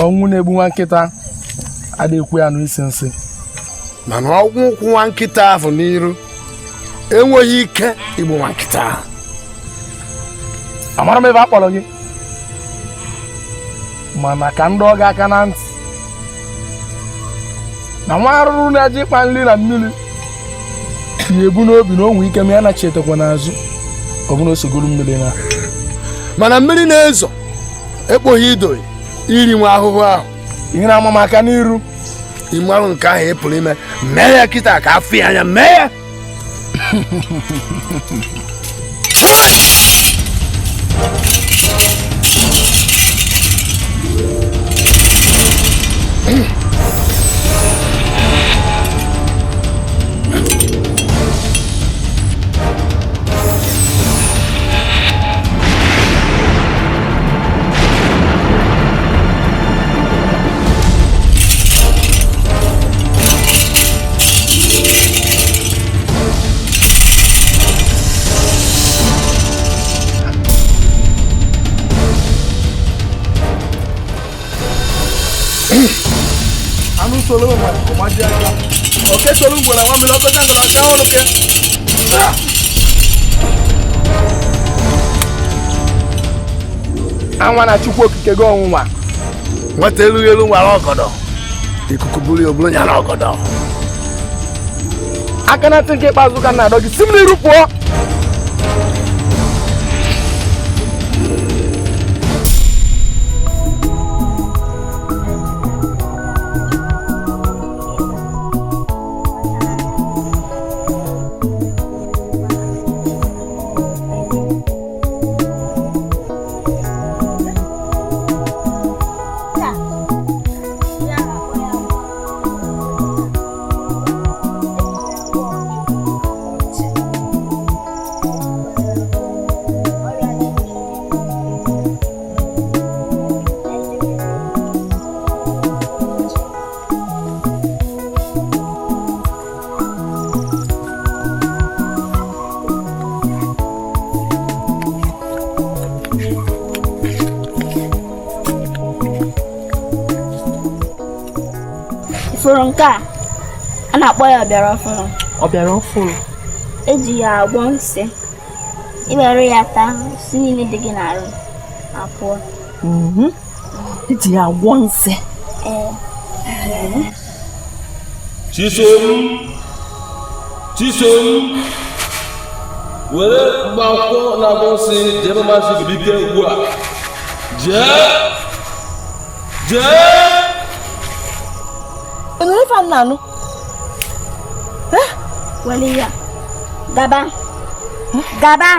Ọnwụ na-egbu nwa nkịta adịghị ekwe ya anụ isi nsị. Mana ọnwụ kwụ nwa nkịta ahụ n'iru enweghị ike igbu nwa nkịta ahụ. Amara m ebe a kpọrọ gị, mana ka m dọọ gị aka na ntị na nwa arụrụ na-eje ịkpa nri na mmiri ya ebu n'obi na o nwee ike ma ya nachitekwa n'azụ, ọ bụ na o sogoro mmiri na Mana mmiri na-ezo ekpoghị ido iri nwa ahụhụ ahụ. Ihe na-ama m aka n'iru. Ịmarụ nke ahụ ị pụrụ ime, mee ya kịta ka afọ ya anya, mee ya. Anụ soro nwere ọgbaji aka, oke soro ngwere nwa mmiri ọkọcha ngwere ọcha ọrụ ke. Anwa na Chukwu okike gị ọnwụnwa. Nwata elughị elu nwara ọgọdọ, ikuku buru ya oburu ya na ọgọdọ. Aka na ntị nke ikpeazụ ka m na-adọ gị, si m n'iru pụọ. Ifuru nke a a na-akpọ ya ọbịara ọfụrụ. Ọbịara ọfụrụ. Eji ya agwọ nsị. I were ya taa, nsị niile dị gị n'arụ apụọ. Eji ya agwọ nsị. Ee. Chisom, Chisom, were mkpaakwụkwọ na-agwọ nsị jee be Maazị Igubike ugbu a. Jee! Jee! Enwere ife a na-anụ? Were ya. Gaba. Gaba.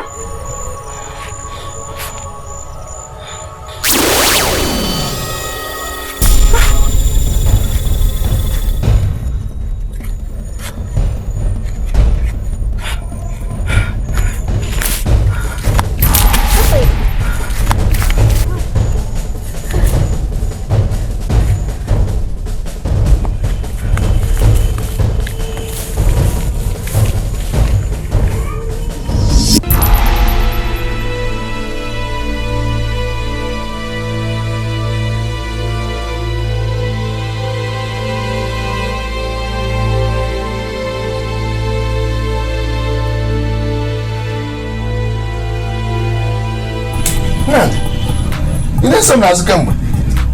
Ị na-eso m n'azụ kemgbe?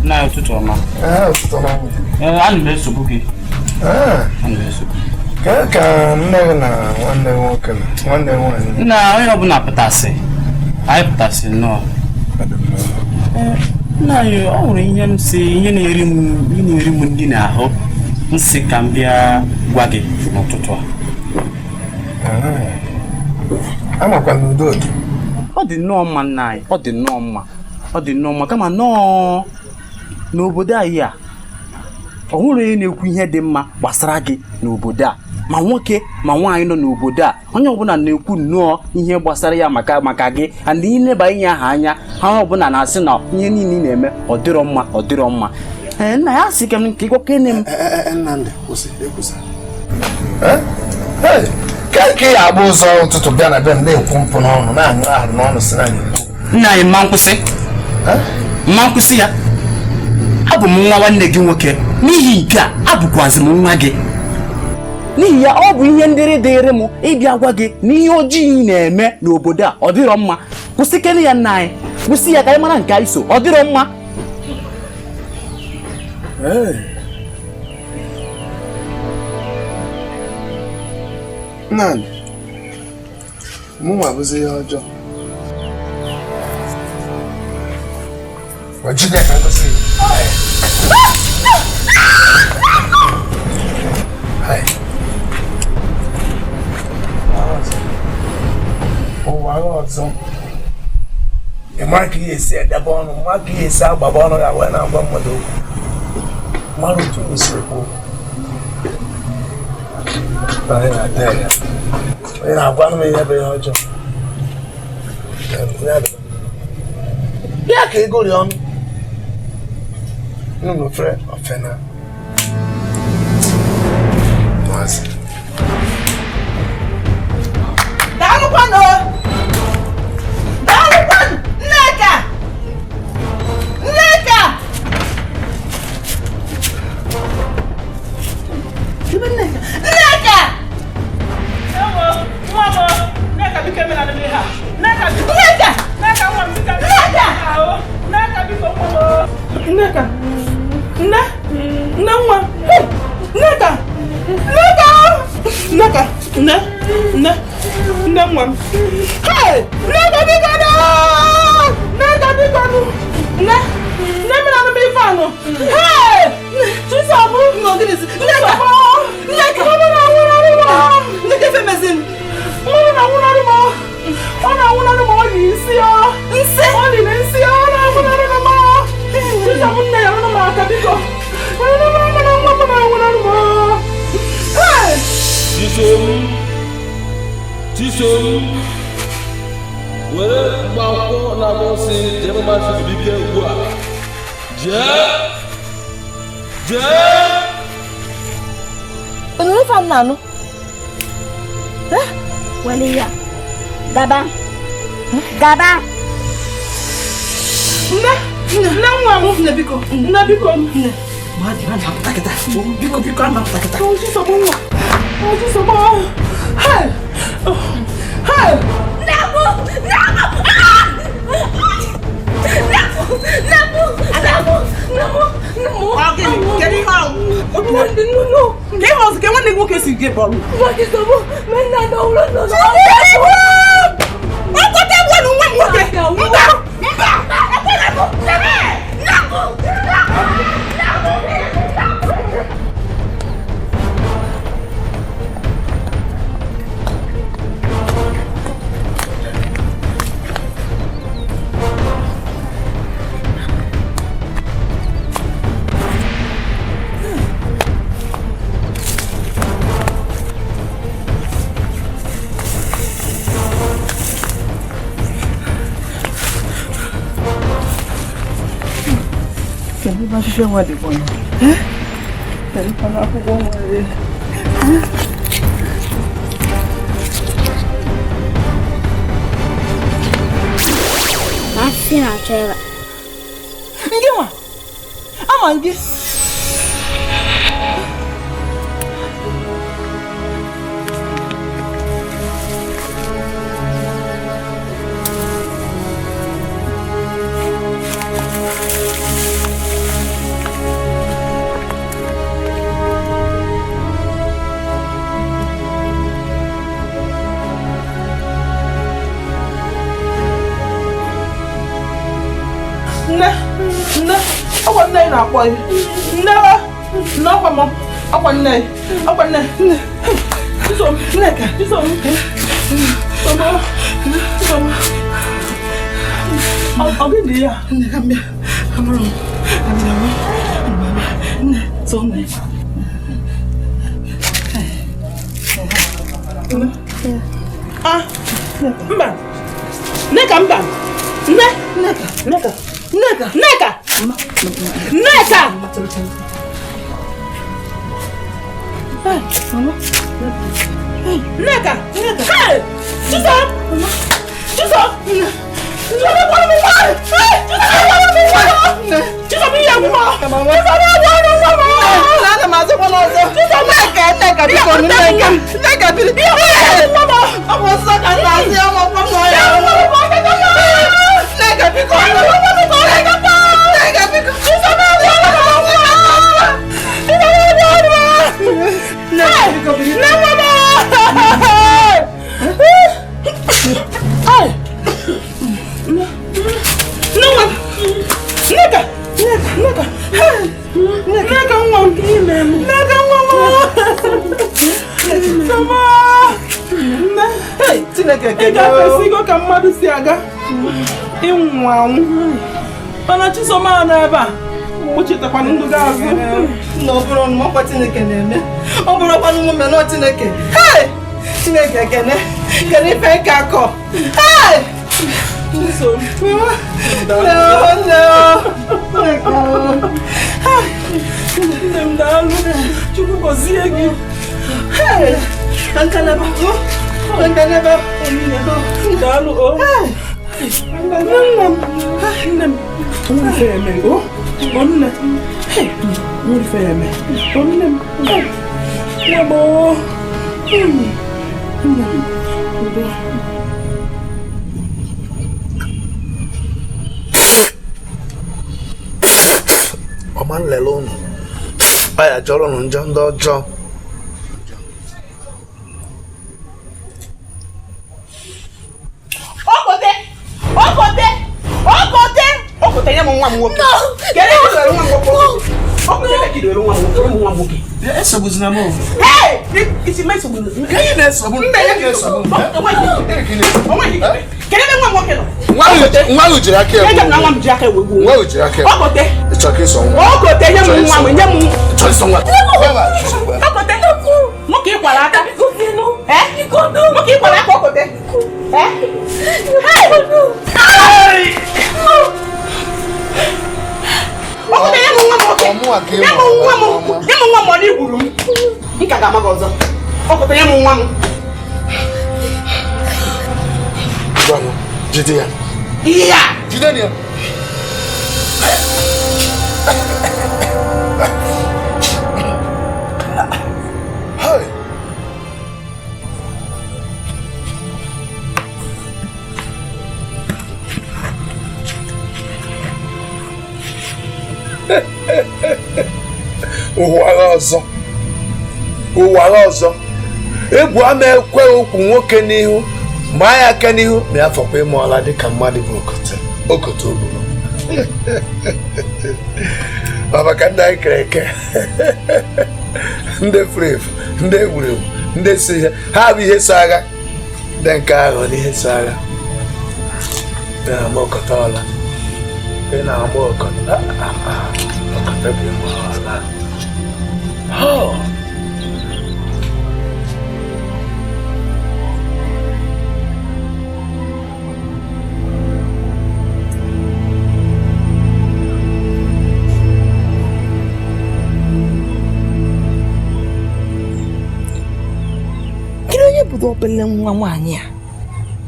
Na ụtụtụ ọma. Ee, ụtụtụ ọma. Ee, ana m esogbu gị. Ana m esogbu. Ka ka nne gị na nwanne gị nwoke na nwanne gị nwaanyị. Nna, onye ọbụla pụtasị. Anyị pụtasị nnọọ. Nna anyị, ọ nwere ihe m si ihe na-eri m ihe na-eri m nri n'ahụ. M sị ka m bịa gwa gị n'ụtụtụ a. Amakwa na udo dị. Ọ dị nnọọ mma nna anyị, ọ dị nnọọ mma. Ọ dị nnọọ mma kama nnọọ n'obodo anyị a ọ nwere onye na-ekwu ihe dị mma gbasara gị n'obodo a, ma nwoke ma nwaanyị nọ n'obodo a, onye ọbụla na-ekwu nnọọ ihe gbasara ya maka maka gị, and ileba ihe ahụ anya ha ọbụla na-asị na ihe niile ị na-eme ọ dịrọ mma, ọ dịrọ mma. Ee, nna ya sị ka m ka ịgwakene m. Nnamdị, kwụsị, ekwusa. Ka ị agba ụzọ ụtụtụ bịa na be m na-ekwu mpụ n'ọnụ, na-aṅụ ahụ n'ọnụ si na anyị. Nna anyị, mma nkwụsị. Mma nkwụsị ya. Abụ m nwa nwanne gị nwoke, n'ihi nke a abụkwazị m nwa gị. N'ihi ya ọ bụ ihe ndịrị dịrị m ịbịa gwa gị na ihe ojii ị na-eme n'obodo a ọ dịrọ mma. Kwụsịkene ya nna anyị, kwụsị ya ka anyị mara nke anyị so, ọ dịrọ mma. Nnamdi, mụnwa bụzi ihe ọjọọ. Jide ka ngosi. Ụwa ọzọ. Ị mara ka ihe esi edebe ọnụ, mara ka ihe esi agbaba ọnụ ga wee na-agwa mmadụ okwu. Mara otu o si ekwu okwu. Onye na-agwa m ihe bụ ihe ọjọọ. Bịa ka ego rịọ ọnụ. Nínú fẹ́ ọ̀fẹ́ náà. Daalụkwanụ! Daalụkwanụ! Nneka! Nneka! Nneka! Nneka! Ewo, nwa m, Nneka biko emela m ihe a. Nneka biko. Nneka! Nneka nwa m biko. Nneka! Nneka biko nwa m. Nneka. Nne! Nne nwa! Nneka! Nneka! Nneka! Nne! Nne! Nne nwa m! Hey! Nneka biko nụ! Nneka biko nụ! Nne! Nne m na-anụ m ife anụ! Hey! Chisom! Nneka! Nneka! Ọ na-anwụnarị m! Nneka ife mezin! Ọ na-anwụnarị m! Ọ na-anwụnarị m ọ yi nsị ọ! Nsị? Ọ liri nsị ọ na-anwụnarị m! Chisom nne ya rụrụ m aka biko! Chisom, Chisom, were mkpaakwụkwọ na-agwọ nsị jee maazị Zubike ugbu a. Jee! Jee! Onye ife m na-anụ? Wele ya. Gaba. Gaba. Nne! Nne nwa m! Nne biko! Nne biko! Nne! Biko biko ama pụta kịta. Chisom nwa! Chisom! Hey! Hey! Nne m! Nne m! Nne m! Nne m! Nne m! Nne m! Nne m! Ọ gịnị? Kedu ihe ahụ? Nne nnu! Ka ihe ọzọ ka nwanne gị nwoke si gị bọrọ? Chisom! Nne na ụlọ nọ. Ọkọta egwu na nwa m nwoke! Mba! Mba! Ekwere m! Nne m! Kedu ebe ahịhịa nwa dịkwa nọ? Kedu ebe akwụkwọ nwa dị? Masị na-achọ ebe. Ndị nwa! Ama gị! Nne, nne, ọkwa nne na-akpọ gị. Nne, nne ọkwa m, ọkwa nne, ọkwa nne, nne. Chisom, Nneka! Chisom, Chisom, Chisom. Ọ gịnị dị ya? Nneka mbịa, amụrụ m, abịa m, nne, tụọ nne. Ah, mba, Nneka mba, nne, Nneka! Nneka, Nneka! Nneka, Nneka. Nneka! Hey! Chisom! Chisom! Ị ga-afesigo ka mmadụ si aga ịnwụ anwụ mana Chisom nọ ebe a kpochitakwana ndụ gị azụ na ọ bụrụ ọkwa Chineke na-eme ọ bụrụkwanụ nwume nọ Chineke. Chineke ekene kene ife nke akọ. Chisom, nne m daalụ, Chukwu gọzie gị. Daalụ o. Nne m, ife ya eme o. Nne, ife ya eme o nne m. Nne m o. Nne m, udo. Ọma nlele ụnụ ọ ya jọrọ ụnụ njọ ndị ọjọọ. Nwa ahụ jiri aka egwu. Nwa ahụ jiri aka egwu. Ị chọrọ ka ịsọ nwa? Chọrọ ịsọ nwa. Nwoke ịkwara aka. Nwoke ịkwara aka okote. Okote nye m nwa m nwoke. Nye m nwa m. Nye m nwa m ọ na igburu m. M ka ga-ama gị ọzọ. Okote nye m nwa m. Jide ya. Iya. Jide ya. Hey. Ụwa ọzọ. Ụwa ọzọ. Egwu ama ekwe okwu nwoke n'ihu. Ma ya aka n'ihu ma ya fọkwa ịmụọla dịka mmadụ bụ okote okote ogburu. Baba ka ndị anyị kere eke ndị furu efu ndị egwuregwu ndị si ihe ha bụ ihe so agha ndị nke ahụ na ihe so agha. Ị na-agba okote ọla, ị na-agba okote okote bụ ịgba ọla. Kedu obele nwa nwaanyị a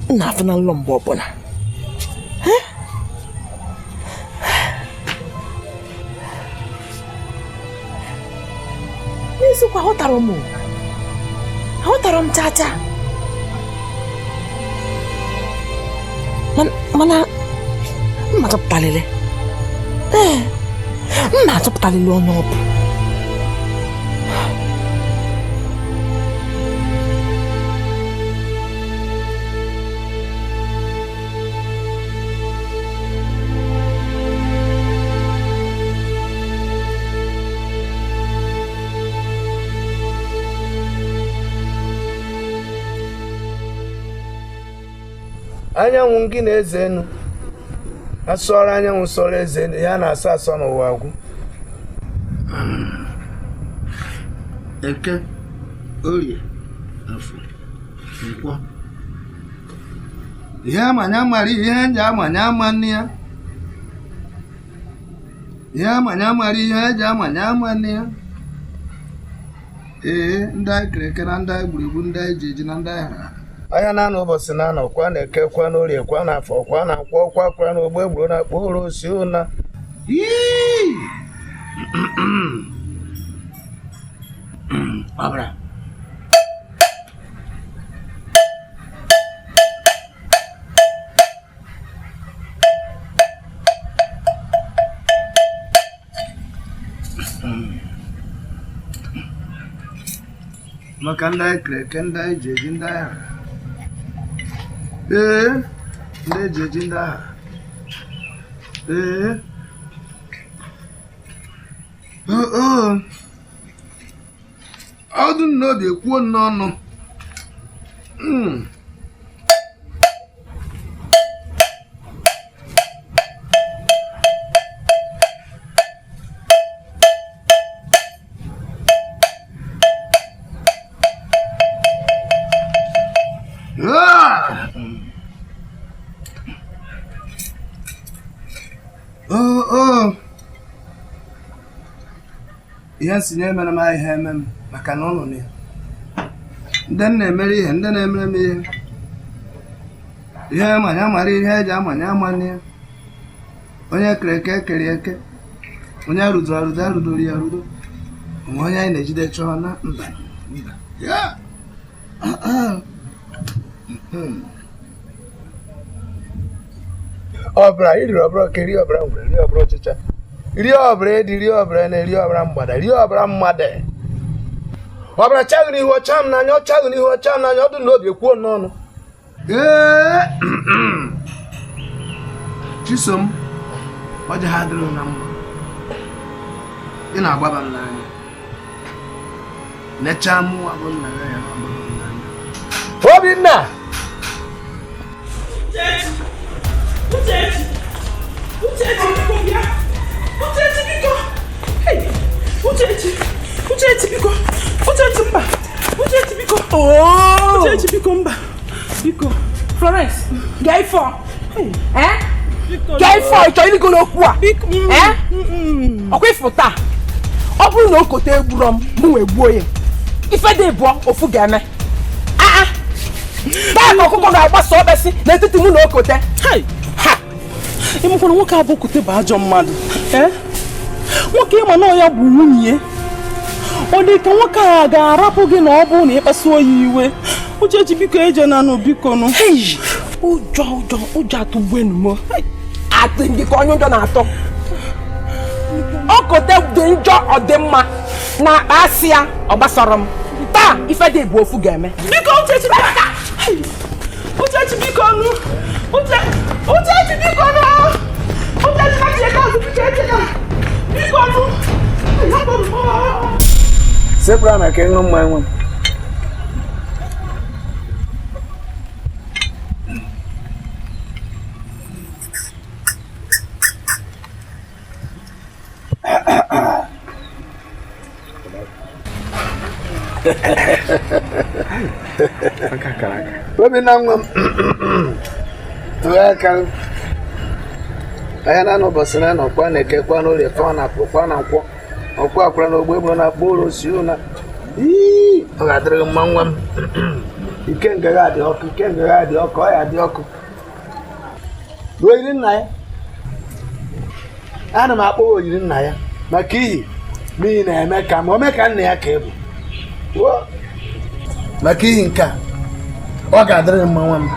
m na-afụ na nlọ mgbe ọbụla? N'eziokwu aghọtara m aghọtara m chaa chaa, mana m achọpụtalịrị ee m na-achọpụtalịrị onye ọ bụ. Anyanwụ gị na-eze enu asọrọ anyanwụ sọrọ eze enu ya na-asọ asọ n'ụwa agwụ. Eke, Orie, Afọ, Nkwọ. Ihe amanya mara ihe eji amanya ama nne ya. Ihe amanya mara ihe eji amanya ama nne ya. Ee, ndị anyị kere eke na ndị anyị gburu egbu, ndị anyị ji eji na ndị anyị hara. Ahịa na-anọ ụbọchị na-anọ kwa na eke kwa na orie kwa na afọ kwa na nkwọ kwa kwa na ogbe gburu na akpọ ụrụ osi ụna. Ọbara. Maka ndị anyị kere eke, ndị anyị ji eji, ndị agha. Ee, ndị eji eji, ndị agha. Ee, oo, ọdụ n'obi ekwuo n'ọnụ. Ihe nsi na-emere m ahịa eme m maka na ụlọ na ya ndị na-emere ihe, ndị na-emere m ihe, ihe manya mara ihe eji amanya amanya ya. Onye kere eke kere eke, onye arụdo arụdo arụdoro ya arụdo, onwe onye anyị na-ejide chọọ na mba mba ya. Ọbara iriri ọbara oke, rie ọbara ngwere, rie ọbara ọchịcha, rie ọbara edi, rie ọbara na rie ọbara mgbada, rie ọbara mmadụ. Ọbara chaghị n'ihu ọcha m n'anya, ọ chaghị n'ihu ọcha m n'anya, ọdụ n'obi ekwuo n'ọnụ. Ee, Chisom, ọjị ha adịrị na mma, ị na-agbaba m n'anya, nechaa mụnwa bụ nna ya ya na-agbaba m n'anya. Obinna! Uchechi! Uchechi, biko bịa! Uchechi, biko! Hey! Uchechi! Uchechi, biko! Uchechi, mba! Uchechi, biko! Oh! Uchechi, biko, mba! Biko! Florence, gee ife ọ! Eh? Biko! Gee ife ọ, ị chọrọ ịrịgoro okwu a? Biko! Eh? Ọkwa ịfụ taa, ọ bụrụ na okote egburo m, mụ wee gbuo ya. Ife dị bụọ, ofu ga-eme. Aa! Taa ka ọkụkọ ga-agbasa ọkpesị n'etiti mụ na okote. Hey! Ha! Ịmụkwara nwoke abụ Okote bụ ajọ mmadụ. Eh? Nwoke ịma na ọ ya bụ nwunye. Ọ dị ka nwoke a ga-arapụ gị na ọ bụrụ na ị kpasuo ya iwe. Uchechi, biko ejenanụ, biko nụ. Hey! Ụjọ ụjọ ụjọ atụgbuenu m. Atị gị ka onye ụjọ na-atọ. Okote dị njọ, ọ dị mma na akpa asị ya ọ gbasara m. Taa ife dị bụ ofu ga-eme. Biko Uchechi, biko! Hey! Uchechi, biko nụ! Uchechi, biko nụ! Uchechi, na chieka azụ, biko echeka! Biko nụ! Hapụ m! Sepụrụ na ka ịṅụ mmanya nwa m. Obinna nwa m, tụọ aka ahịa na-anọ ụbọchị na-anọ kwa na eke kwa na orie kwa na afọ kwa na nkwọ ọkwa akwara na ogbe gburu na akpọ ụrụ osi ụna. Ọ ga-adịrị gị mma nwa m. Ike nga ya adị ọkụ, ike nga ya adị ọkụ, ọ ya adị ọkụ. Ruo yiri nna ya, ana m akpọ oyiri nna ya maka ihi n'ihi na-eme ka ma o mee ka nna ya ka ị bụ. Maka ihi nke a, ọ ga-adịrị gị mma nwa m.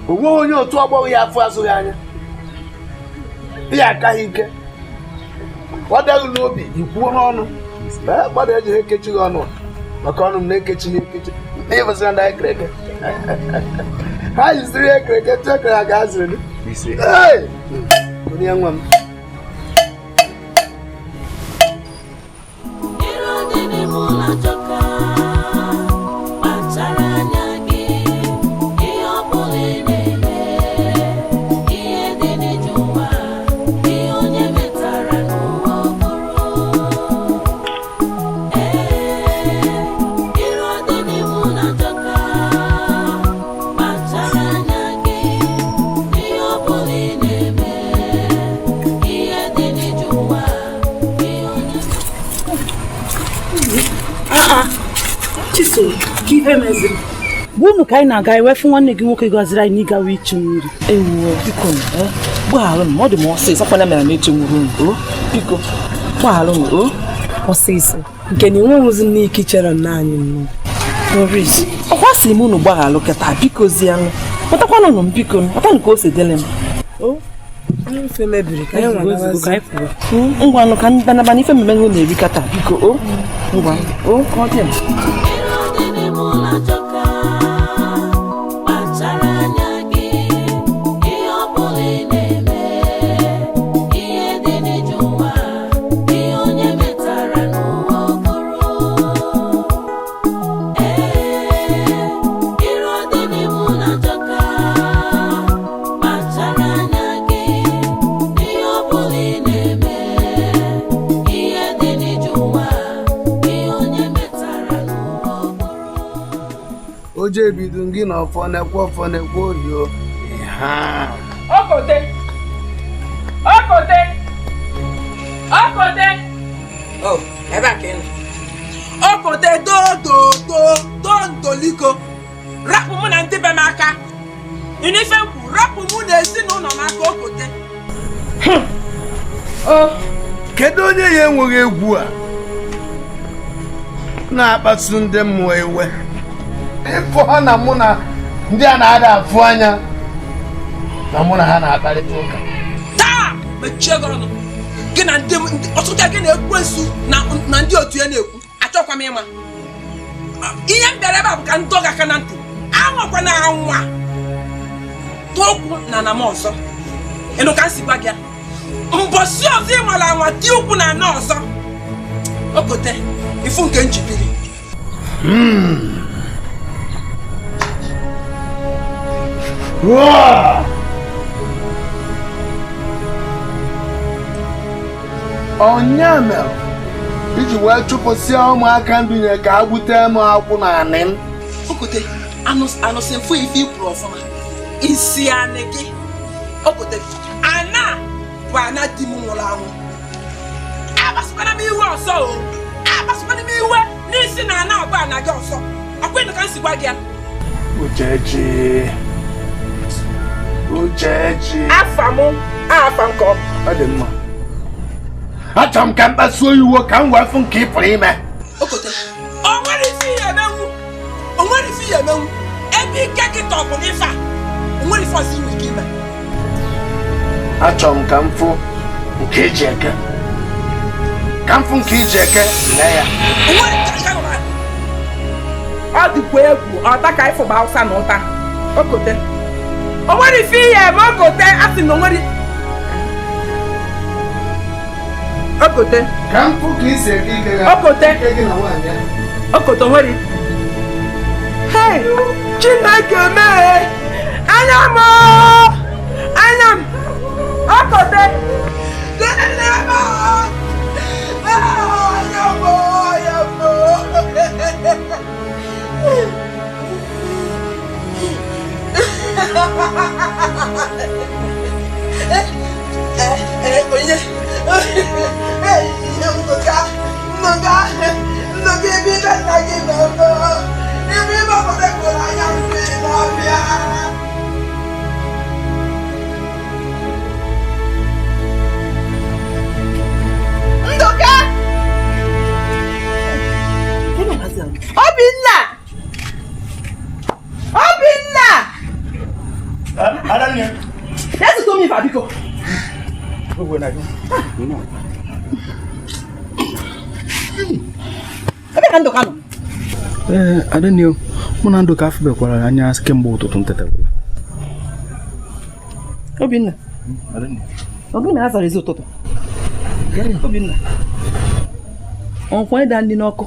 O nweghị onye otu ọgbọghọ ya afụ azụghị anya, ya aka ha ike, ọ daghị n'obi ikwuo n'ọnụ. Mmadụ ejighị ekechi gị ọnụ maka ọnụ m na-ekechighị ekechi. Ịbụsịra ndị anyị kere eke, ha yiziri ihe kere eke tụọ ekere ha ga-azịrị. Ee, onye nwa m. Iro dị n'ime ụlọ ajọka, kpachara anya gị, ihe ọ bụla ị na-eme, ihe dị n'ije ụwa, ihe onye metara n'ụwa ọ bụrụ. Ee, iro dị n'ime ụlọ ajọka, kpachara anya gị, ihe ọ bụla ị na-eme, ihe dị n'ije ụwa, ihe onye Chisom, ka ife meziri. Gwa unu ka anyị na-aga ewefu nwanne gị nwoke gọziri anyị n'ịgawa ichu mmiri. Ewu, biko gbaghalụ m, ọ dị m ọsịsọ kwana mere m echenwuru unu. Biko gbaghalụ m o. Ọsịsọ nke na enweghịzi m n'ike ichere nna anyị nnọọ. Doris, ọkwa sịrị m unu gbaghalụ kịta, biko zianụ. Pụtakwanụ m biko, ọta nke o si dịrị m. Ife mebiri ka anyị nwa ka anyị pụọ. Ngwanụ ka ndanaba n'ife mmemme unu na-eri kata, biko o. Ngwa o, ka ọ dị m. Kpachara anya gị, ihe ọ bụla ị na-eme, ihe dị n'ije ụwa, ihe onye metara n'ụwa okporo. Ee, iro dị n'ime ụlọ ajọka. Kpachara anya gị, ihe ọ bụla ị na-eme, ihe dị n'ije ụwa, ihe onye metara n'ụwa okporo. Oje ebido gị na ọfọ na-ekwe ọfọ na-ekwe orio. Okote! Okote! Okote! Oh, ebe a ka ị nọ. Okote do do do do ntoliko. Rapụ mụ na ndị be m aka. Inife nkwu, rapụ mụ na ezinụlọ m aka, Okote. Kedu onye ya enweghị egwu a na-akpasu ndị mmụọ iwe? Ịfụ ha na mụ na ndị a na-ada afụ anya na mụ na ha na-akparịta ụka. Taa mechie gị ọnụ. Gị na ndị ọtụtụ gị na-ekwu na ndị otu ya na-ekwu, achọkwa m ịma. Ihe m bịara ebe a bụ ka m dọọ gị aka na ntị. Anwakwa na anwa tụọ ụkwụ na ana m ọzọ. Ịnụ ka m si gwa gị ya. Mbọsị ọzọ ị nwara anwa tie ụkwụ na ana ọzọ, Okote, ifu nke njibiri. Onye mere iji wee chụpụsịa ụmụaka ndunye ka ha gbute m akwụ na anị m? Okote, anụsị mfụ ife i kwuru ọfụma. Isi anị gị. Okote, ana bụ ana di m nwụrụ anwụ. Agbasịkwana m iwe ọzọ o. Agbasịkwana m iwe n'isi na ana bụ ana gị ọzọ. Ọkwa ịnụ ka m si gwa gị ya. Uchechi, Uchechi. Afa mụ, afa nke ọ. Ọ dị mma. Achọrọ m ka m kpasuo iwe ka m wee fụ nke ị pụrụ ime. Okote, o nwere ife ihe emenwu. O nwere ife ihe emenwu. Ebe ike gị tọpụ n'ife a, o nwere ife ọzọ inwe ike ime. Achọrọ m ka m fụ nke iji eke. Ka m fụ nke iji eke lee ya. Ọ dịkwa egwu, ọta ka ịfụba Hausa na ụta. Okote, o nwere ife ihe eme. Okote, a sị na o nwere. Okote. Ka m fụ ka isi eke ike ya. Okote. Ike gị na nwaanyị ya. Okote, o nwere. Hey, Chineke mee! Anya m! Anya m! Okote! Anya m! Anya m! Anya m! Onye? Nnoga! Nnoga! Nnoga, ebe ibe nna gị nọ nọ! Ebe ibe obodo kpọrọ anya mmiri n'ọbịa! Ndoka! Obinna! Obinna! Adanne. Let's go me biko. Ebe ka Ndoka nọ? Ee, Adanne, mụ na Ndoka afụbekwara anya kemgbe ụtụtụ m tetara. Obinna. Adanne. Ọ gịnị mere a zara ezi ụtụtụ? Obinna. Ọnkwa ịda ndị n'ọkụ.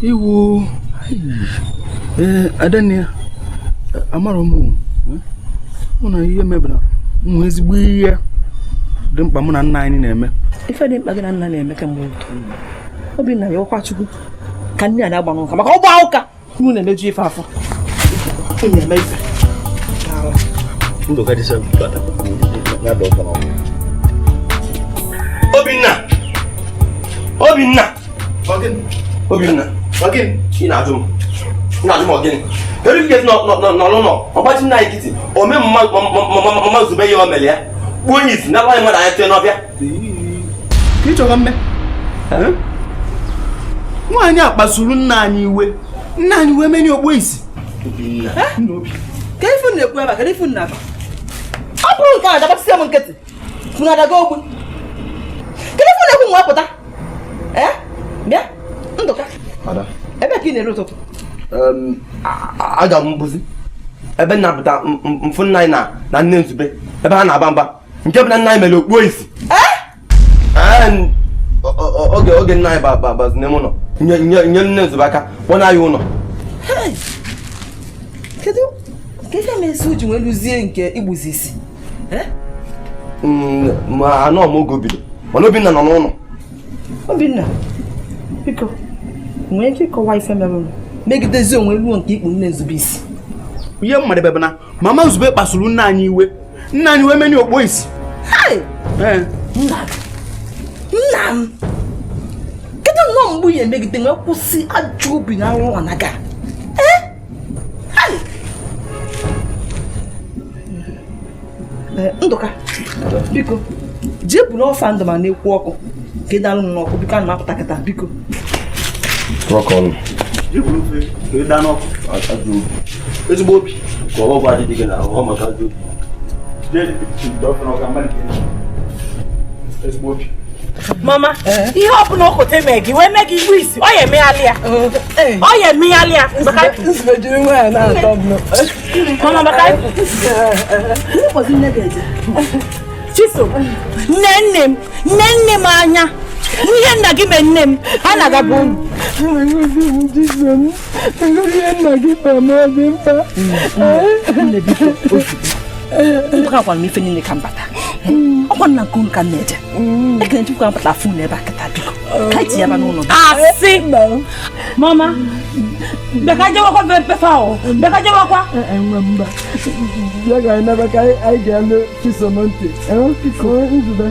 Iwu. Ee, Adanne, amarọ m. Mụ na ihe mebiri m ezigbo ihe dị mkpa mụ na nna anyị na-eme. Ife dị mkpa gị na nna na-eme kemgbe ụtụtụ. Obinna, ya ọkwa Chukwu ka nne a na-agba n'ụka maka ọgba ụka unu na-emeju ife afọ. Unu na-eme ife. Obinna! Obinna! Obinna! Ị na-ajụ m. Na-ajụ m gịnị? Kedu ka esi n'ọlụ ụlọ ọgbachi nna anyị nkịtị ome mama Nzube ihe o mere ya kpuo onye isi na anyị mmadụ anya tụọ n'ọbịa? Ka ị chọrọ mme nwaanyị a kpasuru nna anyị iwe, nna anyị wee menye okpu isi. Ka ifu na-ekwu ebe a, kedu ifu na-akọ? Ọ bụrụ nke a na-agbatisịa m nkịtị, unu adaga ogbu. Kedu ifu na-ekwu nwa pụta? Ee, bịa, Ndụka. Ada. Ebe ka ị na-ere ụtụtụ? Aga m mbuzi ebe nna pụta mfụ nna anyị na nne Nzube ebe ha na-aba mba nke bụ na nna anyị mere okpuo isi. Oge nna anyị bazi n'ime ụlọ nye nne Nzube aka kpọna anyị ụlọ. Kedu ka ife na-esi o ji wee lụzie nke igbuzi isi? Ma anọ m oge obido, mana Obinna nọ n'ụlọ. Obinna, biko, nwee ike ịkọwa ife merụrụ megidezi onwe ruo nke ikpu nne Nzube isi? Ihe mmadụ bụ na mama Nzube kpasuru nna anyị iwe, nna anyị wee menye okpu isi. Nna m, kedu nnọọ mgbe ya emegide nwee kwụsị ajọ obi na arụ ọnaga? Ndụka, biko, jee buru ọfa ndụ ma na-ekwu ọkụ ka ị dalụ m n'ọkụ, biko, ana m apụta kịta, biko. Ezigbo obi. Ka ọgwụ adịghị gị n'ahụ maka ajọ obi. Ezigbo obi. Mama, ihe ọbụla okote mee gị wee mee gị igbu isi, ọ ya emeghalị ya, ọ ya emeghalị ya. Nzube jiri nwaanyị na-atọ m. Mama, maka Chisom, nne nne m, nne nne m anya ihe nna gị mee nne m, ha na-agaba unu. Chisom, ihe nna gị mee m obi mkpa. Ndụka gwara m ife niile ka m bata. Ọkwa nna nke unu ka m na-eje. Ekene Chukwu ka m bata afụ unu ebe a kịta, biko. Ka anyị tinye ebe n'ụlọ gị. Asị! Mama, bịa ka jewakwa befa o, bịa ka jewakwa. Nwa mba, bịa ka anyị naba ka anyị ga-elu Chisom ntị. Nzube,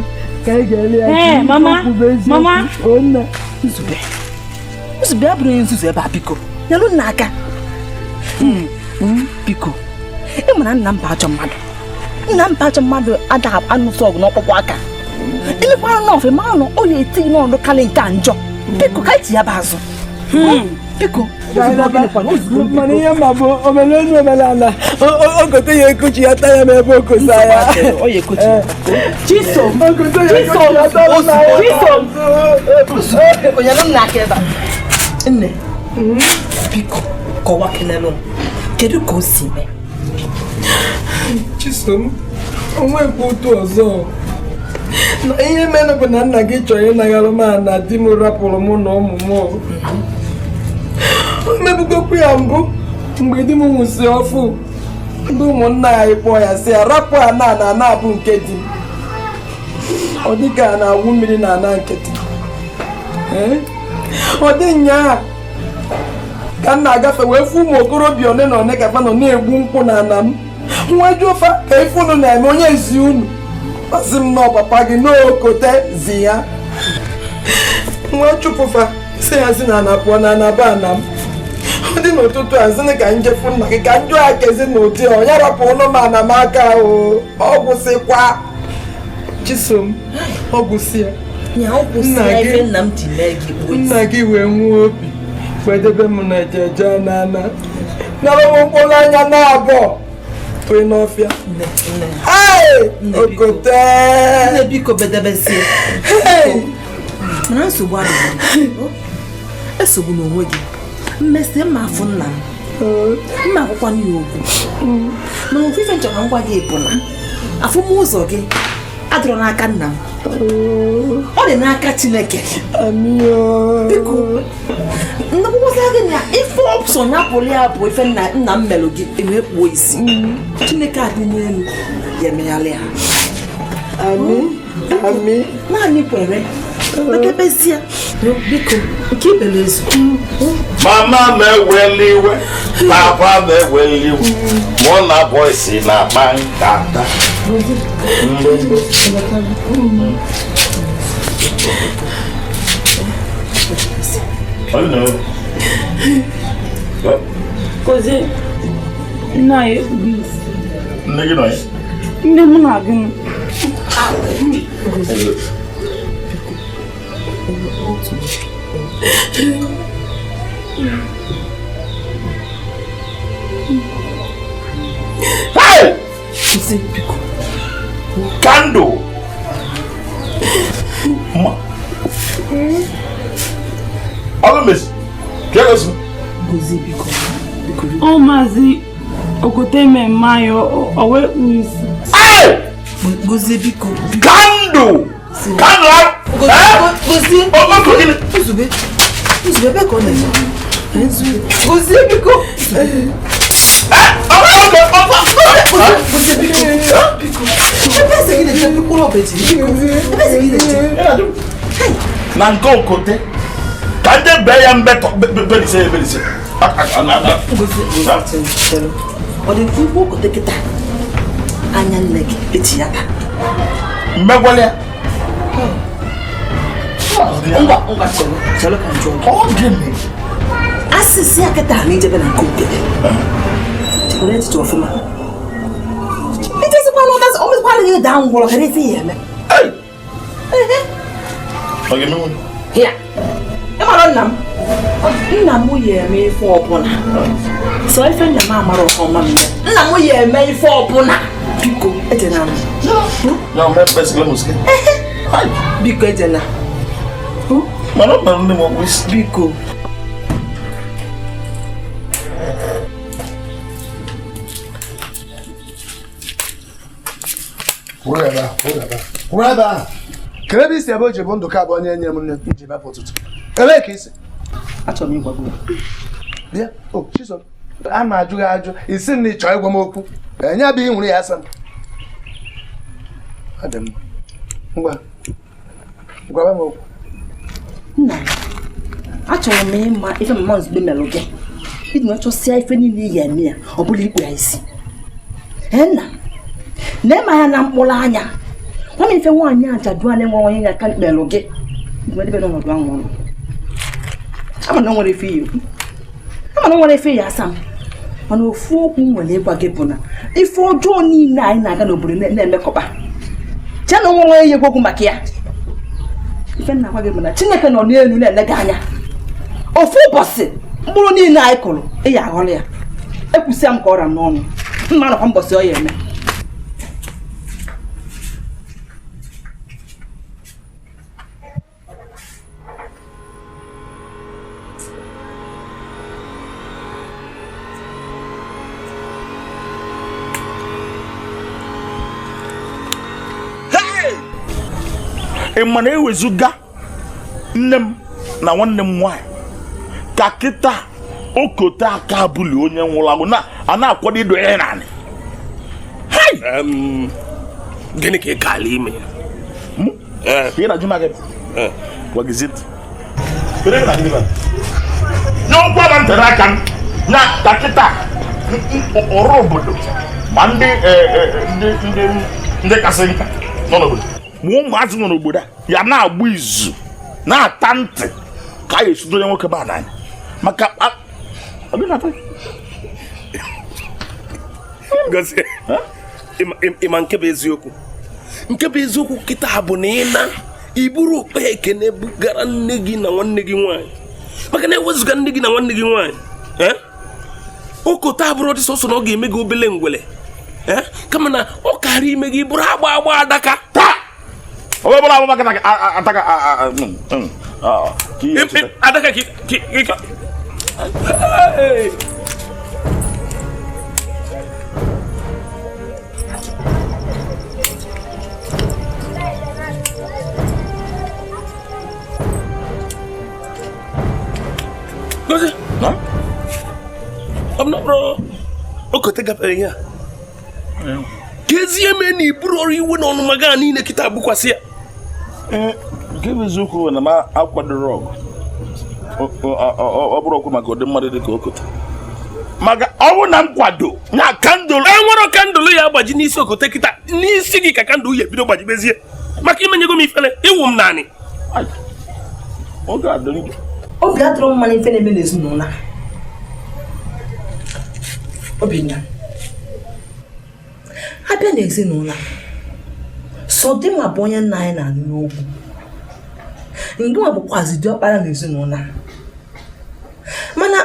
ka anyị ga-ele ya. Ee, mama, mama. Nne. Nzube, Nzube abụrụ onye nzuzu ebe a, biko. Nyelụ nna aka. Biko, ị mara nna m bụ ajọ mmadụ. Nna m bụ ajọ mmadụ ada anụsọ ọgụ n'ọkpụkpụ aka. Imekwara n'ọfụ mara na ọ ya eti n'ọnụ karị nke a njọ. Biko, ka anyị tinye ya azụ. Biko. Mana ihe ma bụ omenelu omenala ogote ya ekuchi ya taa ya ma ebe okosa ya. Chisom, Chisom, Chisom. Nyelụ nna aka ebe a. Nne, biko, kọwa kelelụ m. Kedu ka o si mee? Chisom, onwekwa otu ọzọ na ihe mere bụ na nna gị chọrọ ịnagara m ana di m rapụrụ mụ na ụmụ m. O mebugokwu ya mbụ mgbe di m nwụsị ọfụ, ndị ụmụnna anyị kpọọ ya sị ya rapụ ana na ana bụ nke di m. Ọ dịka a na-awụ mmiri na ana nkịtị. Ọ dị nnyaa ka m na-agafe wee fụ ụmụ okorobịa one na one ka fa nọ na-egbu nkwụ na ana m. Nwa juofa ka ife unu na-eme, onye ezi unu masị m nọ papa gị n'okote zi ya. Nwa chụpụfa si ya si na ana pụọ na ana be ana m. Ọ dị n'ụtụtụ a nsị ka njefu nna gị ka njụ ya kezi n'ụdị ọ ya rapụ ụnụ m ana m aka o. Ọ gwụsịkwa, Chisom, ọ gwụsị ya. Nna gị wee nwee obi wedebe m na ejeje na ana nara m mkpụrụ anya na abụọ wee n'ọfịa. Okote, nne, biko, bedebezie. Mana nsogbu adịghị, esogbu n'onwe gị. Mmesị mma afụ nna m, mma akwụkwọ ya okwu. Mana ofu ife nchọrọ ngwa gị bụ na afụmụzọ gị adịrọ n'aka nna m, ọ dị n'aka Chineke. Biko, nnọkwụkwọsa gị na ife ọsọ ya pụrụ ya bụ ife nna m melụ gị ewee kpuo isi. Chineke adị n'elu ya emeghalị ya. Naanị kwere, mekebezie, biko, nke ibere ezu. Mama m ewela iwe, papa m ewela iwe, mụ na boys na-akpa nkata. Hello. Gozie, nna anyị ekpughị isi. Nne gị nọ ya? Nne m na-agụ m. Hey! Kando! Ma. Ọrụ mesi. Kee osu. Gozie, biko. Ọ maazị Okote mmemme anyị o wee kpuo isi. Gozie, biko. Kando! Kando! Gozie. Nzube. Nzube, ebe ka ọ na-eme? Gozie, biko. Gozie, biko. Biko. Ebe eze gị na-eche mkpụrụ ọbụ eji. Biko. Ebe eze gị na-eche. Na nke Okote ka ndị bee ya mbetọ belise ya ebelise. Gozie, chere. Ọ dị nke igwe Okote kịta anya nne gị echi ya taa. Mmegwala ya. Ngwa ngwa chere chere ka njọ. Ọ gịnị? Asịsị ya kịta na ijebe na nke Okote. Chekwara echiche ọfụma. Ichezikwala ụtasị o mezikwala gị daa ngwọrọ kedu ife ya eme. Ọ ga-emenwu? Ya. Ị mara nna m. Nna m ya eme ife ọbụla. Sọ ife nna m amara ọfụma mme. Nna m ya eme ife ọbụla. Biko ejena m. Ya mgbe mbesigo m sike. Biko ejena. Mana ọ bara nne m ọgwụ isi. Biko. Kwụrụ ebe a, kwụrụ ebe a, kwụrụ ebe a. Kedu ebe isi ebe o ji bụ Ndụka bụ onye nyere m nne m ji bapụ ụtụtụ? Ebee ka isi? Achọrọ m ịgwa gị. Bịa, o Chisom, a ma ajụ gị ajụ, isi m na ị chọọ ịgwa m okwu. Enye bụ ị nwere ya asa m. Ọ dị mma. Ngwa, gwaba m okwu. Nna, achọrọ m ịma ife mama Nzube melụ gị. Iji na chọsịa ife niile ị ga-eme ya, ọ bụla ikpu ya isi. Ee nna, na-eme anya na mkpụrụ anya. Nwa m ife nwaanyị ajadu a na-enwe onye ya aka melụ gị. Iji debe n'ọnọdụ ahụ ọnụ. Ama na o nwere ife ya ekwu. Ama na o nwere ife ya asa m. Mana ofu okwu m nwere ịgwa gị bụ na ife ọjọọ niile anyị na-aga n'obodo na-emekọba. Chee na o nwere onye ya ekwu okwu maka ya. Ife nna gwa gị bụ na Chineke nọ n'elu na-ele gị anya. Ofu ụbọchị mkpụrụ niile anyị kụrụ ị ya aghọrọ ya. Ekwusịa m ka ọra m n'ọnụ. Mma nọkwa mbọsị ọ ya eme. Ị ma na ewezuga nne m na nwanne m nwaanyị ka kịta Okote aka abụli onye nwụrụ anwụ na a na-akwado ido ya naanị. Gịnị ka ị gaala ime? Ị na-ajụ m aka gwa gị ntị. N'okwu ama ntere aka m na ka kịta ọrụ obodo ma ndị kasị nka nọ n'obodo ma ụmụazị nọ n'obodo a ya na-agba izu na-ata ntị ka a ga-esido onye nwoke baa n'anya maka Gozie, ịma nke bụ eziokwu. Nke bụ eziokwu kịta bụ na ị na iburu okpe ekene bugara nne gị na nwanne gị nwaanyị. Maka na ewezuga nne gị na nwanne gị nwaanyị Okote abụrụ dị sọsọ na ọ ga-eme gị obele ngwele kama na ọ karịa ime gị bụrụ agba agba adaka taa. Ọ bụrụ agba ataka adaka ka Gozie, ọ bụrụ Okote gafere ihe a ka ezi eme na iburu ọrụ iwe na ọnụma gaa niile kịta bukwasị ya. Nke bụ eziokwu na m akwadoro ọgụ ọ bụrụ okwu maka ụdị mmadụ dị ka Okote maka ọ bụrụ na m kwado na kandụl enwere kandụl ya agbaji n'isi Okote kịta n'isi gị ka kandụl ya ebido gbajibezie maka imenyego m ifele ịwụ m naanị. Obi atụrụ mma n'ife na-eme n'ezinụlọ a. Obinna, abịa n'ezinụlọ a, sọ gịnwa bụ onye nna anyị na-anụ n'okwu. Ngịnwa bụkwazi diọkpara n'ezinụlọ a. Mana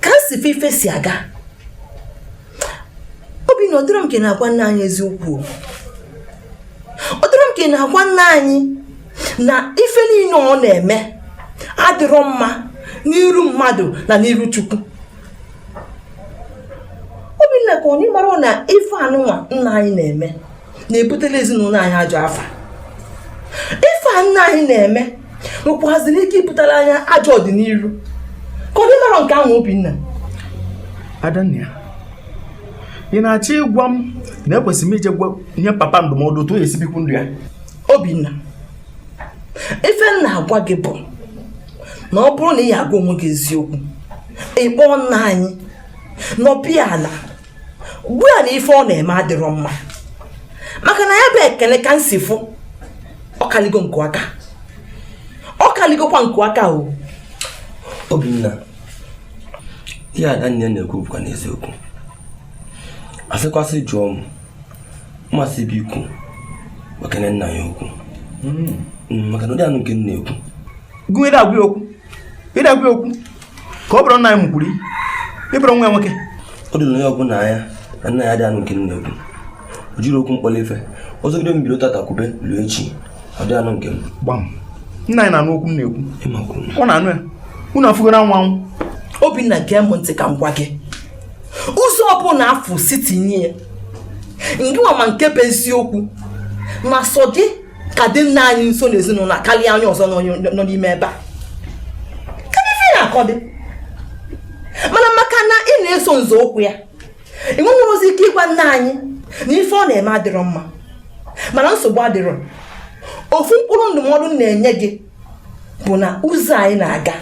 ka m si ife si aga, Obinna, ọ dịrọ m ka ị na-agwa nna anyị eziokwu. Ọ dịrọ m ka ị na-agwa nna anyị na ife niile ọ na-eme adịrọ mma n'iru mmadụ na n'iru Chukwu. Obinna, ka ọ na ịmara na ife anụnwa nna anyị na-eme na-ebutela ezinụlọ anyị ajọ afa. Ife a nna anyị na-eme nwekwaziri ike ibutela anya ajọ ọdịnihu. Ka ọ dị mara nke ahụ, Obinna. Adanna, ị na-achọ ịgwa m na ekwesịrị m ije gwa nye papa ndụmọdụ otu o esi bikwu ndụ ya? Obinna, ife m na-agwa gị bụ na ọ bụrụ na ị ya agwa onwe gị eziokwu, ị kpọọ nna anyị nọpịa ala, gwa ya na ife ọ na-eme adịrọ mma, maka na ya bụ ekele ka m si fụ ọkaligo nku aka, ọkaligokwa nku aka o. Obinna, ihe Adanna na-ekwu bụkwa n'eziokwu. Asịkwasị jụọ m, mmasị biko gwakene nna ya okwu, maka na ụdị anụ nke m na-ekwu. Gụ ịda agwa ya okwu, ịda agwa ya okwu ka ọ bụrụ nna ya mụkwuru ịbụrụ nwa ya nwoke. O doro onye ọbụla anya na nna ya dị anụ nke m na-ekwu. O jiri okwu mkpọrọ ife ọzọgide m bido tata kwube luo echi, ọ dị anụ nke m. Gbam, nna anyị na-anụ okwu m na-ekwu, ọ na-anụ ya. Unu afụgo na anwụ anwụ. Obinna, gee m ntị ka m gwa gị, ụzọ ọbụla afọ si tinye ya ngịnwa ma nke bụ eziokwu, ma sọ gị ka dị nna anyị nso n'ezinụlọ a karịa onye ọzọ nọ n'ime ebe a. Kedu ife ị na-akọ dị? Mana maka na ị na-eso nzọụkwụ ya, ị nwenwere ozi ike ịgwa nna anyị na ife ọ na-eme adịrọ mma. Mana nsogbu adịrọ. Ofu mkpụrụ ndụmọdụ m na-enye gị bụ na ụzọ anyị na-aga,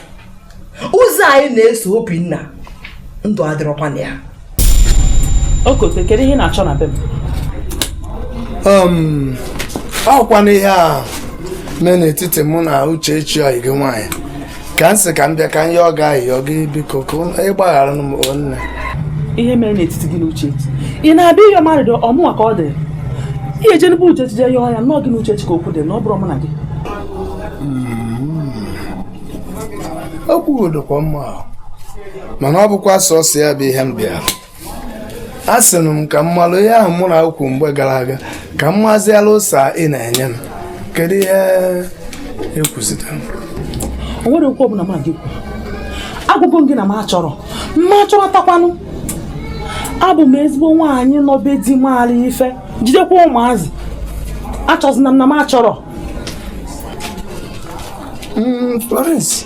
ụzọ anyị na-eso, Obinna, ndụ adịrọkwa na ya. Okote, kedu ihe ị na-achọ na be m? Ọkwa n'ihe a mee n'etiti mụ na Uchechi ọyị gị nwaanyị ka m sị ka m bịa ka m yọọ gị ayịyọ gị, biko, ka ịgbaghara m nne. Ihe mere n'etiti gị na Uchechi, ị na-abịa ịyọ m arịrịọ? Ọmụnwa ka ọ dị ihe eje n'ebe Uchechi jee yọọ ya nnọọ gị na Uchechi ka okwu dị na ọ bụrụ mụ na gị. Okwu dịkwa mma, mana ọ bụkwa sọsọ ya bụ ihe m bịara. A sị m ka m malụ ihe ahụ mụ na okwu mgbe gara aga, ka m maziala ụsa ị na-enye m. Kedu ihe ekwuzita? O nwere okwu ọbụla mụ na gị kwuru. Agwụgwọ m gị na m achọrọ mma achọrọtakwanụ. Abụ m ezigbo nwaanyị nọ be di m ala ife jidekwa ụmụazị. Achọzina m na m achọrọ. Florence,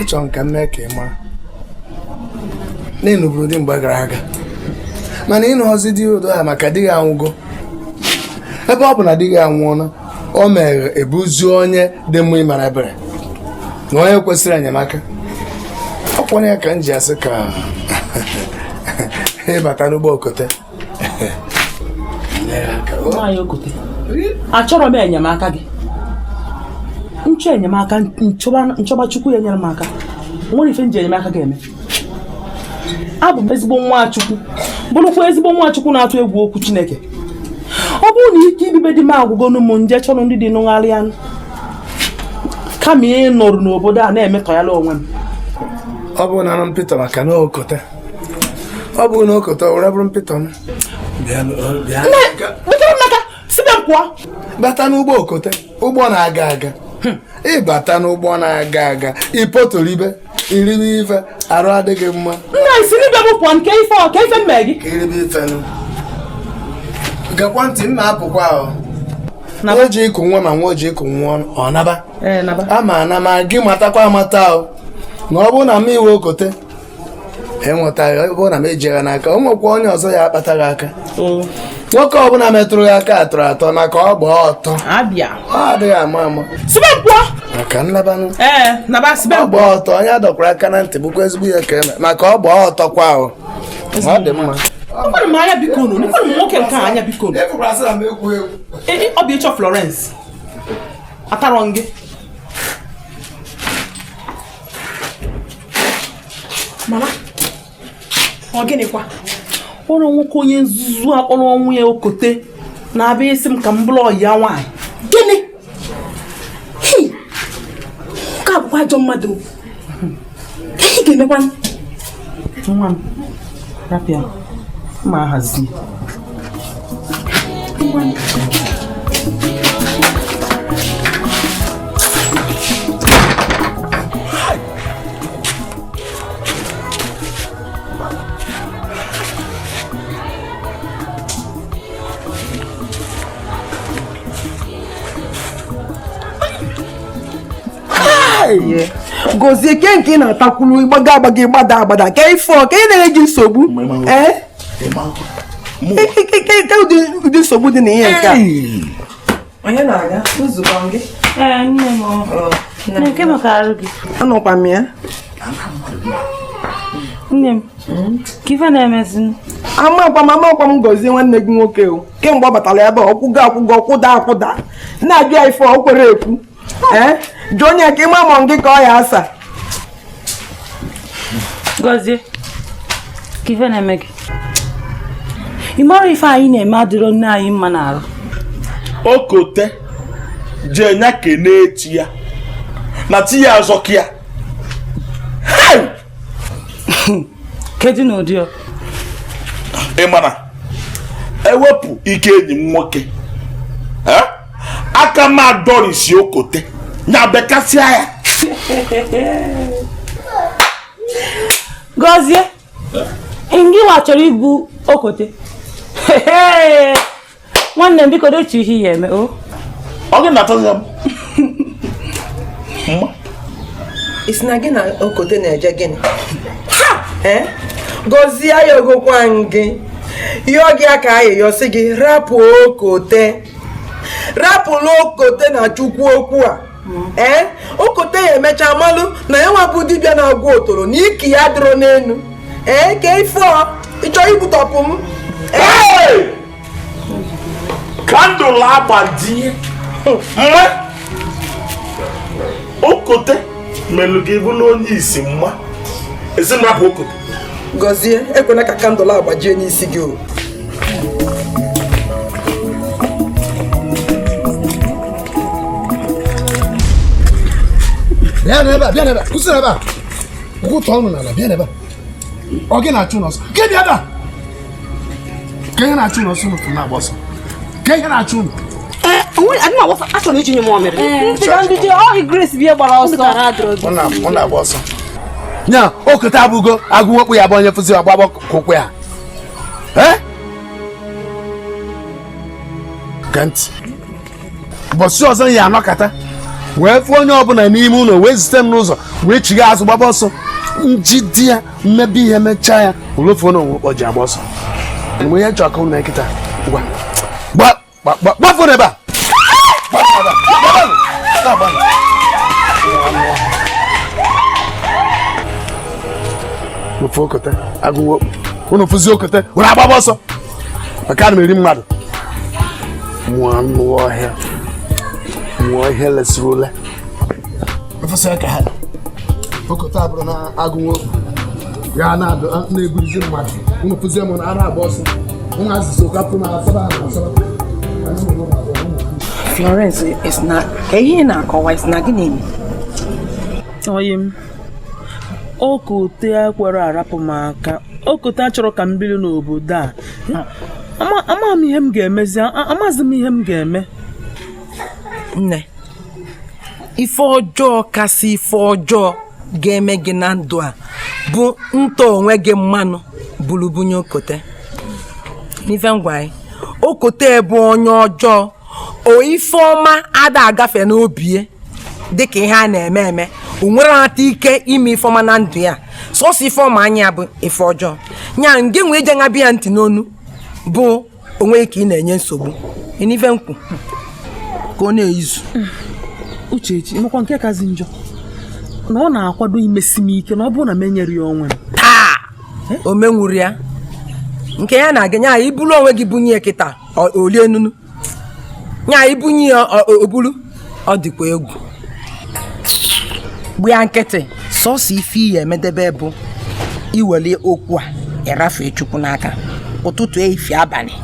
achọrọ m ka m mee ka ị mara na ị nụburu di mgbe gara aga, mana ịnụ ọzi di udo ha maka di gị anwụgo. Ebe ọ bụ na di gị anwụọla, o mere ebuzi onye dị mma ịmara ebere na onye kwesịrị enyemaka. Ọ kwanye ya ka m ji asị ka ịbata n'ụgbọ Okote. Nwaanyị Okote, achọrọ m enyemaka gị. Nchọ enyemaka nchọba Chukwu ya nyere m aka. O nwere ife m ji enyemaka gị eme. Abụ m ezigbo nwa Chukwu, bụrụkwa ezigbo nwa Chukwu na-atụ egwu okwu Chineke. Ọ bụrụ na ike ibibe dị m agwụgonu m nje chọrọ ndị dị nụgharịa, kama ị nọrọ n'obodo a na-emetọyala onwe m. Ọ bụ na anụ mpịtọ maka na Okote, ọ bụ na Okote were bụrụ mpịtọ m. Nne, butere m n'aka, si be m pụọ. Bata n'ụgbọ Okote, ụgbọ na-aga aga. Ịbata n'ụgbọ na-aga aga, ịpọtolibe iribe ife arụ adịghị mma. Nna, isi n'ibe m pụọ. Nke ife ọ ka ife mme gị? Ka iribe ife nụ. Gakwa ntị, mma apụkwa ahụ. O ji ịkụ nwa ma nwa o ji ịkụ nwa ọ naba. Ama ana ma gị matakwa amata ahụ na ọ bụrụ na m iwe Okote enwetaghị, ọ bụrụ na m ejighị n'aka, o nwekwa onye ọzọ ya akpata gị aka. Nwoke ọbụla metụrụ gị aka atọrọ atọ maka ọ gba ọtọ. Abịa. Ọ adịghị ama ama. Sibe m pụọ. Maka nlabanụ. Ee, naba, sibe m. Ọ gba ọtọ, onye adọkwara aka na ntị bụkwa ezigbo ihe ka eme maka ọ gba ọtọ kwa ahụ. Ọ dị mma. Nekwanụ m anya biko nụ, nekwanụ m nwoke nke a anya biko nụ. Ọ bụ ịchọ Florence. Atarọ m gị. Mama, Ọ gịnịkwa? Ụlọ nwoke onye nzuzu akpọrọ ọnwụ ya okote na-abịa isi m ka m bụrụ ọyị ya nwaanyị. Gịnị? Hei! Nke a bụkwa ajọ mmadụ. Ihe ga-emekwa? Nwa m, rapịa, ma ahazi. Gozie ke nke ị na-atakwulu ịgbaga agbaga ịgbada agbada ka ifo ka ị na-enye gị nsogbu ee ụdị nsogbu dị na ihe nke a. Onye na-aga nzukọ gị? Nne m, maka arụ gị. Anọkwa m ya. Nne m, ka ife na-emezi? Amakwa m Gozie nwanne gị nwoke o. Kemgbe ọ batara ebe a ọkwụgo akwụgo ọkwụda akwụda na-ajụ ya ife ọ kwere ekwu. Ee, jụọ onye ka ịma mọ gị ka ọ ya asa. Gozie, ka ife na-eme gị? Ị mara ife anyị na-eme adịrọ nne anyị mma n'arụ. Okote jee nya kene chi ya na chi ya azọkị ya. Kedu n'ụdị ọ? Ị mana ewepụ ike enyi m nwoke aka m adọrisi okote nya bekasịa ya. Gozie, ngị wa chọrọ igbu okote. Nwanne m biko dochi ihe ya eme o. Ọ gị na-atọzi m. Isi na gị na okote na-eje gịnị? Gozie ya ogokwa gị. Yọọ gị aka ayịyọ sị gị rapụ okote. Rapụla okote na chukwu okwu a. Ee, okote ya emecha malụ na ya nwa bụ dibịa na-agwọ otoro na iki ya dịrọ n'enu. Ee, ka ife ọ ịchọ igbutọpụ m. Kandụl agbajie mma okote melụ gị bụrụ onye isi mma esi m rapụ okote. Gozie, ekwela ka kandụl agbajie n'isi gị o. Bịa n'ebe a, bịa n'ebe a, kwụsị n'ebe a. Kwụtọ ọnụ n'ala, bịa n'ebe a. Ọ gị na-achụ n'ọsọ? Gị bịa ebe a. Ka ihe na-achụ n'ọsọ unu na-agba ọsọ. Ka ihe na-achụ unu? Achọrọ iji nye m ọmịrị. Ọ na-agba ọsọ. Nya, okote abụgo agụ nwekpụ ya bụ onye fụzi ọgbagba kwụkwụ ya. Ee? Gee ntị. Ụbọchị ọzọ ya anọkata wee fụ onye ọbụla n'ime ụlọ wee zute m n'ụzọ wee chigha azụ gbaba ọsọ njide ya mmebi ihe mechaa ya olofuo na onwe ji agba ọsọ. Mgbe ihe nchọ ka ụlọ nkịta ngwa gbafuo n'ebe a. Ofu okote agụwo unu fụzi okote were agbaba ọsọ maka ana m eri mmadụ. Mụọ anụ ọhịa mụọ ihe lesiri ule ka ha okote abụrụ na agụwo ya na-eburizi mmadụ unu fụzie m na ara agba ọsọ ụmụ azịza ụkapụ na asaba na asaba. Florence, is na ka ihe na-akọwa is na gịnị? Oyi m, okote ekwere arapụ m aka. Okote achọrọ ka m biri n'obodo a. Ama m ihe m ga-emezi, amazi m ihe m ga-eme. Nne, ife ọjọọ kasị ife ọjọọ ga-eme gị na ndụ a bụ ntọ onwe gị mmanụ bụrụbunye okote. N'ife ngwa anyị, okote bụ onye ọjọọ. O ife ọma ada agafe n'obi dịka ihe a na-eme eme. O nwere ata ike ime ife ọma na ndụ ya. Sọsọ ife ọma anya bụ ife ọjọọ. Nya nge nwee je ṅabịa ya ntị n'onu bụ onwe ka ị na-enye nsogbu. N'ife nkwu ka ọ na-eyizu. Uchechi, ịmakwa nke kazi njọ na ọ na-akwado imesi m ike na ọ bụrụ na m enyere ya onwe m. Taa! O menwuru ya. Nke ya na-aga nya ibulu onwe gị bunye kịta olie nunu. Nya ibunye ya obulu ọ dịkwa egwu. Gbu ya nkịtị sọsọ ife iyi emedebe bụ iweli okwu a Ịrafee Chukwu n'aka ụtụtụ, ehihie, abalị.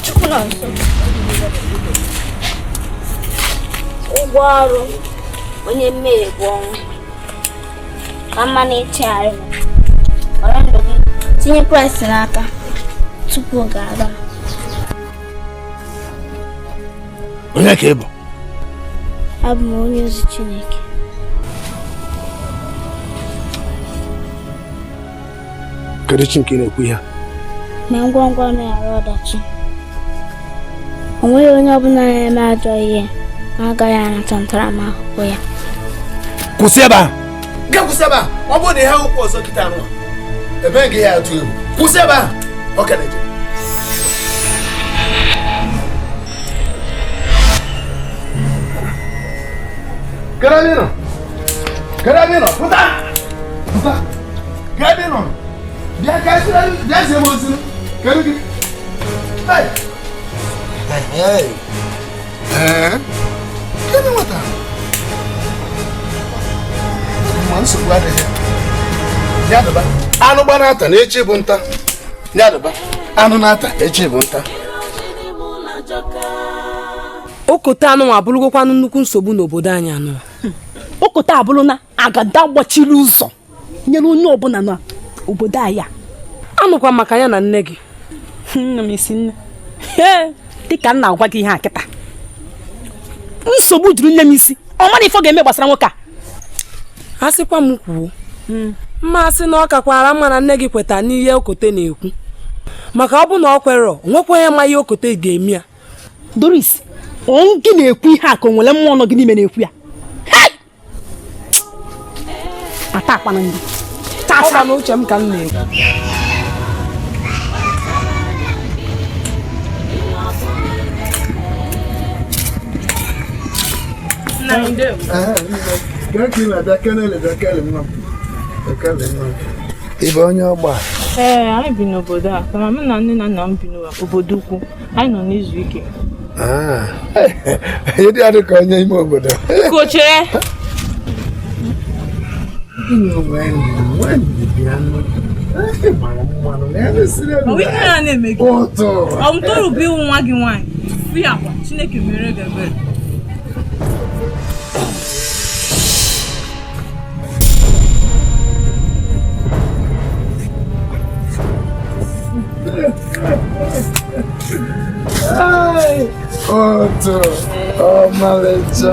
Chukwu nọ nso. Ụgwọ ọrụ onye mmehie bụ ọnwụ. Ka mma na-echegharị, were ndụ gị tinye Kraịst n'aka tupu oge aga. Onye ka ị bụ? Abụ m onye ozi Chineke. Kedu chi nke ị na-ekwu ihe a? Mee ngwa ngwa meghara ọdachi. O nweghị onye ọbụla na-eme ajọ ihe na-agaghị anata ntaramahụhụ ya. Kwụsị ebe ahụ! Gị kwụsị ebe ahụ! Ọ bụrụ na ihe akwụkwọ ọzọ kịta anụ a, ebe gị ya atụ egwu. Kwụsị ebe ahụ! Ọ ka na-eje. Kedu ebe ị nọ? Kedu ebe ị nọ? Pụta! Pụta! Kedu ebe ị nọ? Bịa ka esi bịa zie m ozi. Kedu gị? Hey! Hey! Ee? Kedu nwata? Ma nsogbu adịghị. Ya dọba. Anụ gbara ata na echi bụ nta. Ya dọba. Anụ na-ata echi bụ nta. Okote anụ abụrụgokwanụ nnukwu nsogbu n'obodo anyị anụ. Okote abụrụ na agada gbachiri ụzọ nyere onye ọbụla n'obodo anyị a. Anụkwa maka ya na nne gị. Nne m isi nne. Dịka m na-agwa gị ihe a kịta. Nsogbu juru nne m isi. Ọ mara ife ọ ga-eme gbasara nwoke a. A sịkwa m kwuo. Mmasị na ọ kakwara mma na nne gị kweta n'ihe Okote na-ekwu. Maka ọ bụ na ọ kwere, o nwekwa onye ma ihe Okote ga-eme ya. Doris, gị na-ekwu ihe a ka o nwere mmụọ nọ gị n'ime na-ekwu ya. Ata akwana ndị. Ọ na uche m ka m na-ekwu. Ị bụ onye ọgba? Ee, anyị bi n'obodo a, kama mụ na nne na nna m bi n'obodo ukwu. Anyị nọ n'izu ike. Ịdị adị ka onye ime obodo. Koche! Ọ mtọrọ bụ ịwụ nwa gị nwaanyị. Fụ ya akwa, Chineke mere gị ebere. Ai, outro, oh, maleja.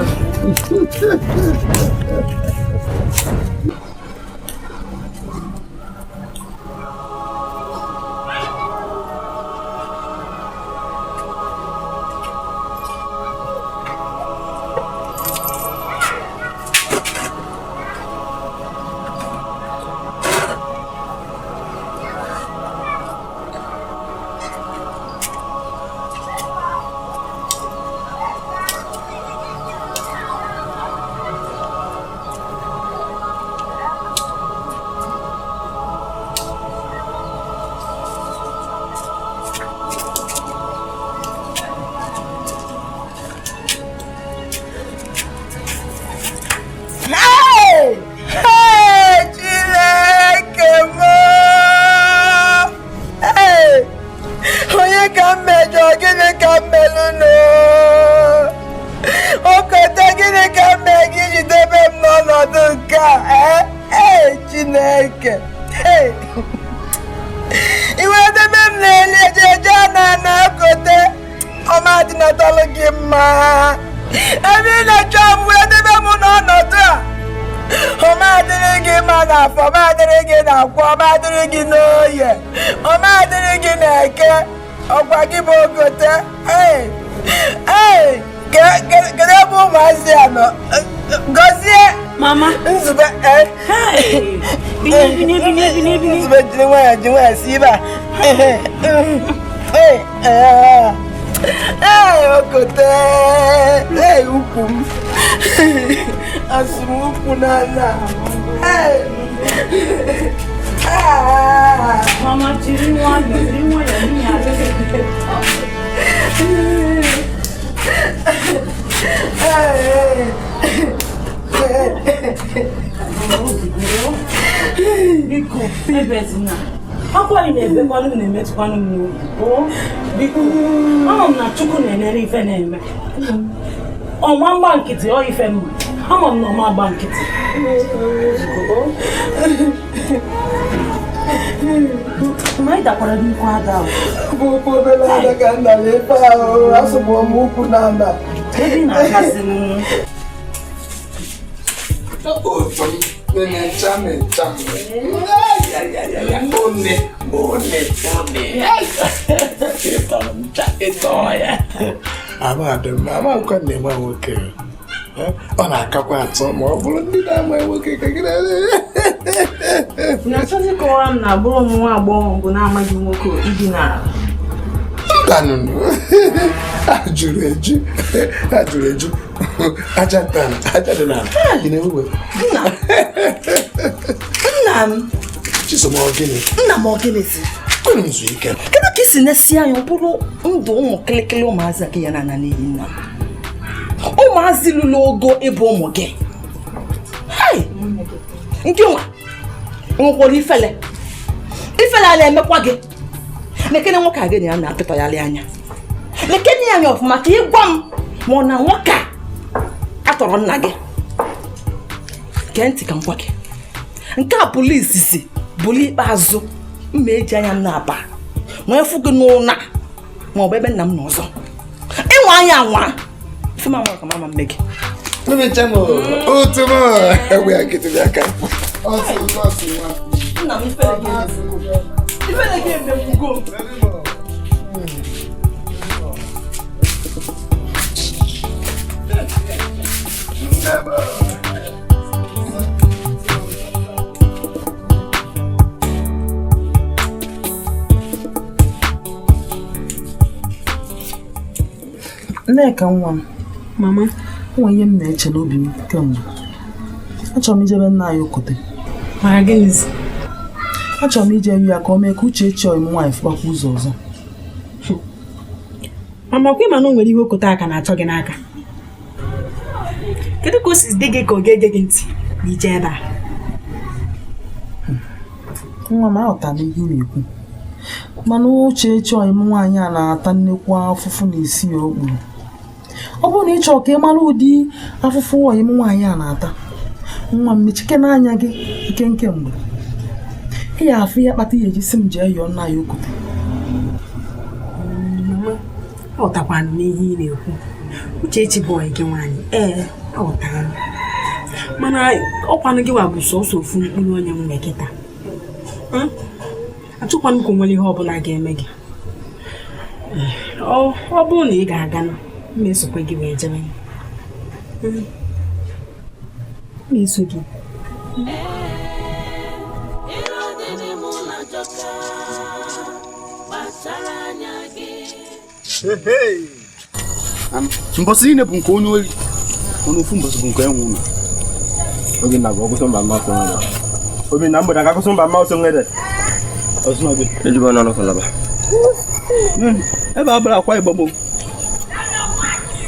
Mama. Nzube. Hey. Bini bini bini bini. Nzube jiri nwayọ ji nwayọ si ebe a. Ee, Okote. Ee, ukwu m. Asụ m ukwu n'ala. Ee. Mama jiri nwayọ jiri nwayọ n'ihi Ebezina. Akwa anyị na-ebekwanụ m na-emetụkwanụ m n'obi. Biko, ama m na Chukwu na-enere ife na-eme. Ọma mgba nkịtị ọ ife mma. Ama m na ọma gba nkịtị. Ma ị dakwara nnukwu ada ahụ. Bụ ụkwụ obere ada ka nna m ife ahụ asụgbọ m ụkwụ na ana. Ebe ị na-agasị m. Nwoke ọ na-akakwa atọ ma ọ bụrụ ndị na-ama nwoke ka gị na-achọzi kọwara m na agbụrụ m nwa agbọghọ bụ na-amaghị nwoke idina mbanụnụ ajụrụ eju ajụrụ eju aja aja dị n'ala ị na-ewe nna m Chisom ọ gịnị? Nna m ọ gịnịzi? Kwere m zuo ike. Kedu ka isi na-esi anya ọ bụrụ ndụ ụmụ kịlịkịlị ụmụazị gị ya na-ana n'iyi nna m? Ụmụazị lụrụ ogo ịbụ ụmụ gị. Hai! Nke nwa nwekwara ifele. Ifele a na-emekwa gị. Lekene nwoke a gị na ya na-apịtọgharị anya. Lekene ya anya ọfụma ka ị gwa m ma ọ na nwoke a atọrọ nna gị. Gee ntị ka m gwa gị. Nke a bụlụ izizi bụlụ ikpeazụ mma eji anya m na-aba nwee fụ gị n'ụna ma ọ bụ ebe nna m nọ ọzọ. Ịnwa anya anwa ife m anwa ka mama mme gị. Nna m ifele gị emegbugo m. Nneka nwa m, mama, o nwere ihe m na-eche n'obi m kemgbe. Achọrọ m ijebe nna anyị Okote. Maka gịnịzi? Achọrọ m ije yu ya ka o mee ka Uchechi ọyị m nwaanyị fụkwa ụzọ ọzọ. Mama, kwa ịma na o nwere ihe Okote aka na-achọ gị n'aka. Kedu ka o si dị gị ka ọ ga-ege gị ntị na ije ebe a? Nwa m aghọtara m ihe ị na-ekwu. Mana Uchechi ọyị m nwaanyị a na-ata nnekwu afụfụ n'isi ya okpuru. Ọ bụrụ na ị chọrọ ka ị mara ụdị afụfụ ọyị m nwaanyị a na-ata, nwa m mechike n'anya gị nke nke mgbe ị ga-afụ ihe kpata ihe eji si m jee yọọ nna ya Okote. Aghọtakwana m ihe ị na-ekwu. Uchechi bụ ọyị gị nwaanyị. Ee, aghọtara m. Mana ọkwanụ gị wa bụ sọsọ ofu mkpụrụ onye m nwe kịta. Achọkwanụ ka o nwere ihe ọbụla ga-eme gị. Ọ bụrụ na ị ga-aga na m esokwe gị wee jebe. M eso gị. Mbọsị niile bụ nke onye ori, mana ofu mbọsị bụ nke enwe ụlọ. Obinna bụ ọgụsọ mba mma nwere. Obinna mgbede aka agụsọ mba mma ọsọ nwere. Ejikwa n'ọnụ falaba. Ebe a bara akwa ịgbọ m.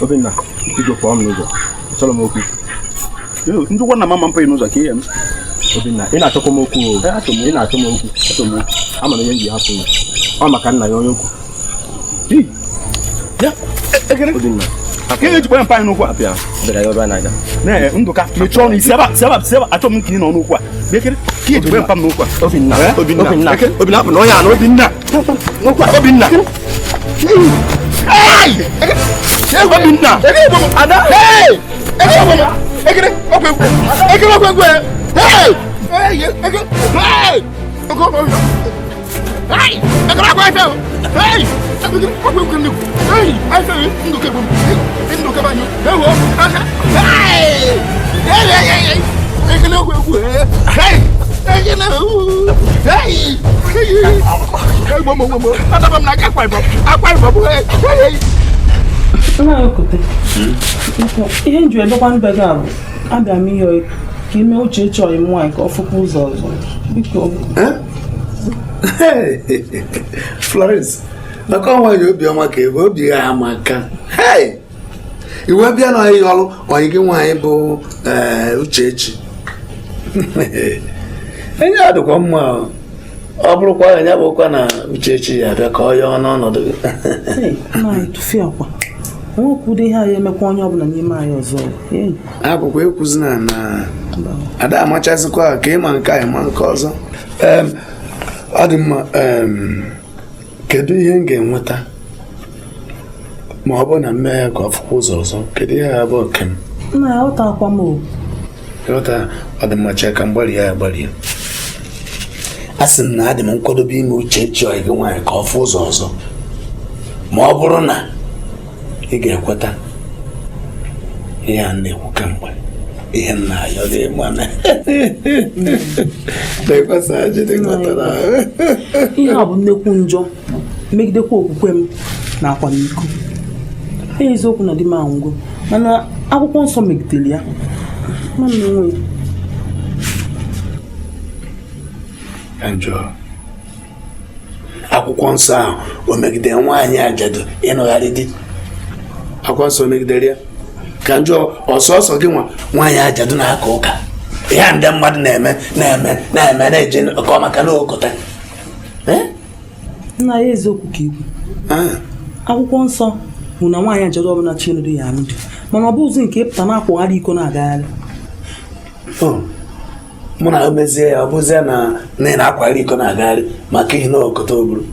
Obinna, biko pụọ m n'ụzọ. Achọrọ m okwu. Njikwa na mama mpụ n'ụzọ ka ihe m. Obinna, ị na-achọkwa m okwu o. Ị na-achọ m okwu. Achọ m okwu. Ama m ihe m ji hapụ ya. Ọ maka nna ya onye okwu. Ya, ekele. Obinna. Ka ihe ejikwa mpa anyị n'okwu a? Apịa, bịara ya ọrụ a na-aga. Nee, Ndụka, mechie ọnụ isi ebe a, si ebe a, si ebe a, achọ m ka ị nọ n'okwu a. Bịa ekele, ka ihe ejikwa mpa m n'okwu a. Obinna, Obinna, Obinna, ekele. Obinna, hapụ na onye a na Obinna. N'okwu a, Obinna. Hey! Obinna. Ada. Hey! Ekele, ọkwa egwu. Ekele, ọkwa egwu. Hey! Hey, ekele. Hey! Hey! Ekele, ọkwa egwu. Hey! Ekele, ọkwa egwu nnukwu. Hey! Ife ndụka egwu. Ndụka banyo. Ewo, aka. Hey! Hey, hey, hey. Ekele, ọkwa egwu. Hey! Ekele. Hey! Hey, mo mo mo. Adaba m na aka akwa ibom. Akwa ibom. Hey! Hey! Nna Okote, ihe nju ebekwa mbe gị a bụ abịa m ihe ka ime Uchechi ọyị m nwaanyị ka ọ fụkwa ụzọ ọzọ. Biko. Florence, maka nwaanyị obiọma ka ebe obi ya amaka. Hey! Iwe bịa na ihe ọrụ ọyị gị nwaanyị bụ Uchechi. Enye ọ dịkwa mma. Ọ bụrụkwa ya bụkwa na Uchechi ya abịa ka ọ yọọ n'ọnọdụ gị. Nna anyị tụfie akwa. Onwekwudo ihe anyị emekwa onye ọbụla n'ime anyị ọzọ. Akwụkwọ ekwuzina na ada amachazikwa ka ịma nke a ịma nke ọzọ. Ọ dị mma. Kedu ihe m ga-enweta ma ọ bụrụ na m mee ya ka ọ fụkwa ụzọ ọzọ? Kedu ihe ya bụ oke m? Nna ya ụtakwa m o. Ịghọta, ọ dị mma, chee ka m gbarie ya gbarie. A sị m na adị m nkwadobe ime Uchechi ọyị gị nwaanyị ka ọ fụ ụzọ ọzọ ma ọ bụrụ na ị ga-ekweta ihe a na-ekwu kemgbe, ihe m na-ayọ gị mana ihe a bụ nnekwu njọ megidekwa okwukwe m na akwamiko. Eziokwu na di m anwụgo, mana akwụkwọ nsọ megidere ya. Ma m onwe ya njọ. Akwụkwọ nsọ ahụ o megidere nwaanyị ajadu ịnụgharị di? Akwụkwọ nsọ megidere ya? Ka njọ ọsọsọ gị nwa nwaanyị ajadu na-aka ụka ihe ndị mmadụ na-eme na-eme na-eme na-eje ka ọ maka na okota. Nna ya eziokwu ka ikwu. Akwụkwọ nsọ bụ na nwaanyị ajadu ọbụla chi nụrụ ya anụ di, mana ọ bụ ụzọ nke ịpụta na-akwụgharị iko na-agagharị. Mụ na mezie ya ọ bụzie na ị na-akwagharị iko na-agagharị maka ihe na okota o buru.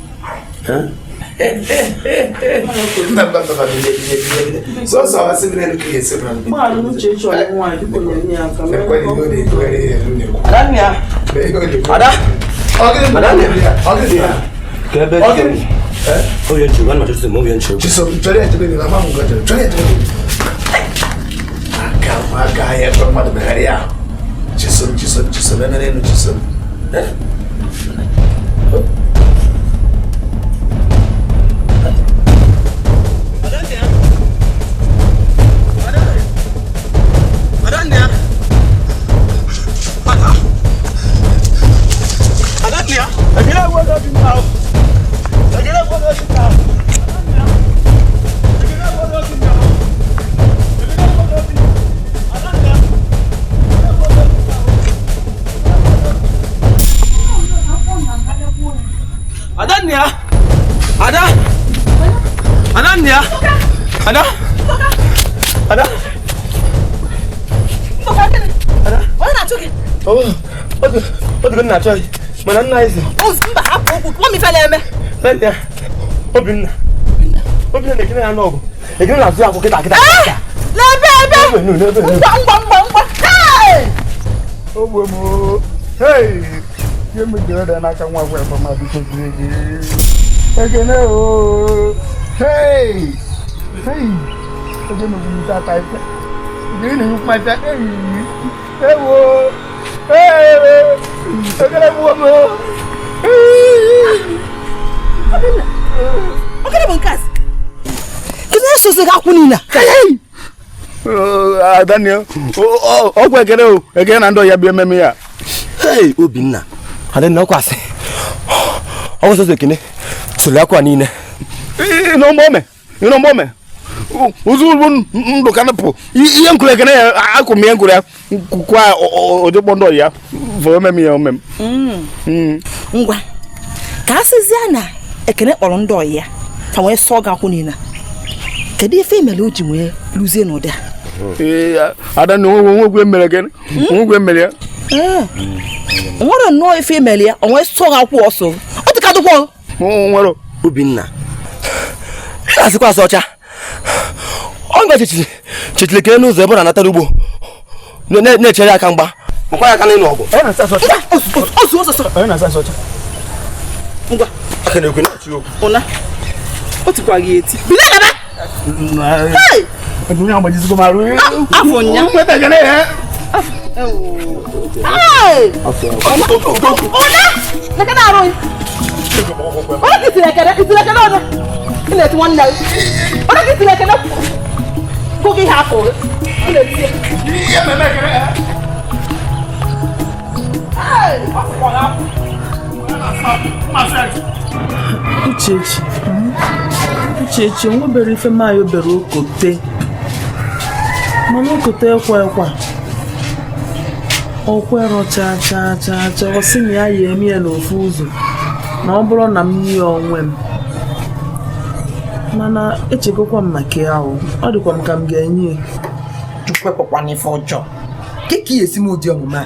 Chisom, Chisom, Chisom, Chisom. Adannia! Ada! Adannia! Ada! Ada! Ada! Onye na-achụ gị? Ọ dịgo nna achọ gị, mana nna anyị si. Mba, hapụ okwu, kpọọ m ife na-eme. Adannia, Obinna. Obinna na-ekene ya n'ọgụ. Ekene na-azụ ya akwụ kịta kịta. N'ebe ebe! Ngwa ngwa ngwa ngwa! Hey! Ogbe m o! Hey! Ihe m jere dị n'aka nwa agwa ebe mmadụ kwesịrị gị. Ekene o! Hey! Hey! Oge m gwuru ata ife. Gịnị na-ekwu mata? Ewo! Hey! Ekene gbuo m o! Ogene bụ nke a? Kedu onye sozi gị akwụ niile a? Daniel, ọgwụ ekene o, ekene na ndị ọya bịa ememe ya. Hey, Obinna. Adanna ọkwa asị. Ọ bụ sọsọ ekene soro akwa niile. Ịnọ mgbe ụzọ ugbo ndụ ka nụpụ ihe nkụrụ ekene ya akụ m ihe nkụrụ ya kwukwa ojekpọ ndị ọya vọ ememe ya omem. Ngwa ka a sịzie na ekene kpọrọ ndị ọyị ya ka wee sọọ gị akwụ niile, kedu ife mere o ji wee lụzie n'ụdị a? Ee, Adanna onwegwe mere gị onwegwe mere ya. Nwere nnọọ ife mere ya o wee sọọ gị akwụ ọsọ ọ dịka dịkwa nwere. Obinna ị na-asịkwa asị ọcha. Ọ nga chechiri chechiri ekene n'ụzọ ebe ọ na-anatara ugbo na-echere aka mgba makwa ya aka n'ịnụ ọgụ. Ngwa aka na-ekwe na-achị okwu ụna o tikwa gị eti bido gaba. Hey! Afọ nya Hey! Ụna na arụ onye ka itiri ekene itiri ekene ọna ị na-eti nwanne gị onye ka itiri ekene kụ gị ihe akụ gị ị na-eti ya. Hey! Uchechi, Uchechi, o nwebere ife mayo bere okote, mana okote ekwe ekwa okwero cha cha cha cha, ọ sị na ya ya eme ya n'ofu ụzọ. Ma ọ bụrụ na m nye ya onwe m, mana echegokwa m maka ya ahụ, ọ dịkwa m ka m ga-enye ya. Chukwu ekwekwana ife ọjọọ. Ka ị esi m ụdị omume a?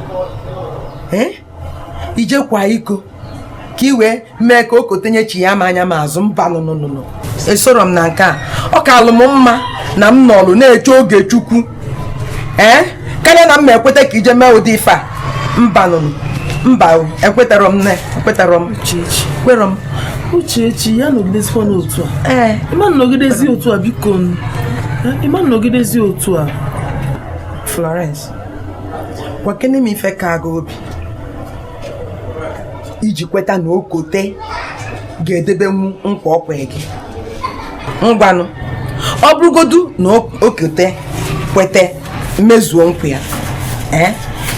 Ije kwa iko ka ị wee mee ka Okote nye chi ya ma anya m azụ mba nụnụnụnụ. Esoro m na nke a. Ọ ka alụ m mma na m nọlụ na-eche oge Chukwu. Karịa na m ma ekweta ka ije mee ụdị ife a. Mba nụnụ. Mba, ekwetarọ m na ekwetarọ m. Kwerọ m. Uchechi ya nọgidezikwa n'otu a. Ịma nnọgidezi otu a biko. Ịma nnọgidezi otu a. Florence, gwakene m ife ka aga obi iji kweta na Okote ga-edebenwu nkwa ọkwa gị. Ngwanụ, ọ bụrụgodu na Okote kweta mmezuo nkwa ya,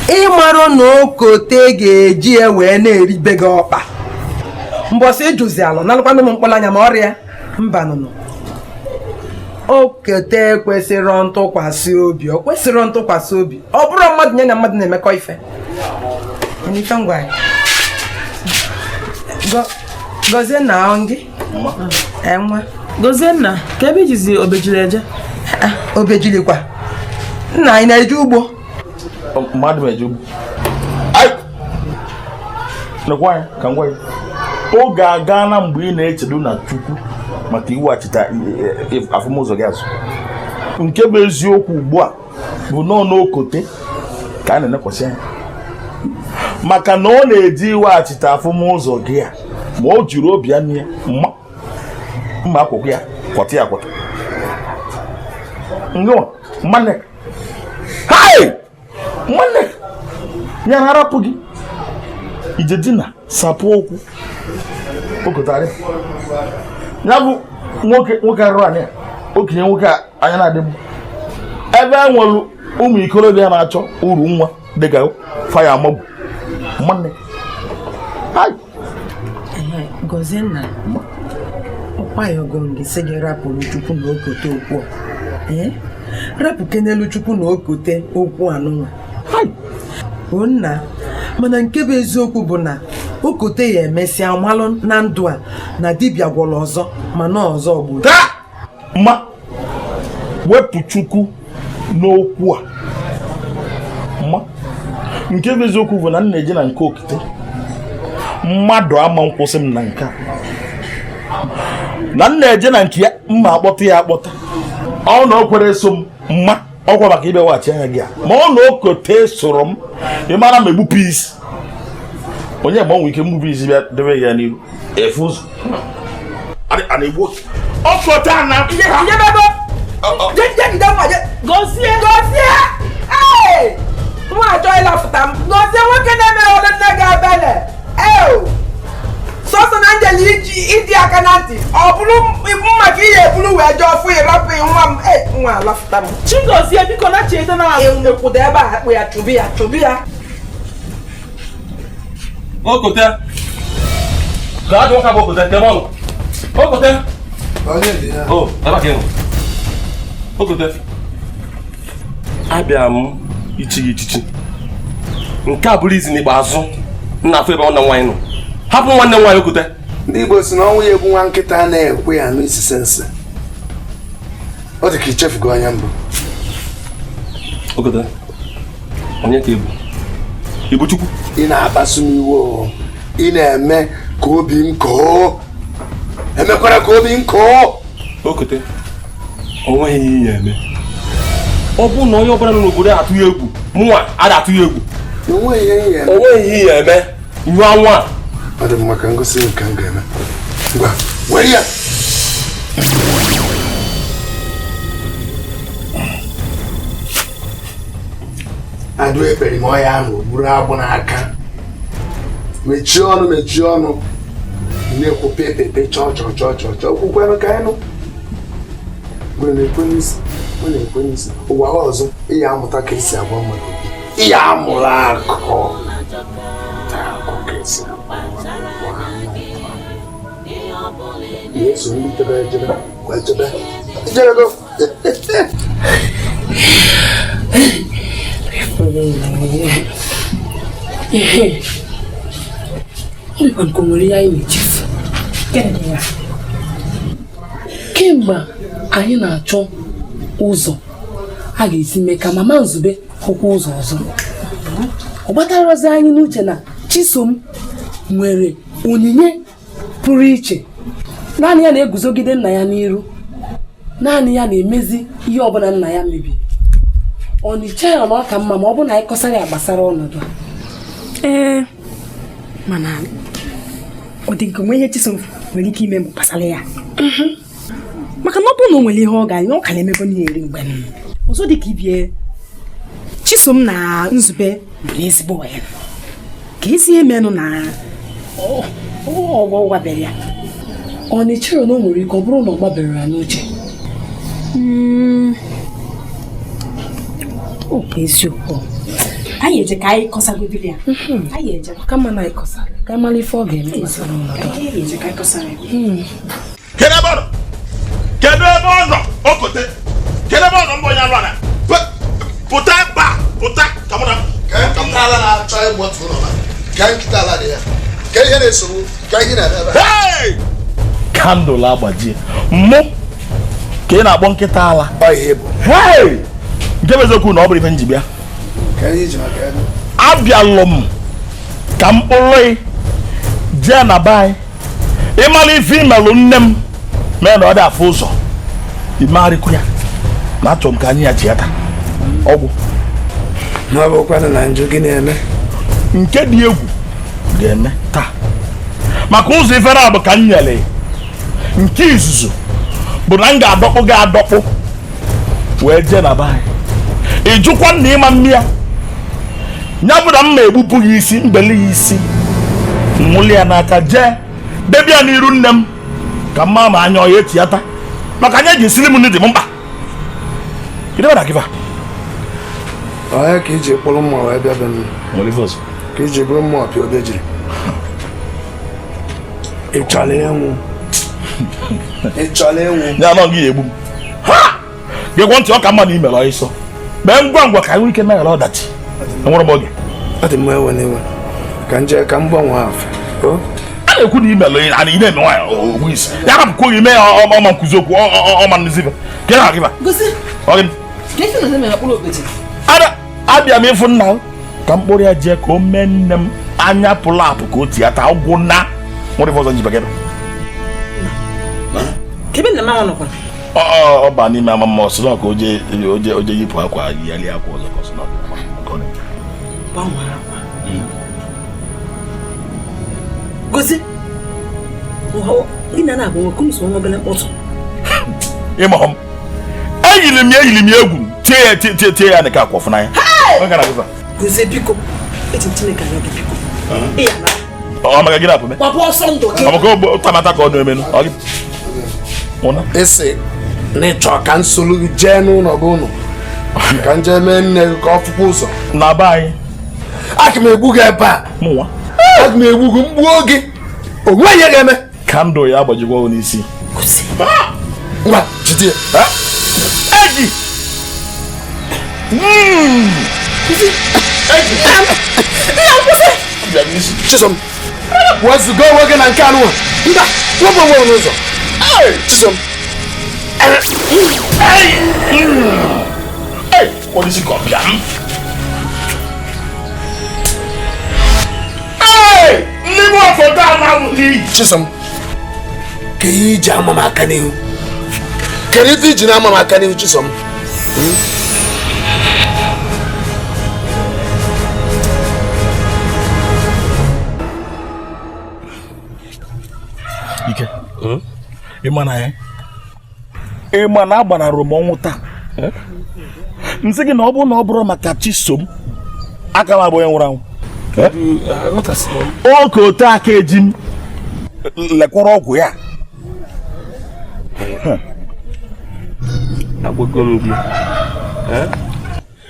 ịmarụ na Okote ga-eji ya wee na-eribe gị ọkpa. Mbọsị ịjụzi alụ nalụkwanụ m mkpọrọ anya ma ọrịa mba nụnụ. Okote kwesịrị ntụkwasị obi, ọ kwesịrị ntụkwasị obi. Ọ bụrụ mmadụ nye na mmadụ na-emekọ ife. Ife ngwa ya. Gọzie na ahụ gị. Nwa. Gọzie nna, ka ebe ijizi obejiri eje? Obejiri kwa. Nna anyị na-eje ugbo. Mmadụ eje ugbo. Nekwa ya ka ngwa ya. Oge agaala mgbe ị na-echedo na Chukwu maka iweghachite afụmụzọ gị azụ. Nke bụ eziokwu ugbu a bụ nọọ n'Okote ka a na-enekwasị anya. Maka na ọ na-eji iweghachite afụmụzọ gị a ma o jiri obi ya nye mma akwụkwọ ya kwọta ya akwọta. Ngwa mmanne hai mmanne ya na-arapụ gị ije dina sapụ ụkwụ Okote ya bụ nwoke arụrụ anya okenye nwoke anya na-adị mma ebe e nwere ụmụ ikorobịa na-achọ uru nwa dịka faya amagbu mmanne. Gọzie nna, ọkwayogo gị sị gị rapụrụ Chukwu na Okote okwu a. Rapụ kenelu Chukwu na Okote okwu anụnwa. O nna, mana nke bụ eziokwu bụ na Okote ya emesịa malụ na ndụ a na dibịa gwọrọ ọzọ mana ọzọ gburu. Ma wepụ Chukwu n'okwu a. Ma nke bụ eziokwu bụ na m na-eje na nke Okote mmadụ ama nkwụsị m na nke a. Na m na-eje na nke ya mma akpọta ya akpọta. Ọ na o kwere eso m mma ọkwa maka ịbịawaghachi anya gị a. Ma ọ na Okote soro m ị mara ma egbupụ isi. Onye ma ọ nwere ike mgbupụ isi bịa debe ya n'ihu efu ụzọ. A na-egbu Okote a na Gọzie! Gọzie! Ee! Nwa achọ ịlafụta m. Gọzie nwoke na-emere ọrụ nne gị ebele. Sọsọ na njeli iji aka na ntị ọ bụrụ mma ka ihe eburu wee jee ọfụ ịrapụ nwa m nwa alafụta m. Chigozie biko na cheta na ekwudo ebe a akpụ ya chụbụ ya chụbụ ya. Okote ka ajọ nwoke bụ Okote nke ọnụ. Okote. O, ebe a ka ị nọ. Okote. Abịa m ichi gị ichichi. Nke a bụrụ izi n'ikpeazụ m na-afụ ebe nwanne m nwaanyị nọ. Hapụ nwanne m nwaanyị Okote. Ndị Igbo si na ọnwụ ya egbu nwa nkịta na-ekwe ya n'isisi nsị. Ọ dị ka ichefugo anya mbụ. Okote, onye ka ị bụ? Ị bụ Chukwu? Ị na-akpasu m iwe o. Ị na-eme ka obi m koo. Emekwara ka obi m koo. Okote, o nweghị ihe ị ga-eme. Ọ bụrụ na onye ọbụla nọ n'obodo a atụ ya egwu, mụnwa a na-atụ ya egwu. O nweghị ihe ị ga-eme. Nyụọ nwa. Ọ dị mma ka ngosi nke m ga-eme. Ngwa, were ya. Adụ ekpere ma ọ ya ahụ buru agbụ n'aka. Mechie ọnụ mechie ọnụ. Na-ekwu pepepe chọọ chọọ chọọ chọọ chọọ kwukwanụ ka anyị nụ. Nwere na-ekwe n'isi, nwere na-ekwe n'isi. Ụwa ọzọ, ị ya amụta ka esi agwa mmadụ okwu. Ị ya amụrụ akọ. Akọ ka esi agwa mmadụ. Yesu ndị chebe echebe, wee chebe. Ijerego. Ọ dịkwa nke o nwere ihe anyị na-echefu. Kemgbe anyị na-achọ ụzọ a ga-esi mee ka mama Nzube hụkwa ụzọ ọzọ, ọ gbatarozi anyị n'uche na Chisom nwere onyinye pụrụ iche. Naanị ya na-eguzogide nna ya n'iru, naanị ya na-emezi ihe ọbụla nna ya mebiri. Ọ na-eche ya na ọ ka mma ma ọ bụrụ na anyị kọsara ya gbasara ọnọdụ a. Ee, mana ọ dị nke onwe ihe Chisom nwere ike ime gbasara ya, maka na ọ bụrụ na o nwere ihe ọ ga-anya, ọ ka na-emebe na-eri mgbe ọzọ. Dị ka ibie, Chisom na Nzube bụ ezigbo ya ka ezi ihe menụ na ọgwọ gwabere ya. Ọ na-echere na o nwere ike ọ bụrụ na ọ gbabere ya n'uche. Ọ bụ eziokwu, anyị eje ka anyị kọsagodiri ya, anyị eje. Ka mma na anyị kọsara ka anyị mara ife ọ ga-eme gbasara ọnọdụ a. Anyị eje ka anyị kọsara ya. Kedu ebe ọ nọ? Kedu ebe ọ nọ? Okote, kedu ebe ọ nọ? Mbọ onye alụ ana pụta ebe a, pụta ka mụ na Ka nkịta ala na-achọ ịgbatu ụlọ ha. Ka nkịta ala dị ya. Ka ihe na-esogbu, ka ihe na-eme ebe a. Hey! Kandụl agbajie mụ ka ị na-akpọ nkịta ala. Ọ ihe bụ. Hey! Nke bụ eziokwu na ọ bụrụ ife nji bịa. Ka ihe iji maka ya. Abịalụ m ka mkpụrụ jee na be anyị ịmara ife imelụ nne m mee na ọ dị afụ ụzọ imegharịkwu ya na achọrọ m ka anyị ya ji aka ọgwụ. Na ọ bụkwanụ na njụ gị na-eme. Nke dị egwu ga-eme taa maka ụzọ ifere a bụ ka m nyere nke izuzu bụ na m ga-adọkpụ gị adọkpụ wee jee na be anyị ịjụkwa nna ịma mmi ya ya bụ na m ma egbupụ gị isi mbeli ya isi nwụli ya n'aka jee debe ya n'iru nne m ka mma ma anya ọ ya etiata maka anya ji esiri m nri dị m mkpa. Kedu ebe na gịva? Onye ka iji kpụrụ mma wee bịa be m? Ka iji bụrụ mma ọpịa obe jiri. Ị chọrọ ịnwụ? Ị chọrọ ịnwụ? Ya nọ gị egbu m. Ha! Gekwa ntị, ọ ka mma na imere ọsọ. Mee ngwa ngwa ka anyị nwee ike meghara ọdachi. Enwere m oge. Ọ dị mma, ewe n'ewe. Ka nje ka m gbanwee afa. A na-ekwu na imelụ ị na ị na-eme nwaanyị ogbu isi. Ya rapụkwa gị mee ọma nkụzi okwu ọma nzibe. Ka ị na-agịba? Gosi. Ọ gịnị? Ka esi na mere mkpụrụ okpete. Abịa m ịfụ nna m ka mkpụrụ ya jee ka o mee nne m anya pụrụ apụ ka o tiata ọgwụ na nwere ife ọzọ nji bekere. Kebe nna m ahụ nọkwa. Ọ ba n'ime ama mma ọsị na ka oje yipụ akwa yigharịa akwa ọzọ ka ọ sị na ọ dị Gbanwee akwa. Gosi. Gị na na-abụ nwoke m so nwa obere mkpọtụ. Ịma m. Eyiri m ya egwu tie ya nke akwa ọfụna ya. Gosi biko. Eji m Chineke arịọ gị biko. Ị ya na. Ọ maka gị na-apụ me? Gbapụ ọsọ ndụ gị. Ọ maka tamata ka ọ na-emenụ. Ọ gị. Esi na ịchọ ka nsolu gị jee n'ụlọ gị ụnụ ka m jee mee nne gị ka ọ fụkwa ụzọ. Na be anyị. Aga m egbu gị ebe a. Mụnwa. Aga m egbu gị mgbuo gị. O nweghị ihe ga-eme. Kandụl ya agbajikwa n'isi. Ngwa jide ya. Eji. Eji. Eji. Chisom, wezuga onwe gị na nke anụnwa. Mba, wepụ onwe gị n'ụzọ. Chisom. What is it called? Chisom, ka ihe iji ama m aka n'ihu. Kedu ife iji na-ama m aka n'ihu, Chisom? Ike, ịma na ya ịma na agbanarụ m ọnwụ taa. Nsị gị na ọ bụrụ na ọ bụrụ maka Chisom aka m abụ onye nwụrụ anwụ. Okote aka eji m lekwara ọgwụ ya.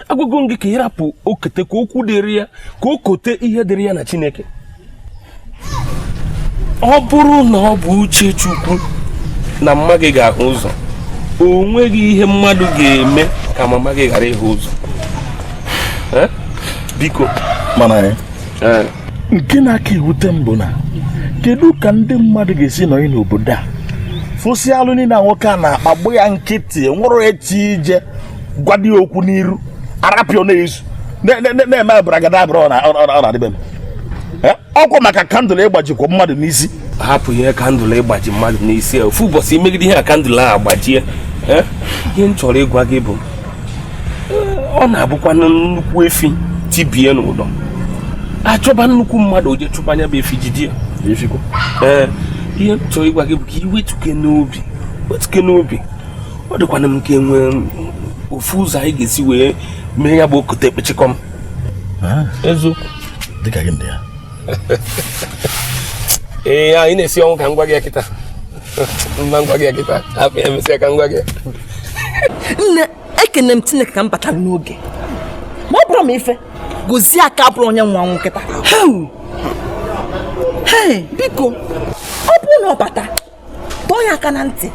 Agwago m gị ka ịrapụ okote ka okwu dịrị ya ka o kote ihe dịrị ya na Chineke. Ọ bụrụ na ọ bụ uche Chukwu na mma gị ga-ahụ ụzọ, o nweghị ihe mmadụ ga-eme ka mama gị ghara ịhụ ụzọ. Biko. Mana ya nke na-aka ewute m bụ na Kedu ka ndị mmadụ ga-esi nọrọ n'obodo a fụsị alụ niile a nwoke a na-akpa gbụ ya nkịtị nwụrụ echi ije gwa ya okwu n'iru arapịọ na-ezu na-eme abragada ọ na-adịbe m ọkwa maka kandụl ịgbajikwa mmadụ n'isi. Hapụ ihe kandụl ịgbaji mmadụ n'isi ofu ụbọchị imegide ihe a kandụl ahụ agbajie. Ihe m chọrọ ịgwa gị bụ ọ na-abụkwa nnukwu efi tibie n'ụdọ achọba nnukwu mmadụ oje chụba anya bụ efi jide ya. Ee, ihe m chọrọ ịgwa gị bụ ka i wetuke n'obi wetuke n'obi. Ọ dịkwana m ka enwe ofu ụzọ anyị ga-esi wee mee ya bụ okote ekpechikọm. Eziokwu. Dịka gị ndị ya. Ee, anyị na-esi ọnwụ ka m gwa gị ya kịta. Mma ngwa gị ya kịta. Hapụ ya mesịa ka m gwa gị. Nne, ekene m Chineke ka m batara n'oge. Ma ọ bụrụ m ife, gozie aka abụrụ onye nwa nkịta. Hei, biko, ọ bụrụ na ọ bata, dọọ ya aka na ntị.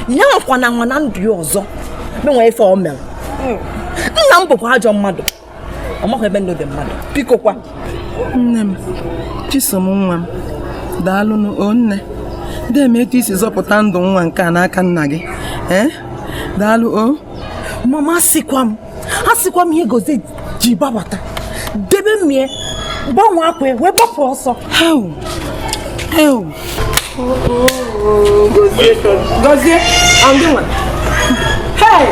Ya nkwa na nwa na ndụ ya ọzọ. Menwe ife o mere. Nna m bụkwa ajọ mmadụ. Ọ makwa ebe ndụ dị mmadụ. Biko kwa. Nne m, Chisom nwa m, daalụnụ o nne. Deme etu isi zọpụta ndụ nwa nke a n'aka nna gị. Daalụ o. Mama asịkwa m ihe Gozie ji gbabata. Debe mmie, gbanwee akwa wee gbapụ ọsọ. Gozie, andịnwa. Hey!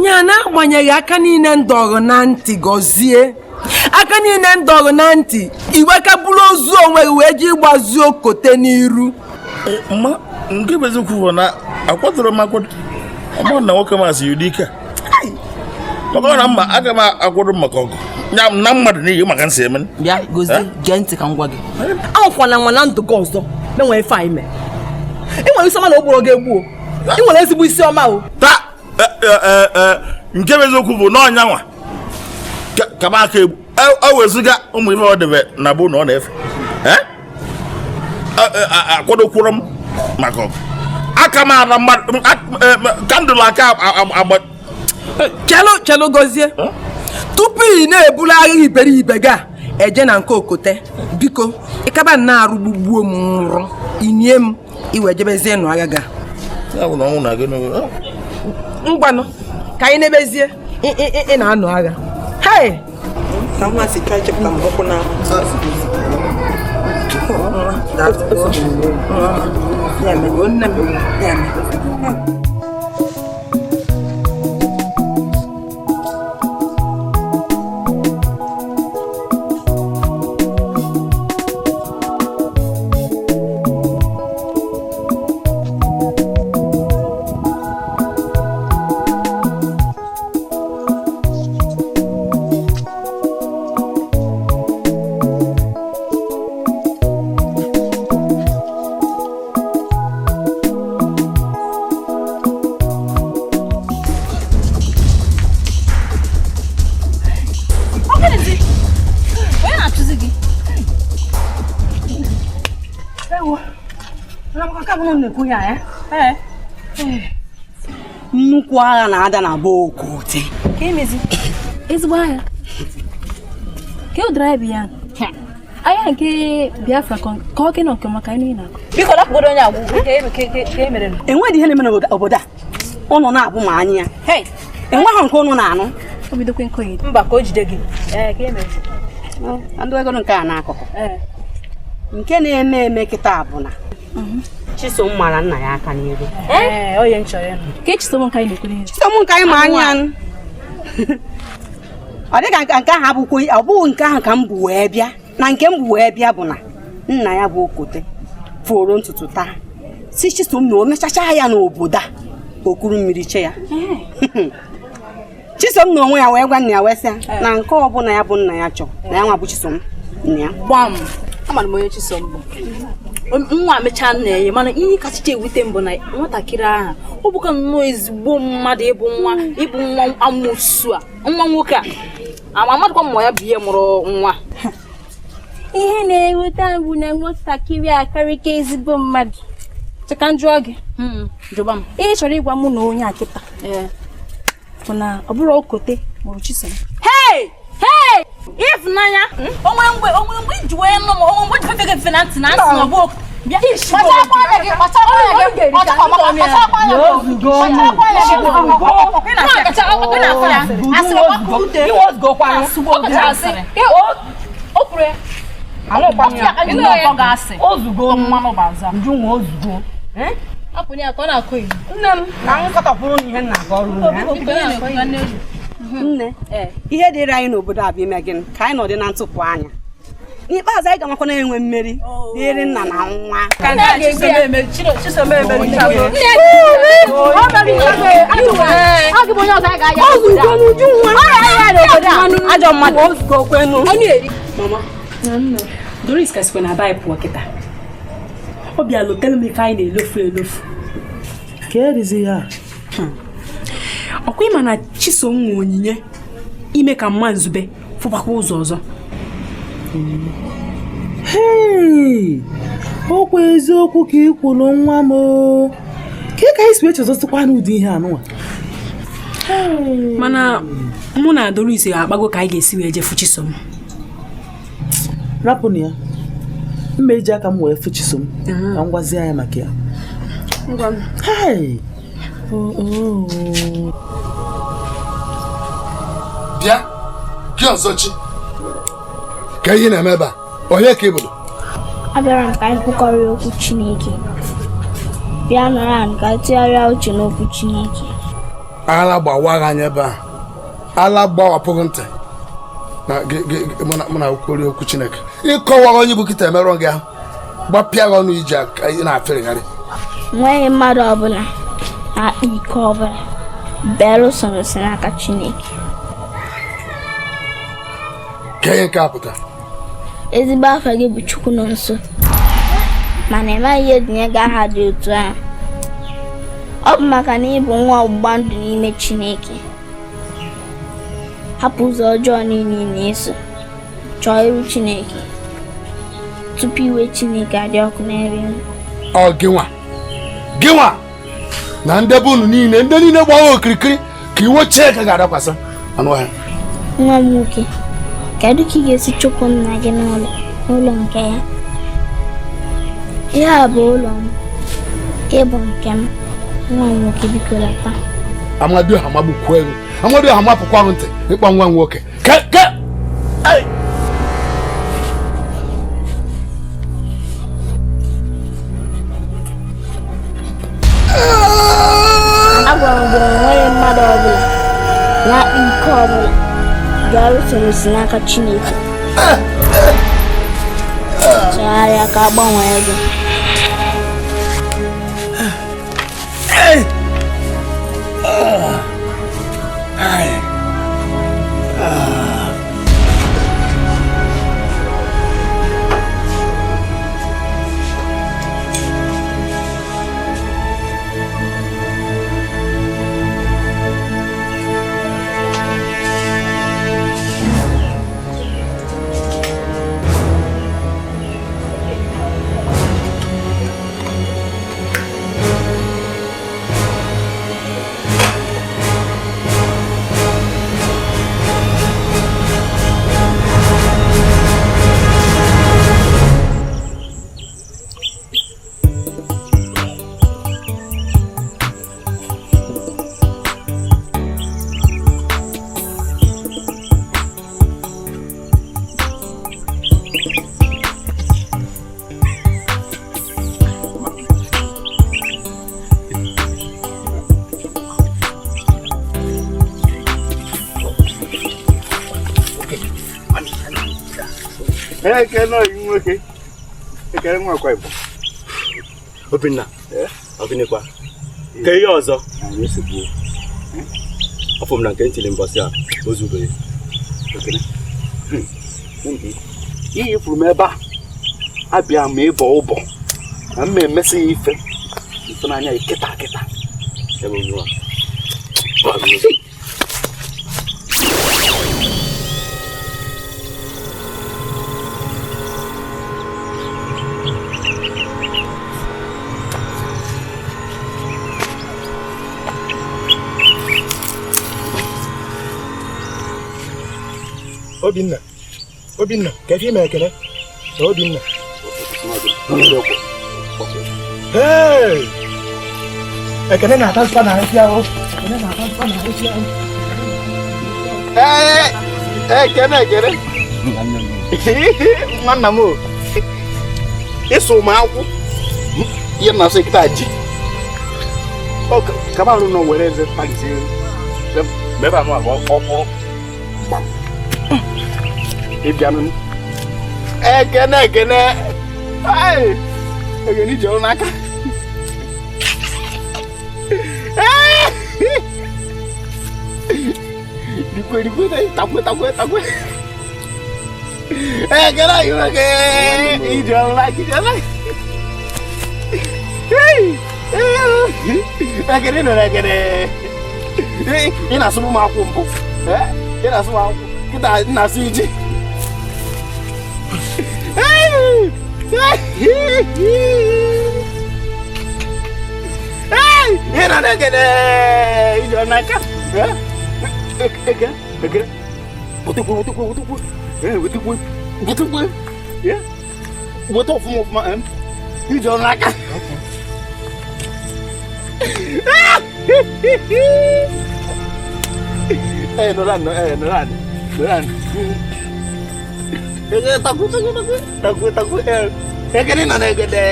Ya na-agbanyeghị aka niile ndọrọ na ntị Gozie. Aka niile ndọrọ na ntị iwe ka bụrụ ozu onwe gị wee ji gbazie okote n'iru. Ma nke bụ eziokwu bụ na akwadoro m akwado. Ọ na nwoke masị ya ike. Maka na mma aga m akwado maka ọgụ. Ya na mmadụ n'ihi maka nsị eme. Bịa Gozie, gee ntị ka m gwa gị. Anwụkwana nwa na ndụ gị ọzọ menwe ife anyị mee. Ị nwere isi ọma na ogboro ga-egbu o. Ị nwere ezigbo isi ọma o. Taa nke bụ eziokwu bụ na ọnya nwa ka m aka egbu ewezuga ụmụ ife ọ debe na bụ na ọ na-efe. Akwadokwuru m maka ọgụ. Aka m ara mmadụ kandụl aka agba. Chelu Gozie. Tupu ị na-ebulu agha iberibe gị a eje na nke okote. Biko ịkaba na arụ gbugbuo m nrọ inie m iwe jebezie nụ agha ga. Ngwanụ ka anyị na-ebezie ị na-anụ agha. Hei! Ka nwa si chọọ ichepụta m ụkwụ na Nnukwu agha na-ada na be Okote. Ezigbo agha. Ka o drive ya. Agha nke Biafra ka ọ ke na nke maka anyị na-akọ. Biko dapụgodo onye agwụ ka e mere. Enweghị ihe na-eme n'obodo a. Ụnụ na-abụ ma anya ya. Enweghị nke ụnụ na-anụ. O bidokwe nkọ ya. Mba ka o jide gị. Ee, ka e mere. Ndụ ego nke a n'akụkụ. Nke na-eme eme kịta bụ na Chisom mara nna ya aka n'iru. Ka Chisom nke anyị na-ekwu ihe. Chisom nke anyị ma anya anụ. Ọ dị ka nke ahụ abụkwa ọ bụghị nke ahụ ka m bụ wee bịa. Na nke m bụ wee bịa bụ na nna ya bụ Okote foro ntutu taa. Si Chisom na o mechacha ya n'obodo a okuru mmiri che ya. Chisom na onwe ya wee gwa nna ya wee sị ya na nke ọbụla ya bụ nna ya chọọ na ya nwa bụ Chisom nna ya. Gbam. Amara m onye Chisom bụ. Nwa mechaa nna ya mana ihe kachacha ewute m bụ na nwatakịrị ahụ ọ bụkwa nnọọ ezigbo mmadụ ịbụ nwa amụsụ a nwa nwoke a ama amadụkwa mmụọ ya bụ ihe mụrụ nwa. Ihe na-ewute m bụ na nwatakịrị a karịka ezigbo mmadụ. Cheka njụọ gị. Jụba m. Ihe chọrọ ịgwa mụ na onye a kịta bụ na ọ bụrụ Okote mụrụ Chisom. Hey! Hey! Ịfụnanya onwe mgbe iji wee nụ m onwe mgbe ji fefe gị na ntị na ntị na ọ bụ Nne, ihe dịrị anyị n'obodo a bụ ime gịnị ka anyị nọdị na ntụpụ anya. N'ikpeazụ anyị ga-amakwa na-enwe mmeri dịrị nna na nwa. Ajọ mmadụ ozugo kwenu. Doris ka sikwa na baị pụọ kịta. Ọ bịa lotelu m ife anyị na-elofu elofu. Ka erizi ya. Ọkwa ịma na Chisom nwe onyinye ime ka mma Nzube fụbakwa ụzọ ọzọ. Hei! Okwu eziokwu ka ị kwuru nwa m o. Ka ị ka esi wee chọzọsịkwa n'ụdị ihe anụnwa. Mana mụ na Doris ga-akpago ka anyị ga-esi wee jee fụ Chisom. Rapụnụ ya. Mma eji aka m wee fụ Chisom ka m gwazie ya maka ya. Hei! Bịa, gị ọzọ chi. Ka ihe na-eme ebe a, onye ka ị bụrụ? Abịara m ka anyị kwukọrọ okwu Chineke. Bịa nọrọ anyị ka anyị tụgharịa uche n'okwu Chineke. Ala gbawa gị anya ebe a. Ala gbawapụghị ntị na mụ na kwukọrọ okwu Chineke. Ịkọwara onye bụ kịta emerụ gị ahụ. Gbapịa gị ọnụ iji aka ị na-afịrịgharị. Nweghị mmadụ ọbụla na-akpa ike ọbụla belụsọ na si n'aka Chineke. Ka ihe nke a pụtara? Ezigbo afa gị bụ Chukwu nọ nso, mana ị maghị ihe dị nye gị aha dị otu ahụ. Ọ bụ maka na ị bụ nwa ọgbụgba ndụ n'ime Chineke. Hapụ ụzọ ọjọọ niile ị na-eso, chọọ iru Chineke tupu iwe Chineke adị ọkụ n'ebe ị nọ. Ọ gịnwa gịnwa na ndị be unu niile ndị niile gbara okirikiri ka iwe Chineke ga-adakwasị anụ ọhịa. Nwa m nwoke, kedu ka ị ga-esi chụpụ nna gị n'ụlọ nke ya? Ihe a bụ ụlọ m, ịbụ nke m. Nwa m nwoke, biko lata. Amadioha magbukwa ego. Amadioha mapụkwa ntị ịkpọ nwa m nwoke. Ke ke Agwara m gị na enweghị mmadụ ọbụla na-akpa ike ọbụla ga-arụso si n'aka Chineke. Chegharịa ka a gbanwee gị. Obinna, ọ gịnịkwa? Ka ihe ọzọ? Afọ m na nke ntịrị mbọsị a o zubeghị. Ihe ifuru m ebe a abịa m ịbọ ụbọ na m emesi ya ife ịfụnanya kịta kịta. Obinna, Obinna, ka ife ime Ekene? Obinna. Hey! Ekene na-ata mkpa na ahịhịa ahụ. Ekene na-ata mkpa na ahịhịa ahụ. Ee, Ekene Ekene. Nwanna m o. Ịsụ m akwụ. Ihe na-asụ kịta ji. Ọ kaba arụ nọ were eze kpalizie. Mebe anụ agba ọkwụrụ. Gbam. Ịbịa nụ. Ekene Ekene. Hey! Ekene iji ọrụ n'aka. Dikwe dikwe takwe takwe takwe. Ekene ayụrụ iji ọrụ n'aka iji ọrụ n'aka. Ekene nọ n'ekene. Ị na-asụ m akwụ mbụ. Ị na-asụ m akwụ. Kịta na-asụ iji. Ị nọ n'ekene iji ọrụ n'aka. Ekene ekene. Butukwu butukwu butukwu. Butukwu butukwu. Weta ọfụma ọfụma iji ọrụ n'aka. Nolan, Nolan, Nolan. Takut, takut, takut, takut, takut. Ekene nọ n'ekene.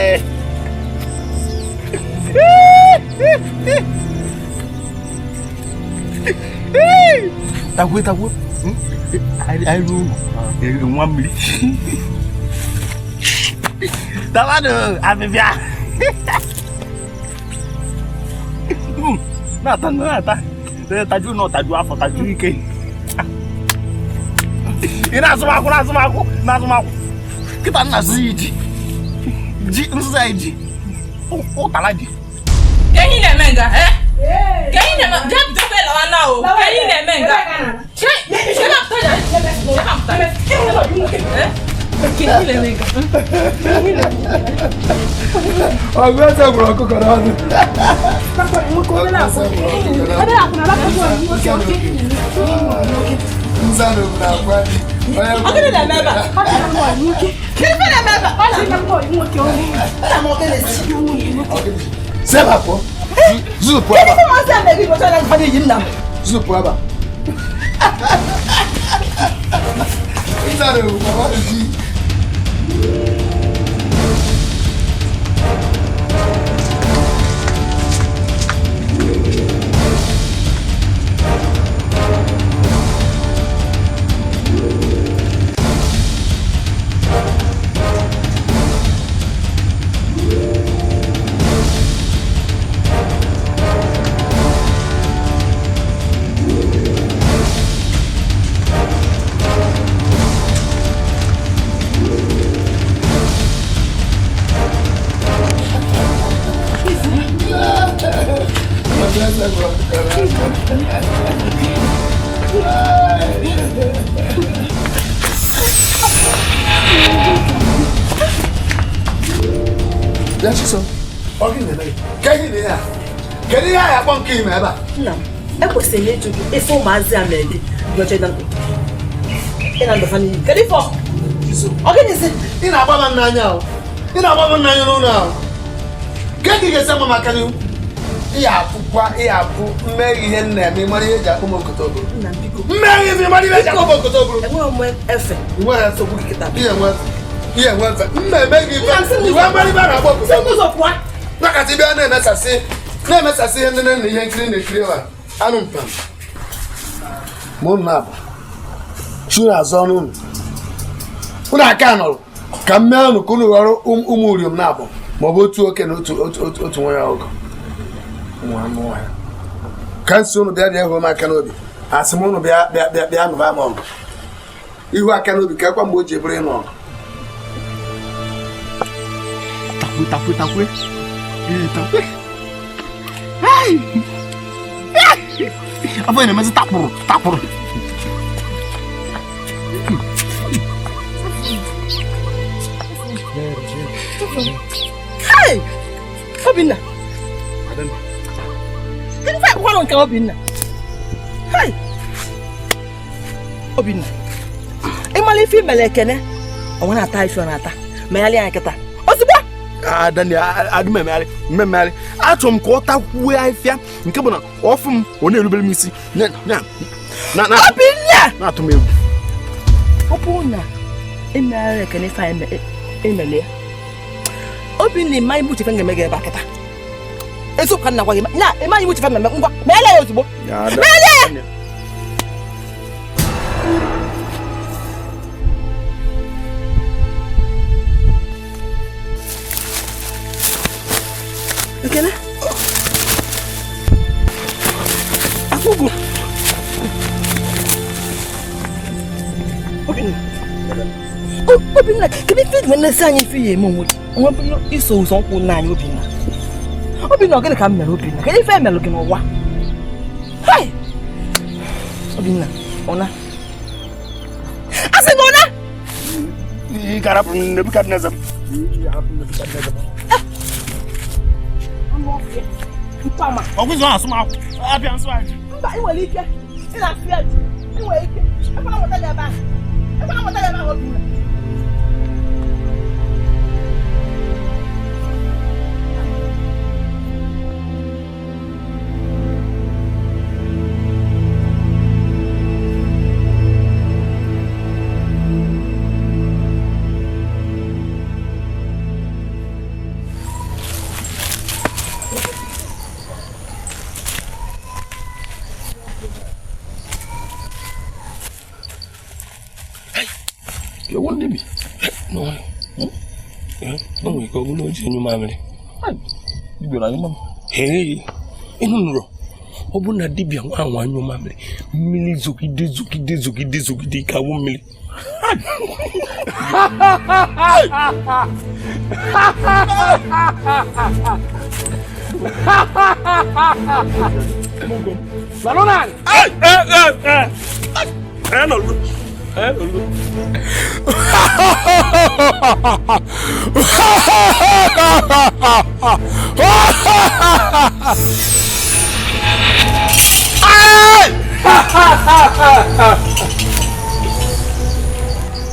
Takwe, takwe. Anyị ruo ụlọ, nwa mmiri. Tawanụ abịbịa. Na-ata, na-ata. Taju nọ, taju afọ, taju ike. Ị na-azụ m akwụ, na-azụ m akwụ, na-azụ m akwụ. Kịta m na-azụ ji. Ji, nzụza ji. Ụtara ji. Ka ihe na-eme nga, eh? Ka ihe na-eme, bịa bidokwa ịlawa na o. Ka ihe na-eme nga. Ọgụ eze gwụrụ ọkụkọ n'ọnụ. Seba pụọ. Zuzu pụọ ebe a. Zuzu pụọ ebe a. Kedu ihe a akpọ nke ime ebe a? Nna m, ekwesịrị m ịjụ gị ife ụmụazị a mere gị ị na-ndụ n'iyi. Kedu ife ọ gịnịzi? Ị na-agba m n'anya ahụ. Ị na-agba m n'anya n'ụlọ ahụ. Kedu ị ga-esi ama m aka n'ihu? Ị ga-afụkwa, ị ga-afụ mmeri ihe m na-eme, mara ihe eji akpọ m okoto oburu. Mmeri ihe mara ihe eji akpọ m okoto oburu. Enweghị m efe. Enweghị nsogbu gị kịta. Ihe enwe ihe enwe efe. M na-eme gị ife. Iwe mara ibe a na-akpọ okoto oburu. Nakasị bịa na-emesasị na-emesasị ihe nne na ihe nkiri na-ekiri ebe a anụ mpam ma unu na-abụ chi na-azụ ọnụ unu unu aka nọrọ ka m mee unu ka unu ghọrọ ụmụ uriom na-abụ maọbụ otu oke na otu nwanyị ọgụ ụmụ anụ ọhịa ka nsi unu bịa bịa hụ m aka n'obi asị m unu bịa bịa bịa bịa nụba m ọgụ ihu aka n'obi ka ekwa mgbe o ji eburu ịnụ ọgụ. Takwe takwe takwe. Takwe. Hey! Afọ na-emezi takpụrụ takpụrụ. Hey! Obinna! Kedu ife akwụkwọ nke Obinna? Hey! Obinna! Ịmala ife imele Ekene onwe na-ata ife ọ na-ata megharịa anya kịta ozugbo. Adani adị mmemegharị mmemegharị achọrọ m ka ọ takwuo ahịfịa nke bụ na ọfụ m ọ na-erubere m isi Obinna na-atụ m egwu. Ọ bụrụ na emegharị Ekene ife anyị emele ya Obinna ịma ibu uche ga-eme gị ebe a kịta eziokwu ka nna gwa gị na ịma ibu uche mmemme ngwa megharịa ya ozugbo megharịa ya. Ekene akwụgo Obinna Obinna kedu ife iji nesi anyị ife ya eme onwe gị onwe bụrụ iso ụzọ nkwụ nna anyị Obinna Obinna ọ gịnị ka m mere Obinna kedu ife emelụ gị n'ụwa hai Obinna ọna asị gị ọna ị ga-arapụ Nebukadneza m. Mba, ị nwere ike ị na-asụ ya ji ị nwere ike ekwela nweta gị ebe ahụ ekwela nweta gị ebe ahụ Obinna. Ọ bụ na dibịa nwa anwa anyụ mamịrị mmiri zogide zogide zogide zogide ike awụ mmiri.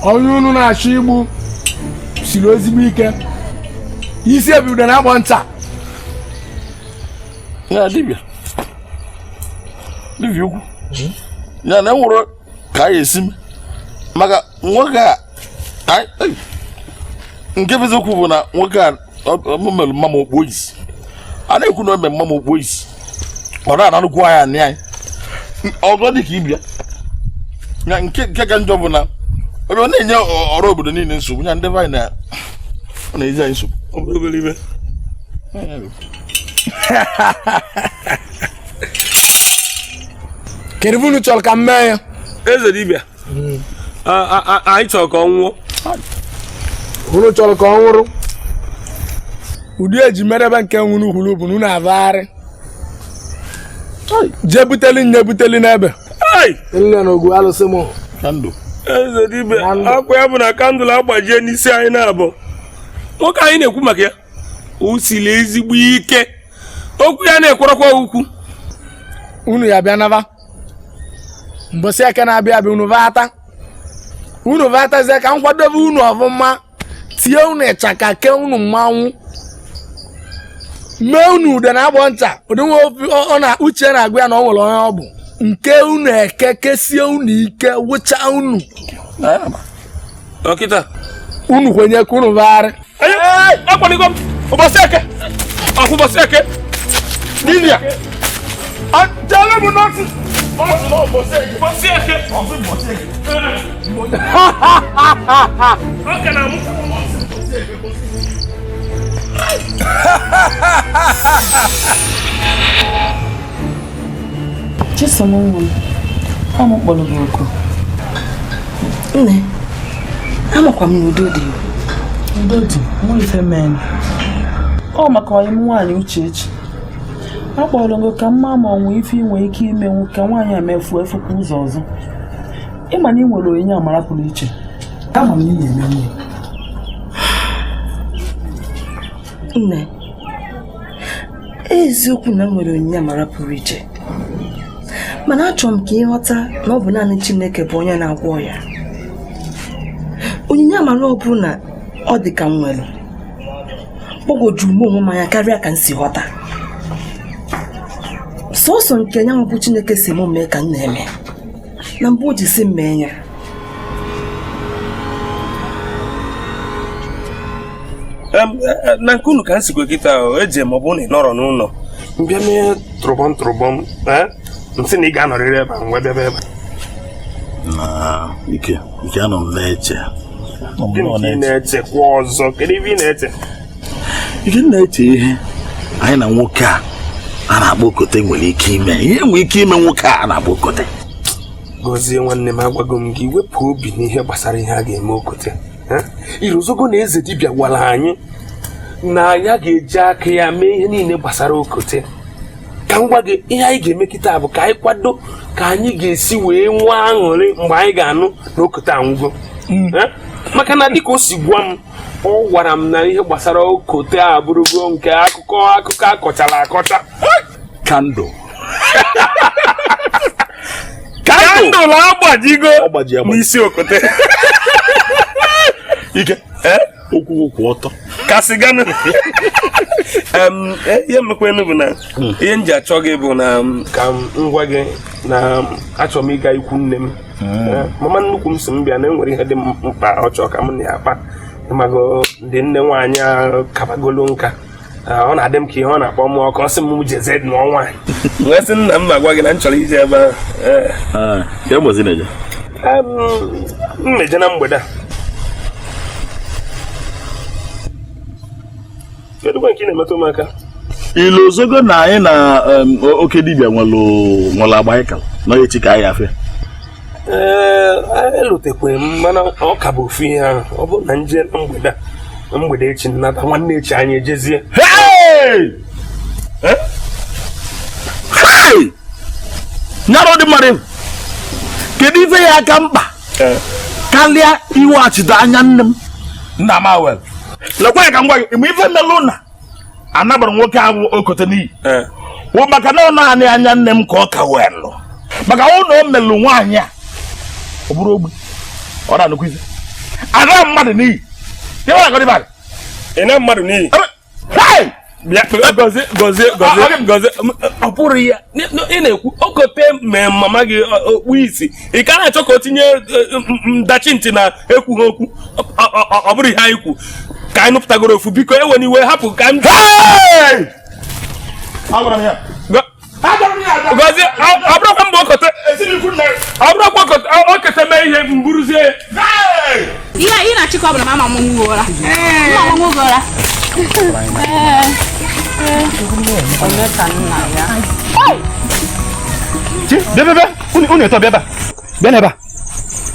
Onye unu na-achọ igbu siri ezigbo ike isi ebido na-agbọ nta ya dibịa dibịa ukwu ya na enwere ka anyị esi maka nwoke a nke bụ eziokwu bụ na nwoke a mere mma m okpu isi a na-ekwu na o mere mma m okpu isi ọ na-anarụkwu anyị anị anyị ọzọ dị ka ibia ya nke ka njọ bụ na ebe ọ na-enye ọrụ obodo niile nsogbu ya ndị be anyị ọ na-ezi anyị nsogbu. Kedu unu chọrọ ka m mee ya? Eze dibịa anyị chọrọ ka ọ nwụọ. Unu chọrọ ka ọ nwụrụ? Ụdị eji merebe nke nwụrụ hụrụ bụ na unu avagharị jee buteli nye buteli n'ebe nne na ogwu alụsị m. Eze dibịa akwa ya bụ na kandụl agbajie n'isi anyị na-abụ nwoke anyị na-ekwu maka ya o siri ezigbo ike okwu ya na-ekwerekwa ukwu. Unu ya bịa naba mbọsị eke na-abịa abịa unu vata unu vatazie ka m kwadobe unu ọfụma tie unu ịchaka ke unu mmanwụ mee unu ude na-agbọ nta ụdị nwa ọ na uche na-agụ ya na ọ nwere onye ọ bụ nke unu eke kesie unu ike wụcha unu dọkịta unu kwenye ka unu bagharị. Akwaligo m ụbọchị eke ọkwụ ụbọchị eke dibịa jele m n'ọtụ ụbọchị eke ọ ka na-amụ. Chisom nwa m, ọ m kpọrọ gị oku. Nne, amakwa m na udo dị. Udo dị, mụ ife mee. Ọ maka ọyị m nwaanyị Uchechi. Akpọrọ m ka mma ma ọnwụ ife inwe ike imenwu ka nwaanyị a mefuo efukwa ụzọ ọzọ. Ịma na ị nwere onyinye amara pụrụ iche. Ama m na ị na-eme ihe. Nne, eziokwu na m nwere onyinye amara pụrụ iche mana achọrọ m ka ị ghọta na ọ bụ naanị Chineke bụ onye na-agwọ ya. Amara ọbụla ọ dị ka m nwere gbagwojuru m onwe m anya karịa ka m si ghọta. Sọsọ nke ya bụ Chineke si m mee ka m na-eme na mbụ o ji si m mee ya. Na nke unu ka m sikwe kịta eje ma ọ bụ na ị nọrọ n'ụlọ mbịa mee tụrụbọm tụrụbọm m sị na ị ga-anọrịrị ebe a ngwa bịaba ebe na ike ike anọ m na-eche. Gịnị ka ị na-echekwa ọzọ? Kedu ife ị na-eche? Ike m na-eche ihe anyị na nwoke a a na-akpọ Okote nwere ike ime ihe nwere ike ime nwoke a na-akpọ Okote. Gọzie nwanne m, agwago m gị wepụ obi n'ihe gbasara ihe a ga-eme Okote. Irozogo na eze dibịa gwara anyị na ya ga-eji aka ya mee ihe niile gbasara Okote. Ka m gwa gị ihe anyị ga-eme kịta bụ ka anyị kwado ka anyị ga-esi wee nwee aṅụrị mgbe anyị ga-anụ na Okote anwụgo. Maka na dịka o si gwa m, ọ gwara m na ihe gbasara Okote a bụrụgo nke akụkọ akụkọ akọchara akọcha. Kandụl kandụl agbajigo n'isi Okote. Ike okwu kwụ ọtọ kasịganụ. Ihe mmekwenu bụ na ihe m ji achọ gị bụ na ka m gwa gị na achọrọ m ịga ikwu nne m. Mama nnukwu m si m bịa na enwere ihe dị mkpa ọ chọrọ ka m na ya akpa. Ịmago ndị nne nwaanyị a kabagolo nka, ọ na-adị m ka ihe ọ na-akpọ m ọkụ, ọ sị m jeze nụọ nwaanyị. Wee sị nna m agwa gị na m chọrọ ije ebe ahụ. M na-eje na mgbede a. Kedu nke ị na-emetụ m aka? Ilozogo na anyị na oke dibịa nwere agba anyị ka nọ echi ka anyị afịa. Ee, elutekwe m mana ọ ka bụ ofu ihe ahụ. Ọ bụrụ na nje na mgbede a, mgbede echi nnata nwanne echi anyị ejezie. Nyarọ dị mmadụ, kedu ife ya aka mkpa karịa iweghachite anya nne m nna m awel? Lekwa ya ka m gwa gị, mgbe ife melụ na anabara nwoke ahụ Okote n'iyi wụ maka na ọ naanị anya nne m ka ọ ka welụ. Maka ọ na o melụ nwaanyị a ọ bụrụ ogbe ọ na-anụkwa ife ana mmadụ n'iyi. Ị na mmadụ n'iyi? Gọzie gọzie gọzie gọzie, ọ bụrụ ya ị na-ekwu Okote mee mama gị okpu isi, ị ka na-achọ ka o tinye ndachi ntị na ekwughị okwu. Ọ bụrụ ihe anyị kwu ka anyị nụpụtagoro ofu, biko ewe n'iwe hapụ ka m. Gọzie, ọ bụrụkwa mgbe Okote, ọ bụrụkwa Okote mee ihe mburuzie ya. Ihe ị na-achịkọ ọbụla ma ama m ụra. Mma m ụra. Chi, bịa bịa bịa, unu eto bịa ebe a. Bịa n'ebe a.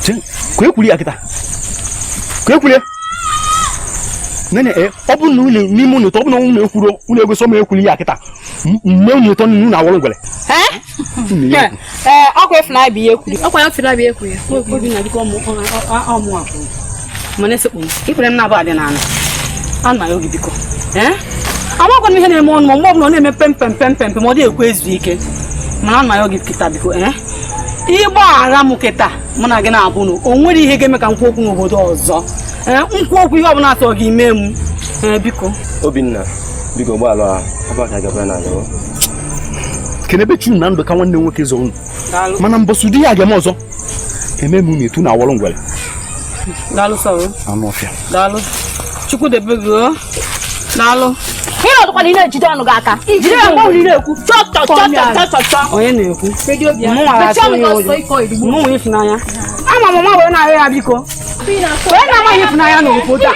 Chi, ka ekwuli ya kịta. Ka ekwuli ya. Nene, ọ bụ na unu n'ime unu eto, ọ bụ na unu ekwuro, unu egosi m ekwuli ya kịta. Mme unu eto unu na-awọrọ ngwere. Ee, ọkwa efu na bụ ihe ekwuri. Ọkwa efu na bụ ihe ekwuri. Obinna biko ọmụ akwụ. Mana esekpu m, ikpere m na-abụ adị n'ala. Ana ya oge biko. Amakwana m ihe na-eme ọnụ ma mgbe ọbụla ọ na-eme pem pem pem pem pem ọ dị ekwe ezu ike. Mana ana ya oge kịta biko. Ịgbaghara m kịta mụ na gị na-abụ na o nwere ihe ga-eme ka m kwuo okwu n'obodo ọzọ. Nkwu okwu ihe ọbụla atọ gị mee m. Biko. Obinna, biko gbaala ahụ. Kenebe chu na ndụ ka nwanne nwoke zọ unu. Mana mbọsụ di ya ga-eme ọzọ. Eme m unu etu na awọrọ ngwere. Daalụ sọ. Anụ ọfịa. Daalụ. Chukwu debe gị o. Daalụ. Ị nọdụkwana ị na-ejide ọnụ gị aka. Jide ya mgbe ọbụla ị na-ekwu. Chọ chọ chọ chọ chọ chọ. Onye na-ekwu? Mụ nwe ịfụnanya. Ama m mama wee na-arịọ ya biko. Onye na-amaghị ịfụnanya n'obodo a.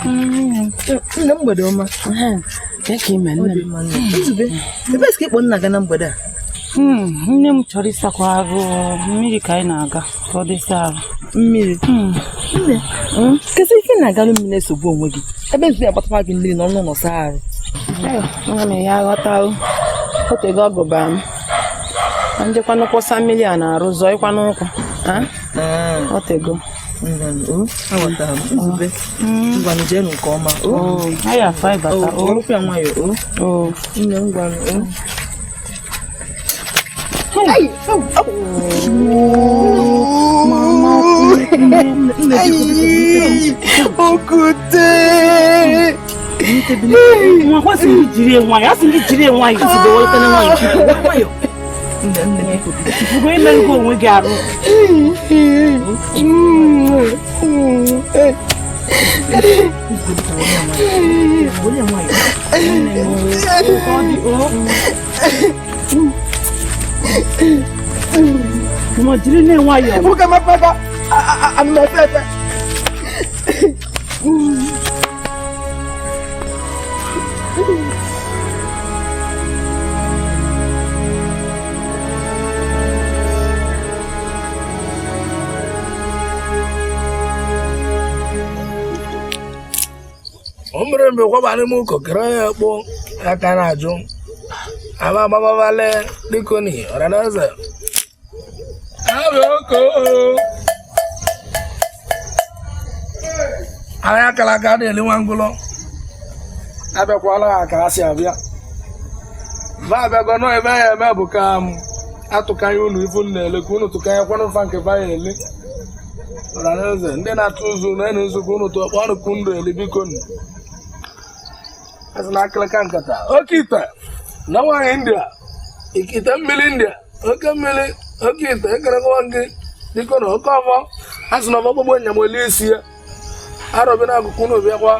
Nne mgbede ọma. Nzube, ebe ka ịkpọ nna gị na mgbede a? Nne m chọrọ ịsakwa arụ mmiri ka anyị na-aga ka ọ dịsa arụ. Mmiri? Nne, kesị ife na-agalụ mmiri na-esogbu onwe gị ebe nzube agbatakwa gị mmiri n'ọnụ ụlọ saa arụ. Nwa m ya aghọtalụ otego ọ gụbara m na njekwanụ kwụsa mmiri a na-arụ zọọ ịkwanụ ụkwụ otego. Aghọtara m Nzube, ngwanụ jeenụ nke ọma. Anyị afọ ịbata. Ọrụkwa nwayọ. Nne ngwanụ. Okote! Nwa kwasị ndị jiri nwayọ, asị ndị jiri nwayọ, Nzube welụkene nwayọ. Ifugo imerụgo onwe gị arụ. Mama jiri ne nwayọ. Buka mapaka amefefe. Omre mbe kwa bani mu kokere ya kpo aka na ajụ aba agbabale dikoni ọranaeze abịa oko ahịa akara aka na-eli nwa ngụlọ abịakwala ha ka ha si abịa va abịago nọ ebe ya eme bụ ka m atụkanye unu ifu na-ele ka unu tụkanye kwanụ fa nke fa ya ele ọranaeze ndị na-atụ ụzụ na-enu nzukọ unu tụọ kpọọ ọnụ ndụ eli biko nụ asị na akịrịka nkata oke ite na nwaanyị india ite mmiri india oke mmiri oke ite ekerekwa gị biko na oke ọfọ asị na ọfọ gbogbo nyam oli isi ya arọbi na akụkụ unu bịakwa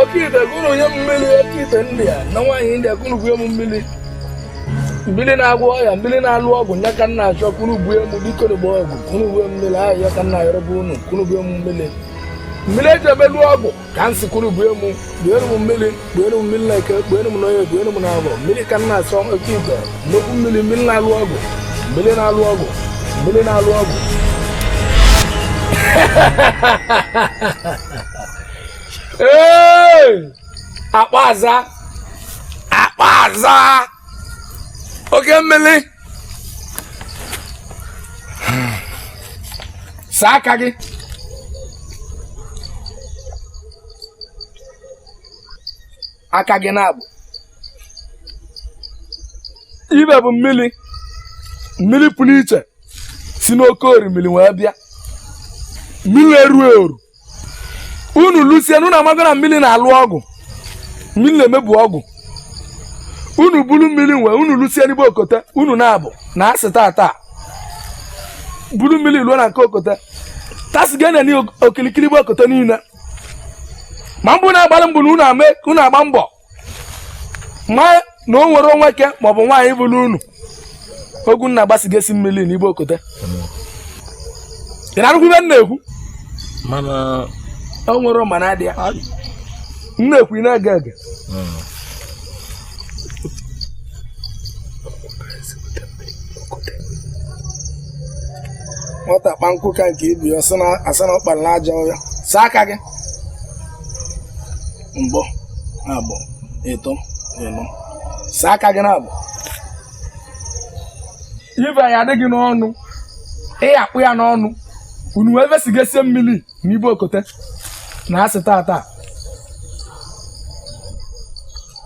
oke ite kunu nye m mmiri oke ite india na nwaanyị india kunu gwue m mmiri mmiri na-agwọ ọya mmiri na-alụ ọgwụ nya ka nna achọ kunu gwue m biko gba ọgwụ kunu gwue m mmiri ahụ ya ka nna ayọrọbụ unu kunu gwue m mmiri mmiri eji emelu ọgwụ ka nsị kunu gwue m gbuere m mmiri gbuere m mmiri na-eke gbuere m n'onye gbuere m n'abọ mmiri ka nna achọ oke ite nnukwu mmiri mmiri na-alụ ọgwụ mmiri na-alụ ọgwụ mmiri na-alụ ọgwụ. Ee! Akpa aza akpa aza oke mmiri saa aka gị aka gị na-abụ ibe bụ mmiri mmiri pụrụ iche si n'oke orimiri wee bịa mmiri eru eru unu lusie unu amago na mmiri na-alụ ọgwụ mmiri na-emebu ọgwụ unu buru mmiri nwe unu lusie n'igbe okote unu na-abụ na asị tata buru mmiri luo na nke okote tasịga na okilikili igbe okote niile ma mbụ na-agbalị mbụ na unu agba mbọ ma na o nwere onwe ke maọbụ nwaanyị bụrụ unu ogu nna agbasigesi mmiri n'igbe okote ị na-arụkwu ibe m na-ekwu mana o nwere mana adị ya m na-ekwu ị na-ege ege nwata kpa nkụ ka nke ibu ya asị na ọkpara na aja ọhịa saa aka gị mbọ abụọ ịtọ ịnọ saa aka gị na-abụ ibe ya adịghị n'ọnụ ịyakpụ ya n'ọnụ unu wee vesigesie mmiri n'ibe okote na asị tata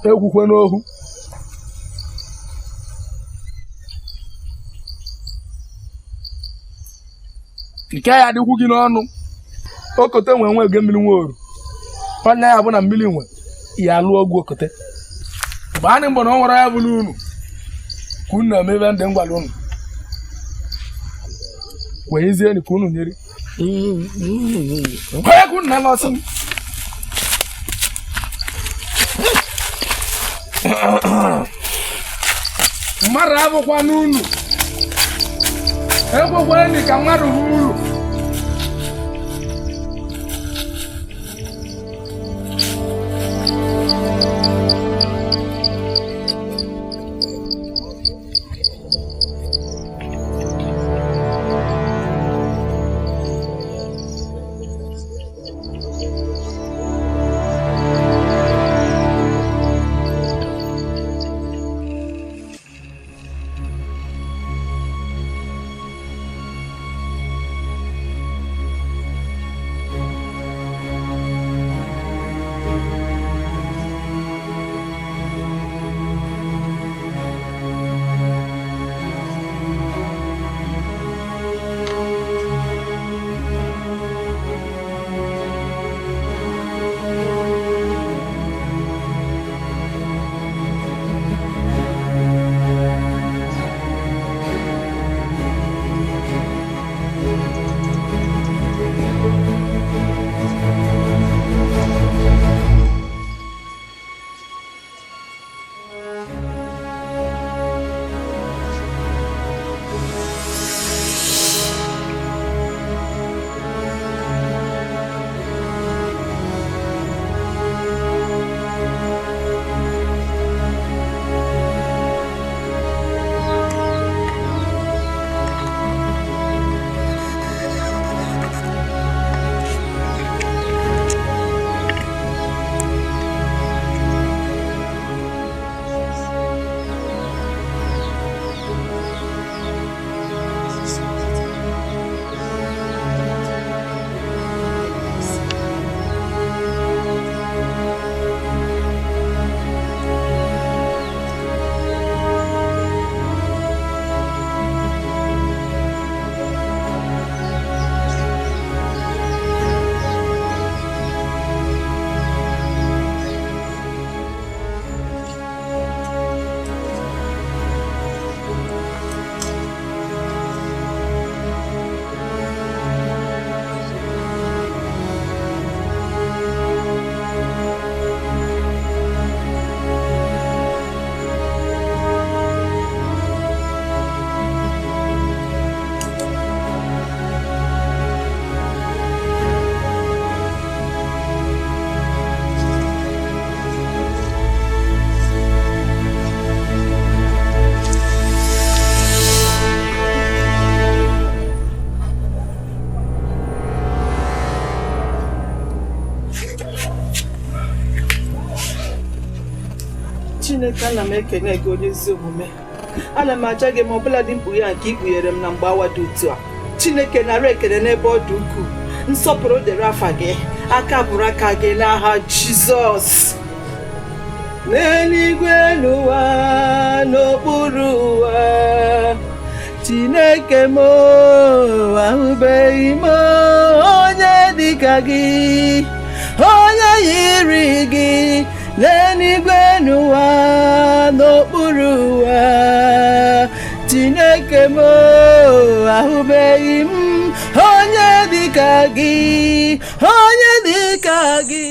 ekwukwe n'ohu nke ya adịkwu gị n'ọnụ okote nwe nwe oge mmiri nwe oru ọnya ya bụ na mmiri nwe ya alụ ọgwụ okote gbaanị mbọ na ọ nwere ya bụrụ unu ka unu na-eme ebe ndị ngwala unu kwenyezienụ ka unu nyere onye ka unu na-alụ ọsọ m mmadụ abụkwa n'unu Ekwekwere ka mmadụ hụ uru. Chineke, ana m ekene gị onye ezi omume. Ana m aja gị ma ọbụla dị mkpughe a nke i kpughere m na mgbe awa dị otu a. Chineke, nara ekele n'ebe ọ dị ukwuu. Nsọpụrụ dịrị afa gị, aka bụrụ aka gị n'aha Jizọs. N'eluigwe n'ụwa n'okpuru ụwa, Chineke m, ahụbeghị m onye dịka gị, onye yiri gị. N'eluigwe n'ụwa n'okpuru ụwa, Chineke m, ahụbeghị m onye dịka gị, onye dịka gị.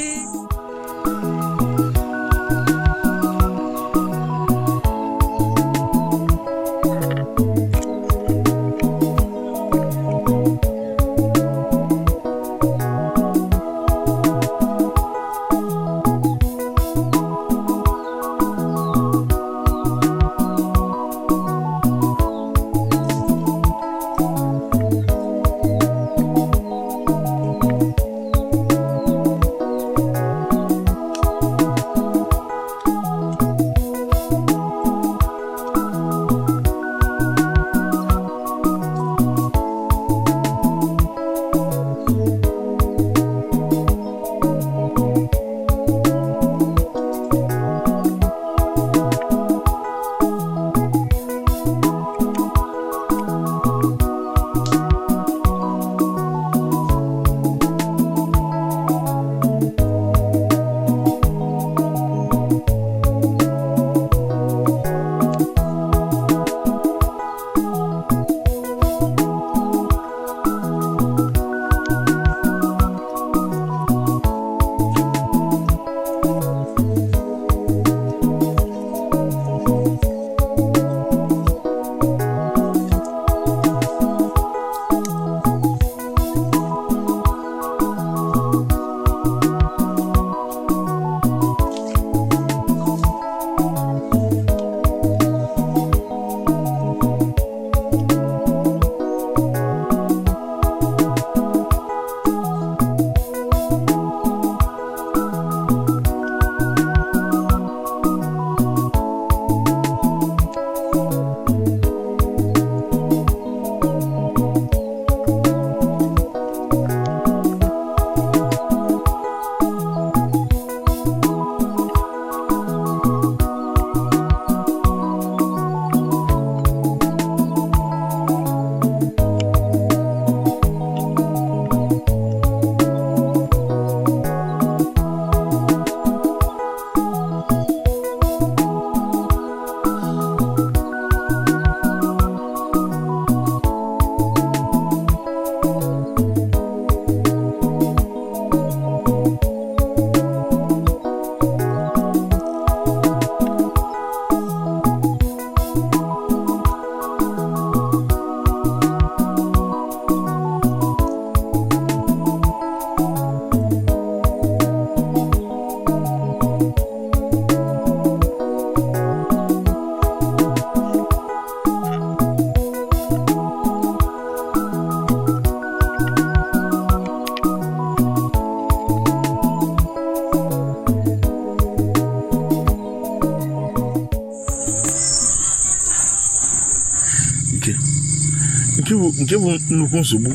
Nke bụ nnukwu nsogbu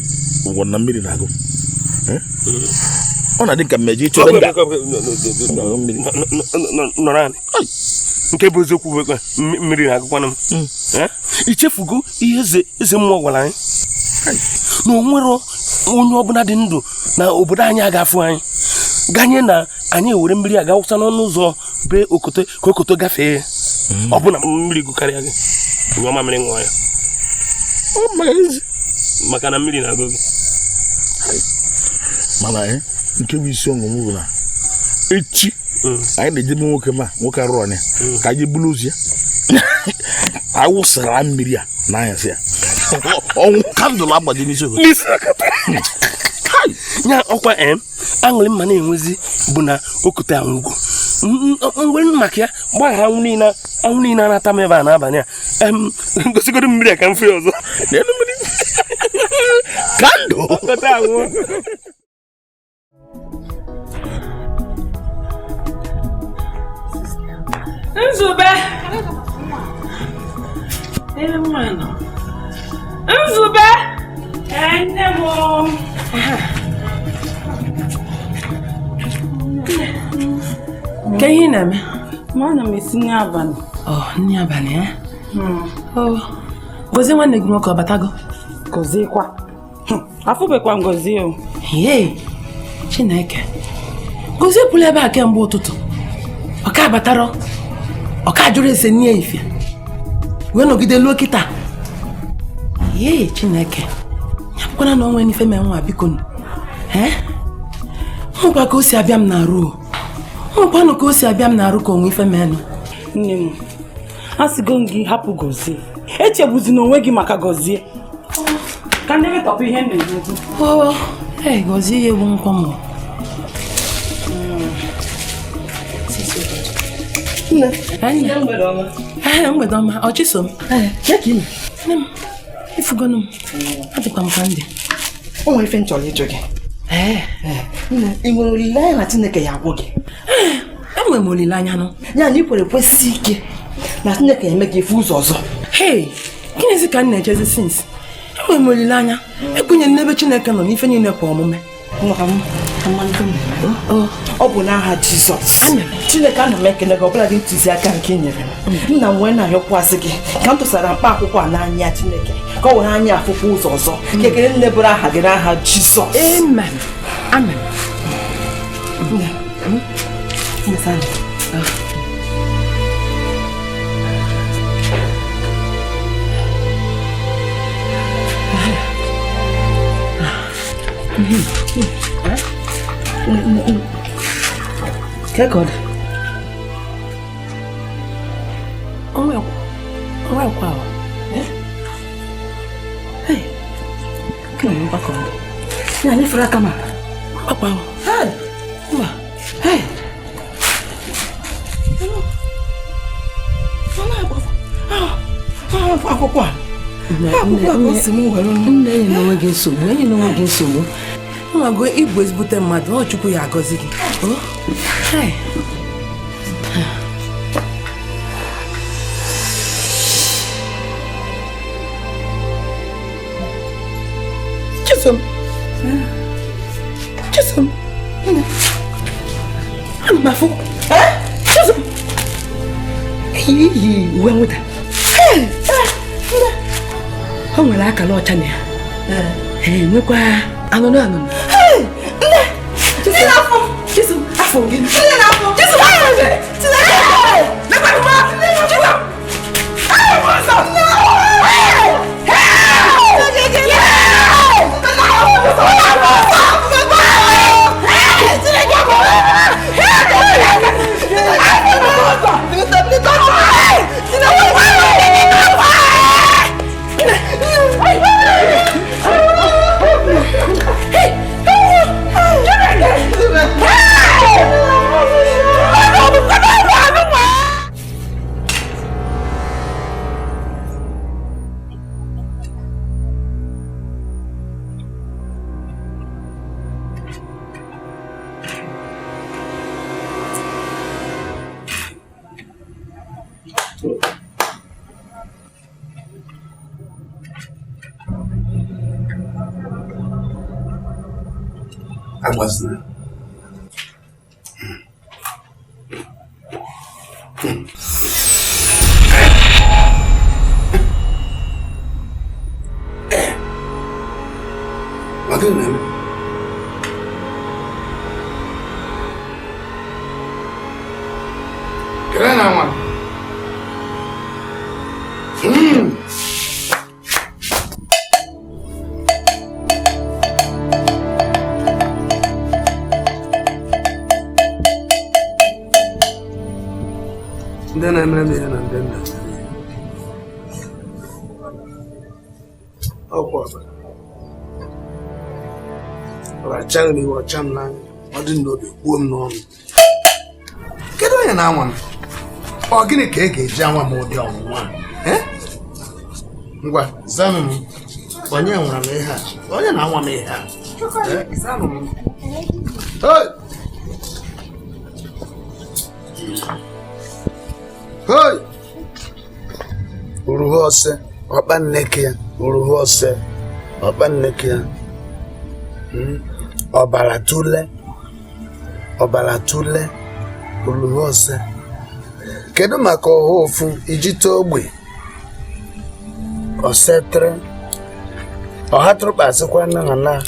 ụgwọ na mmiri na-agụ. Ọ na-adị ka mmejọ ịchọrọ nga nọrọ anị. Nke bụ eziokwu bụ mmiri na-agụkwanụ m. Ichefugo ihe eze mmụọ gwara anyị na o nwere onye ọbụla dị ndụ na obodo anyị aga-afụ anyị ganye na anyị ewere mmiri aga wụsa n'ọnụ ụzọ be Okote ka Okote gafee. Ọ bụ na mmiri gụkarịa gị nyụọ mamịrị ṅụọ ya maka na mmiri na-agụ gị. Mana nke bụ isi ọṅụ m bụ na echi anyị na-ejebe nwoke ma nwoke arụrụ anya ka anyị bulu ozu ya awụsara mmiri a n'anyasị ya ọnwụ kandụl agbaji n'isi Okote. Nya ọkwa aṅụrị mma na-enwezi bụ na Okote anwụgo. Mgbe maka ya gbaghara anwụ niile anata m ebe a n'abalị a. Gosigodo mmiri a ka m fụ ya ọzọ. Kandụl Okote anwụọ. Nzube! Nzube! Nne m! Ka ihe na-eme? Ma ana m esi nri abalị. Ọ, nri abalị, eh? Gozie nwanne gị nwoke ọ batago? Goziekwa. Afụbekwa m Gozie o. Yee, Chineke. Gozie pụrụ ebe a kemgbe ụtụtụ. Ọ ka batara. Ọ ka jụrụ ese nne ifia. Wee nọgide luo kịta. Yee, Chineke. Ya bụkwana na onwe n'ife mee nwa biko nụ. Eh? Nwekwa ka o si abịa m na-arụ o. Nwekwanụ ka o si abịa m na-arụ ka onwe ife menụ. Nne m, asịgo m gị hapụ Gozie. Echegbuzina onwe gị maka Gozie. Ka ndị metọpụ ihe m na-emezi. Oo, ee, Gozie ya egbu nkwa m. Nne, mgbede ọma. Ọ Chisom? Nne m, ifugonu m. Adịkwa m ka ndị. O nwere ife m chọrọ ịjụ gị. Nne, ị nwere olileanya na Chineke ya agwọ gị? Enwere m olileanya nụ. Ya na ị kwere kwesị ike na Chineke eme gị efu ụzọ ọzọ. Hei, gịnịzi ka m na-echezi since? Enwere m olileanya. Ekwenye n'ebe Chineke nọ n'ife niile kwa omume. Ọ bụ n'aha Jizọs. Chineke ana m ekele gị ọbụla dị ntụziaka nke ị nyere m. Nna m wee na-arịọkwasị gị ka m tụsara mkpa akwụkwọ a n'anya Chineke ka ọ were anya afụkwa ụzọ ọzọ. Ka ekele nne bụrụ aha gị n'aha Jizọs. Amen. Amen. Kekọrọ. Onwekwa o. Hey. Kene m gbakọ. Ya ni fura kama. Gbakwa o. Hey. Mba. Hey. Akwụkwọ a. Akwụkwọ a ka o si m were. Nne, enyi na onwe gị nsogbu, enyi na onwe gị nsogbu. Nwago ịbụ ezigbote mmadụ, ọ Chukwu ya agọzi gị. Hey. Chisom. Chisom. Ana m afụ. Chisom. Iyi uwe nwụda. O nwere akara ọcha na ya. Ee, nwekwa anụnụ anụnụ. Nne! Nne na-afụ m! Chisom, afọ gị. Nne na-afụ m! Chisom, Chisom! Hey! Agbazina. Ọ gịnị na-eme? Kere na nwa. Ndị na-emere m ihe na ndị nna ọkwa ọbara ọbara chaghị m iwe ọcha m n'anya, ọ dị n'obi kwuo m n'ọnụ. Kedu onye na-anwa m? Ọ gịnị ka ị ga-eji anwa m ụdị ọnwụnwa a? Ngwa, zanụ m. Onye nwara m ihe a? Onye na-anwa m ihe a? Zanụ m. Hey! Hey! Uruhu ose, ọkpa nneke ya, uruhu ose, ọkpa nneke ya. Ọbara tule, ọbara tule, uruhu ose. Kedu maka ọha ofu iji too ogbe? Osetere, ọha tụrụkpasịkwa nna na na.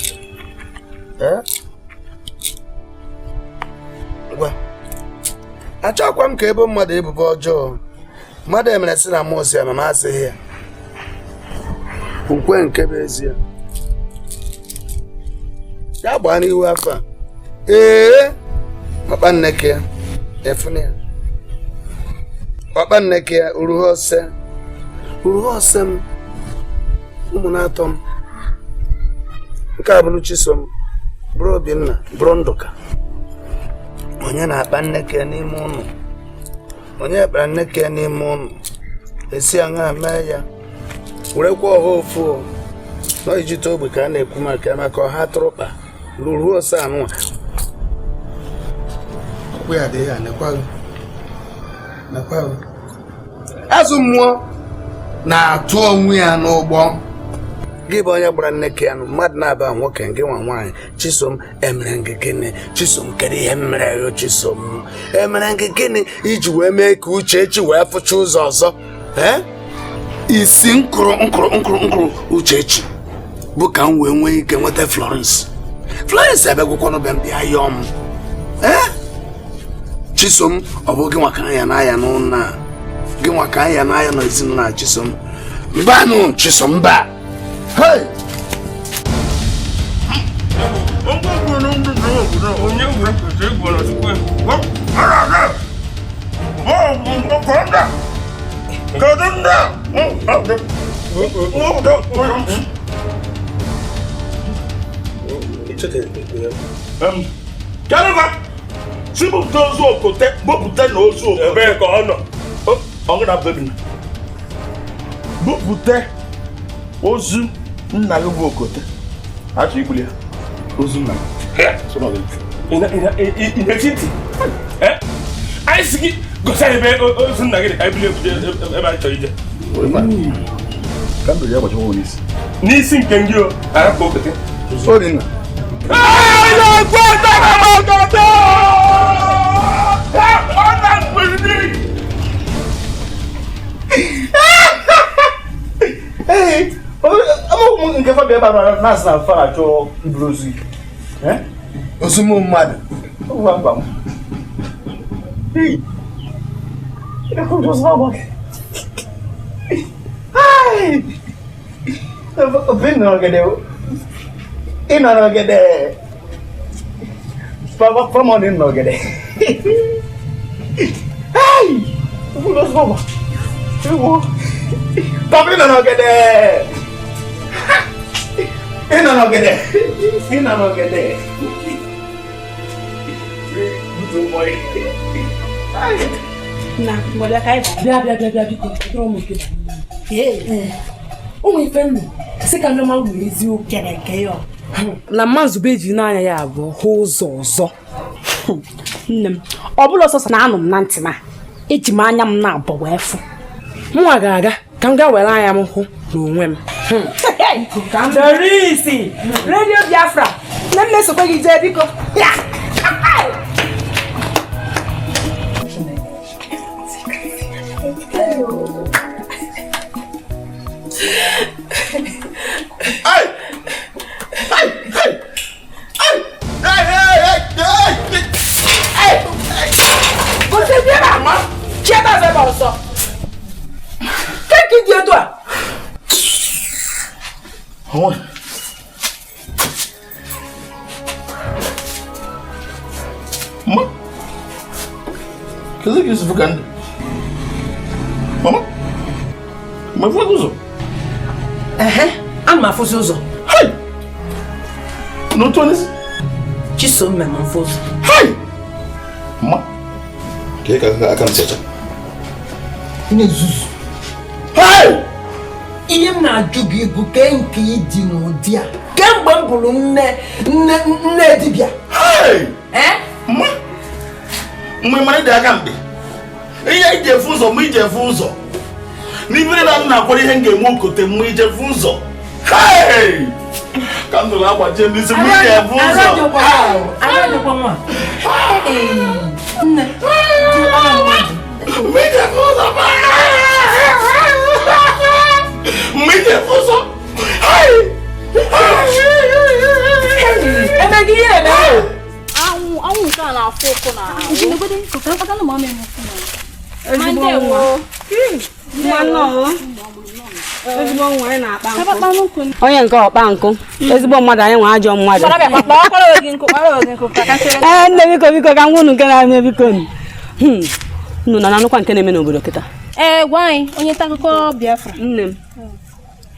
Ngwa. Achọkwa m ka ebo mmadụ ebubo ọjọọ. Mmadụ emere sị na mụ si ya ma m asịghị ya. Ukwe nke bụ ezie. Ya gbaa n'ihu afọ a. Ee, ọkpa nneke ya, efune ya. Ọkpa nneke ya, uruhu ose. Uruhu ose m, ụmụ na-atọ m. Nke a bụrụ Chisom, bụrụ Obinna, bụrụ Ndụka. Onye na-akpa nneke n'ime ụnụ? Onye kpara nneke n'ime ụnụ? Esi aṅa mee ya? Werekwa ọha ofu nọ ijite ogbe ka a na-ekwu maka ya, maka ọha tụrụkpa ruruo ose anụnwa. Ọkpụ ya dị ya, nekwaghị. Nekwaghị. Azụ mmụọ na-atụ onwe ya n'ụgbọ. Gị bụ onye gbara nneke ya nụ, mmadụ na-aba nwoke nke nwa nwaanyị. Chisom, emere gị gịnị? Chisom, kedu ihe mere ya? Chisom, emere gị gịnị iji wee mee ka Uchechi wee fụcha ụzọ ọzọ? Isi nkụrụ nkụrụ nkụrụ nkụrụ Uchechi bụ ka m wee nwee ike nweta Florence. Florence abịagwụkwanụ be m bịa yọọ m. Chisom, ọ bụ gị nwa ka anya n'aya n'ụlọ a? Gị nwa ka anya n'aya n'ezinụlọ a, Chisom? Mbanụ, Chisom, mba. Hey! Bupụta ozu nna gị bụ Okote. Achọ igbuli ya. Ozu nna m. Ị na-eti ntị? Anyị si gị gosi anyị ebe ozu nna gị dị ka anyị bulie ebe anyị chọrọ ije. Ka m bere ya gbacha nwa n'isi. N'isi nke ndị o, arapụ Okote. Obinna. Ee, amaghị m nke Fabia ebe a na-asị na fa achọ iburu ozu gị. Ozu m mmadụ. Ngwa ngwa m. Ee, Obi nọrọ gede. Ị nọrọ gede. Famọ dị nọ gede. Hey! Ewo. Papa ị nọrọ gede. Ị nọrọ gede. Ị nọrọ gede. Na ngwa ka anyị bịa bịa bịa bịa biko dọrọ m nke ụmụ ife nnu sị ka ndị mmadụ nwere eziokwu kere nke ya na mma Nzube ji n'anya ya abụọ hụ ụzọ ọzọ. Nne m, ọ bụla ọsọsọ na anụ m na ntị ma eji m anya m na-abọ wee fụ. Mụnwa ga-aga ka m gaa were anya m hụ n'onwe m. Dorisi, Radio Biafra, Nne m na-esokwe gị jee biko. Ya! Mama, ma fụ ụzọ. Ehe, ana m afụzi ụzọ. Hai! N'otu onye si? Chisom ma m fụ ụzọ. Hai! Ma, ka ka aka m si acha. Na-ezuzu. Hai! Ihe m na-ajụ gị bụ kee nke ịdị n'ụdị a. Kemgbe m bụrụ nne nne nne dibịa. Hai! Eh? Ma, mgbe mara dị aka mgbe. Ihe iji efu ụzọ ma iji efu ụzọ. N'ibere na m na-akwado ihe m ga-eme okote mma ije fụ ụzọ. Hey! Ka m nụrụ agbajie n'isi m ije efu ụzọ. Mma ije efu ụzọ. Mma ije efu ụzọ. Eme gị ihe eme. Anwụ nke a na-afụ ụkwụ na onye nke ọkpa nkụ ezigbo mmadụ anyị nwe ajọ mmadụ. Ee nne biko biko ka nwa unu nke na-eme biko unu na anụkwa nke na-eme n'obodo kịta. Ee gwa anyị onye nta akụkọ Biafra. Nne m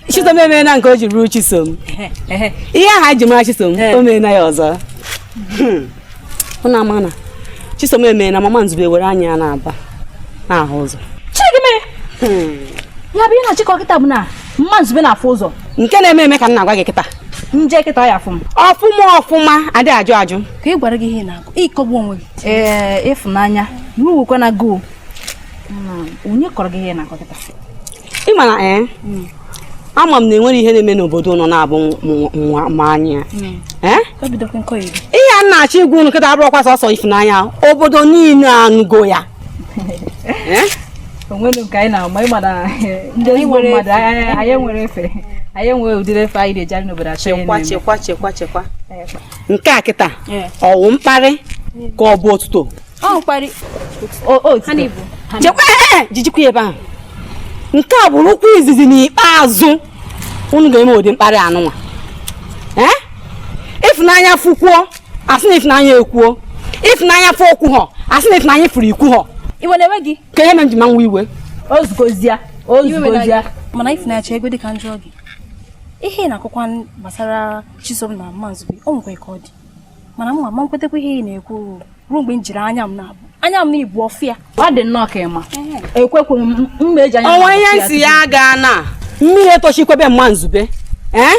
Chisom emeela nke o ji bụrụ Chisom. Ihe ahụ ji mara Chisom o meela ya ọzọ. Unu ama na Chisom emeela mama Nzube were anya ya na-aba na-ahụ ụzọ. Chineke mere ya bụ ihe na-achịkọ kịta bụ na mma Nzube na-afụ ụzọ. Nke na-eme eme ka m na-agwa gị kịta. Nje kịta ya afụ m. Ọfụma ọfụma adịghị ajụ ajụ. Ka ị gwara gị ihe na-agụ ịkọgbu onwe gị. Ee ịfụnanya iwuwekwa na go. Onye kọrọ gị ihe na-akọ kịta? Ị ma na ee ama m na enwere ihe na-eme n'obodo nọ na-abụ nwa anya. Ihe a na-achọ igwu unu kịta abụrụkwa sọsọ ịfụnanya obodo niile anụgo ya. Onwere nke anyị na-ama ịma na ndị ezigbo mmadụ anyị nwere efe anyị nwere ụdịrị efe anyị na-eji n'obodo achọ chekwa chekwa chekwa chekwa nke a kịta ọwụ mkparị ka ọ bụ otuto chekwa jijikwa ebe ahụ nke a bụrụ ụkwụ izizi n'ikpeazụ unu ga-eme ụdị mkparị anụnwa. Ịfụnanya fụkwuo asị na ịfụnanya ekwuo, ịfụnanya fụ okwu họ asị na ịfụnanya fụrụ ikwu họ. Iwe na-ewe gị ka ihe mere m ji ma nwa iwe ozugozia ozugozia. Mana ịfụnanya chọọ ego dị ka njọ gị. Ihe na-akọkwa gbasara Chisom na mma Nzube o nwekwa ka ọ dị mana m ma nkwetakwa ihe ị na-ekwu ruo mgbe m jiri anya m na-abụ anya m na-ebu ọfịa ọ dị nnọọ ka ịma ekwekwe m mma eji anya ọnwa ihe nsị ya gaa na mmiri etochikwebe mma Nzube. Ee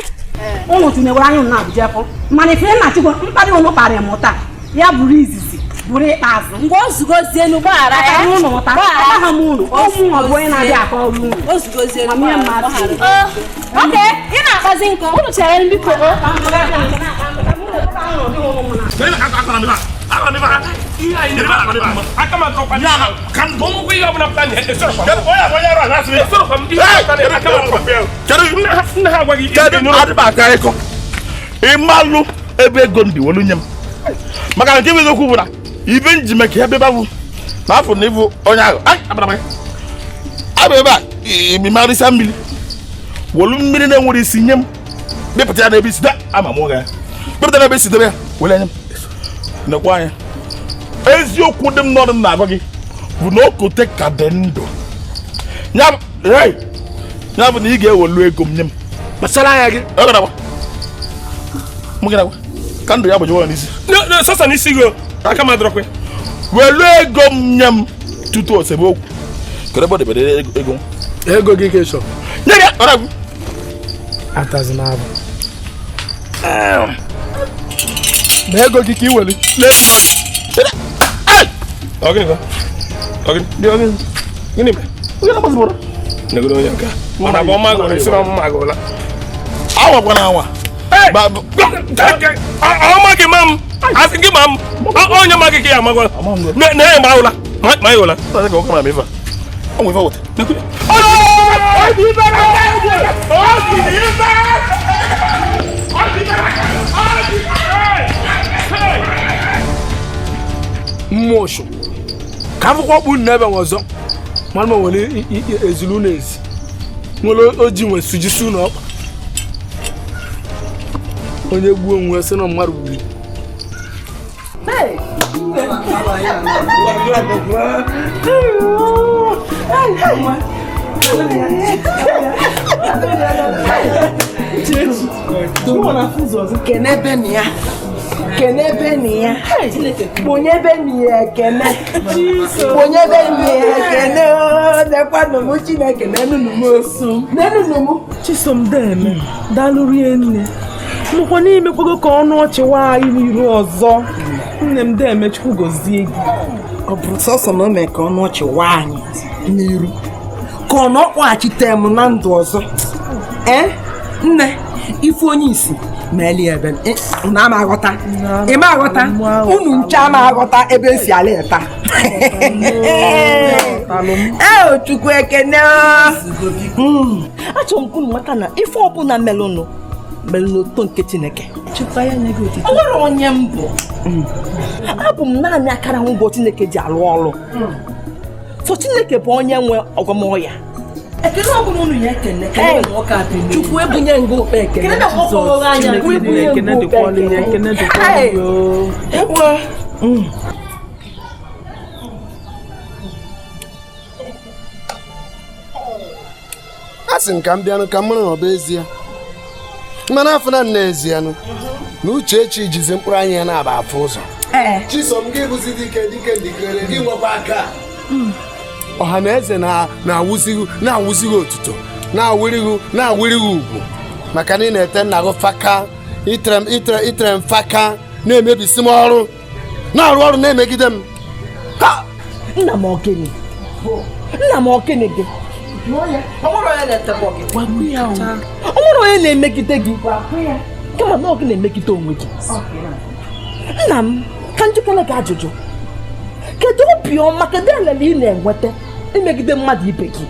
ụnụ tụnyewere anya ụnụ na-abụja fọ mana ife na-achịkwa mkparị ụnụ kparị m taa ya bụrụ izizi bụrụ ikpeazụ. Ngwa ozugozie nu gbaghara ya ụnụ ụta ha m ụnụ ụmụ ọ bụ onye na-abịa akọ ọrụ ụnụ ozugozie nu gbaghara. Oke ị na-akpazi nkọ ụnụ chere biko. Ịmalụ ebe ego ndị wolu nye m maka na nke bụ eziokwu bụ na ibe nji maka ebe babụ na afọ na ịbụ onye ahụ abụ ebe a imarịsa mmiri wolu mmiri na-enwere isi nye m bepụta ya n'ebe isi da ama m ya bepụta n'ebe isi debe ya were nye m nekwa anya eziokwu dị m n'ọnụ m na-agwa gị bụ na okote ka dị ndụ ya bụ na ị ga-ewelu ego m nye m kpachara anya gị ka ndụ ya gbajiwa n'isi sọsọ n'isi gị aka m adọrọkwa welu ego m nye m tutu osebe okwu kedu ebe ọ debere ego m ego gị ka ịchọ nye ya ọra gị atazina abụ na ego gị ka ị welu Gịnị mere? Onye na-agbazibụrụ? Negoro onye nke a. Ọ na-abụ ọma agụrụ isi na ọmụma agụrụla. Awakwana anwa. Ọma gị ma m asị gị ma m onye ma gị ka ya amagwa na ya ma ụla ma ya ụla. Mmụọ ọsụ ka akwụkwọ kpu n'ebe ọzọ mara ma nwere ezulu na ezi nwere oji nwe sujisi ụlọ ọkpa onye gbuo onwe sị na mmadụ gburu. Kenebe na ya, kenebe na ya, kponyebe na ya ekene, kponyebe na ya ekene, nekwanụ m Chineke nenunu m, nenunu m. Chisom deme, daalụ rinne. Mụkwa n'imekwago ka ọnụ ọchị waa anyị n'iru ọzọ. Nne m deme, Chukwu gọzie gị. Ọ bụrụ sọsọ na o mee ka ọnụ ọchị waa anyị n'iru, ka ọ na ọ kpọghachite m na ndụ ọzọ. Ee, nne, ife onye isi ma eli ebe unu ama aghọta, ị ma aghọta, unu nche ama aghọta ebe esi ala eta. Ee, Chukwu ekene. Achọrọ m ka unu mata na ife ọbụla melụnụ melụ n'oto nke Chineke. O nwere onye m bụ, abụ m naanị akara ngwọ Chineke ji arụ ọrụ. So Chineke bụ onye nwe ọgwọmọya. Ekele ọbụla unu ya ekene, ekele nwoke a dị Chukwu ebunye ngụ ụkpa ekene. Ekele na nwoke ọhụrụ anya. Chukwu ebunye ngụ ụkpa ekene. Ewo. A sị m ka m bịanụ ka m mara na ọ bụ ezie, mana afọ na nna ezienụ na Uchechi jizi mkpụrụ anya ya na-aba afụ ụzọ. Chisom gị bụzi dike dike dikere gị nwekwa aka. Ọha na eze na-awụzighị otuto, na-awụrịghị ugwu maka na ị na-ete nna gị faka, itere m faka, na-emebisi m ọrụ, na-arụ ọrụ na-emegide m. Nna m okene, nna m okene gị. O nwere onye na-emegide gị, kama na ọ gị na-emegide onwe gị. Nna m, ka njikere gị ajụjụ, kedu obiọma, kedu elele ị na-enweta imegide mmadụ ibe gị?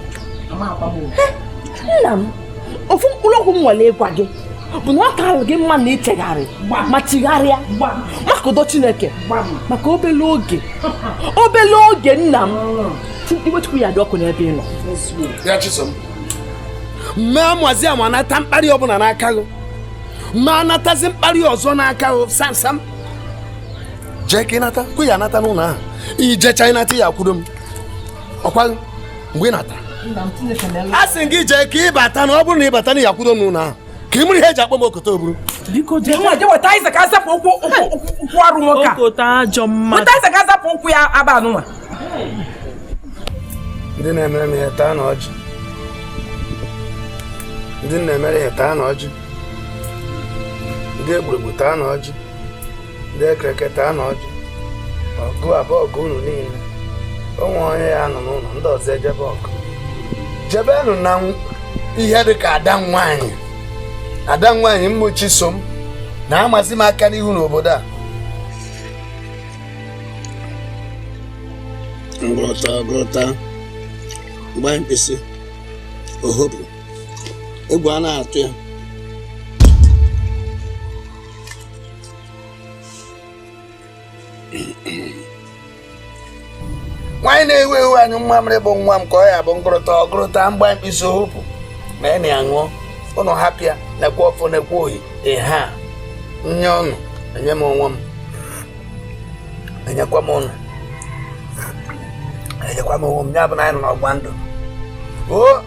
Nna m, ofu mkpụrụ okwu m nwere ịgwa gị bụ na ọ karụ gị mma na ichegharị ma chigharịa maka udo Chineke, maka obele oge, obele oge nna m, iwe Chukwu ya dị ọkụ n'ebe ị nọ. Ya Chisom, mme amazi ama anata mkparị ọbụla n'aka gị, mme anatazi mkparị ọzọ n'aka gị sam sam. Jee ka ịnata, kwe ya anata n'ụlọ ahụ. Ijecha ịnata ya kwudo m ọkwa mgbe ị natara. A sị gị jee ka ịbata, na ọ bụrụ na ịbata na ya kwudo m n'ụlọ ahụ ka ị mụrụ ihe eji akpọ m Okote Oburu. Biko jee nwa, jee weta Isaac ka azapụ ụkwụ arụ nwoke a. Okote ajọ mmadụ. Weta Isaac ka azapụ ụkwụ ya aba anụnwa. Ndị na-emere m ihe taa na ọjị, ndị na-emere ihe taa na ọjị, ndị egburegbu taa na ọjị, ndị ekereke taa na ọjị, ọgụ abụọ ọgụ unu niile. Onwe onye ya nọ n'ụlọ, ndị ọzọ ejebe ọgụ. Jebenụ na ihe dị ka ada nwaanyị, ada nwaanyị mmụ Chisom na-amasị m aka n'ihu n'obodo a. Ngwọta gụrụta mgba mkpịsị ohopụ egwu a na-atụ ya. Nwaanyị na-ewu ewu anyị mmamịrị bụ nwa m ka ọ ya bụ ngụrụta ọgụrụta mgba mkpịsị ohopụ ma ị na-aṅụọ ụnụ hapụ ya nekwa ọfọ nekwa ohi ịha nye ọnụ enye m onwe m enyekwa m ụnụ enyekwa m onwe m ya bụ na anyị nọ n'ọgba ndụ. O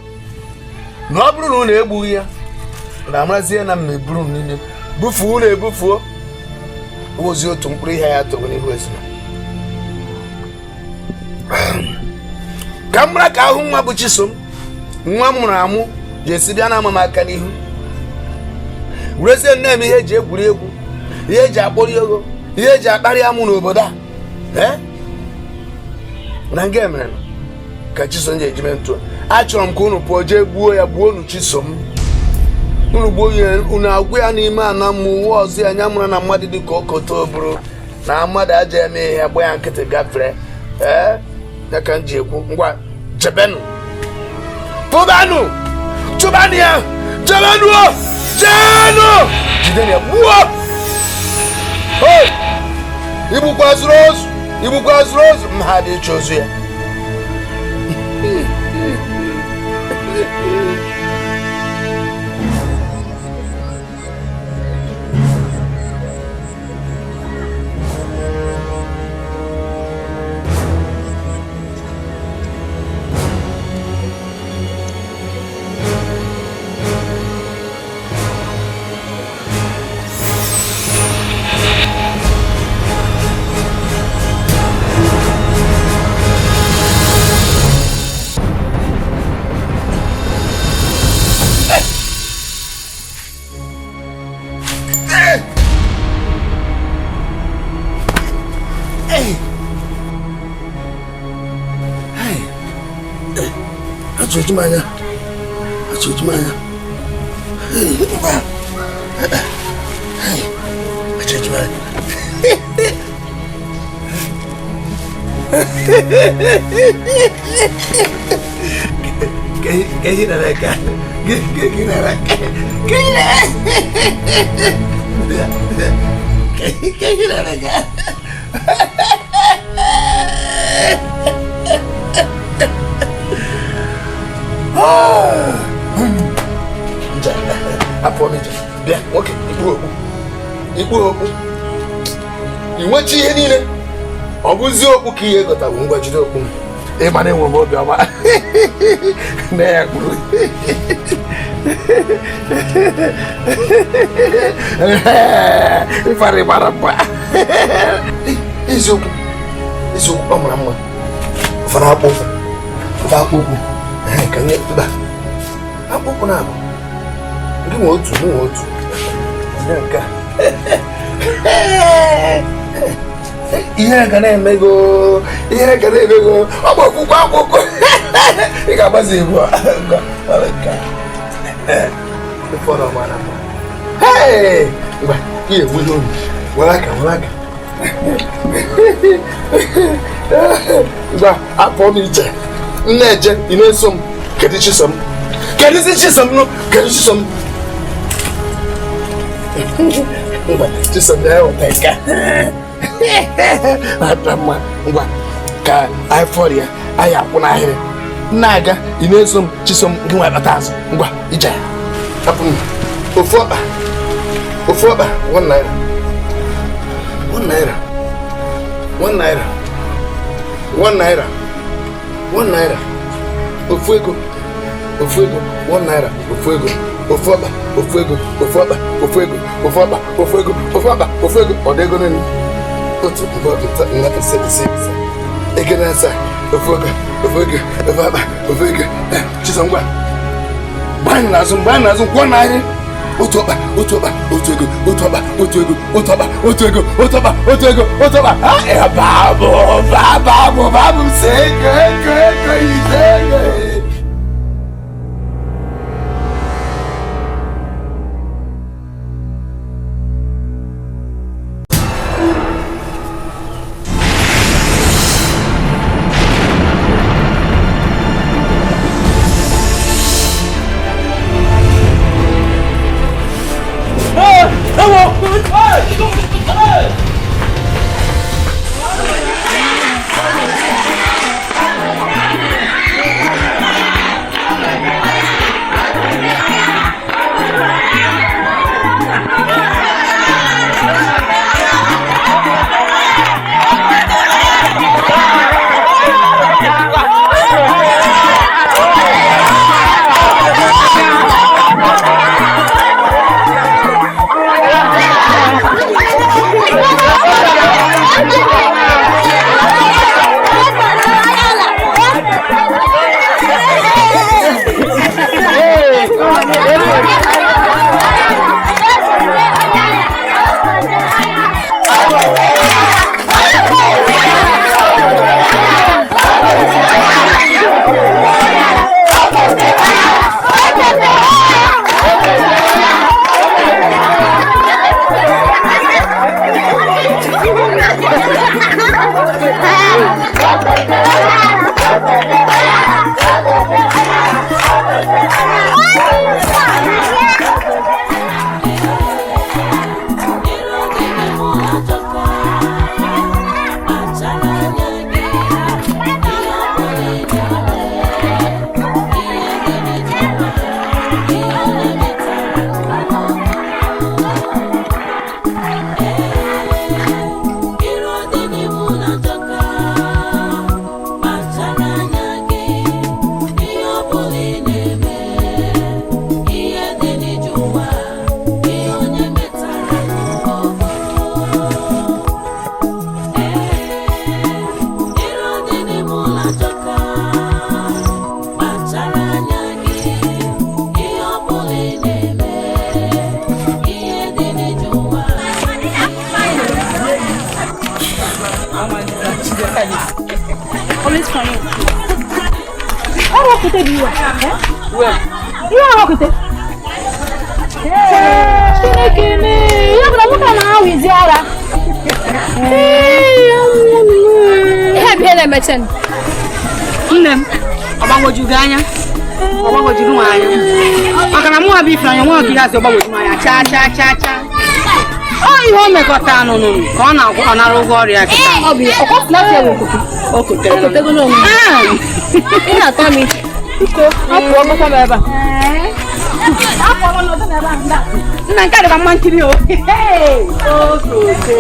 na ọ bụrụ na ụnụ egbughị ya na amarazie na mma eburu m niile bufuo ụlọ ebufuo ozi otu mkpụrụ ihe ya tụrụ n'ihu ezina ka m mara ka ahụ nwa bụ Chisom nwa m mụrụ amụ ji esi bịa na ama m aka n'ihu werezie nne m ihe eji egwuri egwu ihe eji akpọrọ ego ihe eji akparị amụ n'obodo a na nga mere ka Chisom ji ejime ntụ. Achọrọ m ka unu pụọ jee gbuo ya, gbuo unu Chisom. Unu gbuo ya, unu agwụ ya n'ime ana mmụọ uwe ọzọ ya anya mụrụ na mmadụ dị ka okoto bụrụ na mmadụ aja eme ihe gba ya nkịtị gafere. Ee, ya ka m ji ekwu ngwa jebenụ, pụbanụ, chụbanụ ya, jebenụ, jeenụ, jidenu ya, gbuo. Igbukwa zuru ozu, igbukwa zuru ozu, m ha dị ịchọ ozu ya. Inwechi ihe niile ọ bụzi okpu ka ihe gọtagbu ngwa jide okpu m ịma na enwere m obiọma na ya kpuru ịfara ịgbara mgba eziokwu eziokwu ọ mara mma ụfọdụ akpụ ụkwụ ụfọdụ akpụ ụkwụ ka nye mba akpụ ụkwụ na-abụ ndị nwe otu mụ nwe otu nye nke a ihe ga na-emego ihe ga na-emego ọ bụ okwukwe akwụkwọ ị ga-agbazi ibu ngwa apụọ m iche m na-eje ị na-eso m kedu chisom kedụzi chisom nụ kedu chisom ngwa chisom na-eweta nke a mma ngwa ka anyị fọrọ ya anyị akwụ n'ahịrị na-aga ị na-eso m chisom gị nwa akpata azụ ngwa ije hapụ m ofu ọkpa 1 naira 1 naira 1 naira 1 naira 1 naira ofu ego 1 naira ofu ego ofu ọkpa ofu ego ofu ọkpa ofu ego ofu ọkpa ofu ego ofu ọkpa ofu ego ọ dị ego niile otu mbụ nna ise ise ise ego na asaa ofu ego ofu ego ofu akpa ofu ego chisom ngwa gbanye n'azụ mgbe n'azụ kwụọ n'ahịrị otu ọkpa otu ọkpa otu ego otu ọkpa otu ego otu ọkpa otu ego otu ọkpa otu ego otu ọkpa ha babụ babụ babụ se ego ego ego ise ego. Hey! Okote bụ iwe ihe a okote. Chineke mee ya bụ na nwoke a na-awụ izi ara. Ihe bụ ihe na-emeche nne m ọgbagwojugo anya ọgbagwojuru m anya maka na mụnwa bụ Ifeanyị nwa ọkiri asị ọgbagwoju m anya chaa chaa chaa chaa. Ọ ihe o mekọta nụnụ ka ọ na-agwọ ọ nara ụgwọ ọrịa kịta. Ọ bụ ya ọkwa sị na afọ ya bụ okote. Okotere Okotego n'onwe ya. Ị na-atọ m iche. Biko, apụọ gbakwa m ebe a. Nna nke a dịkwa mma nkiri o. Okote.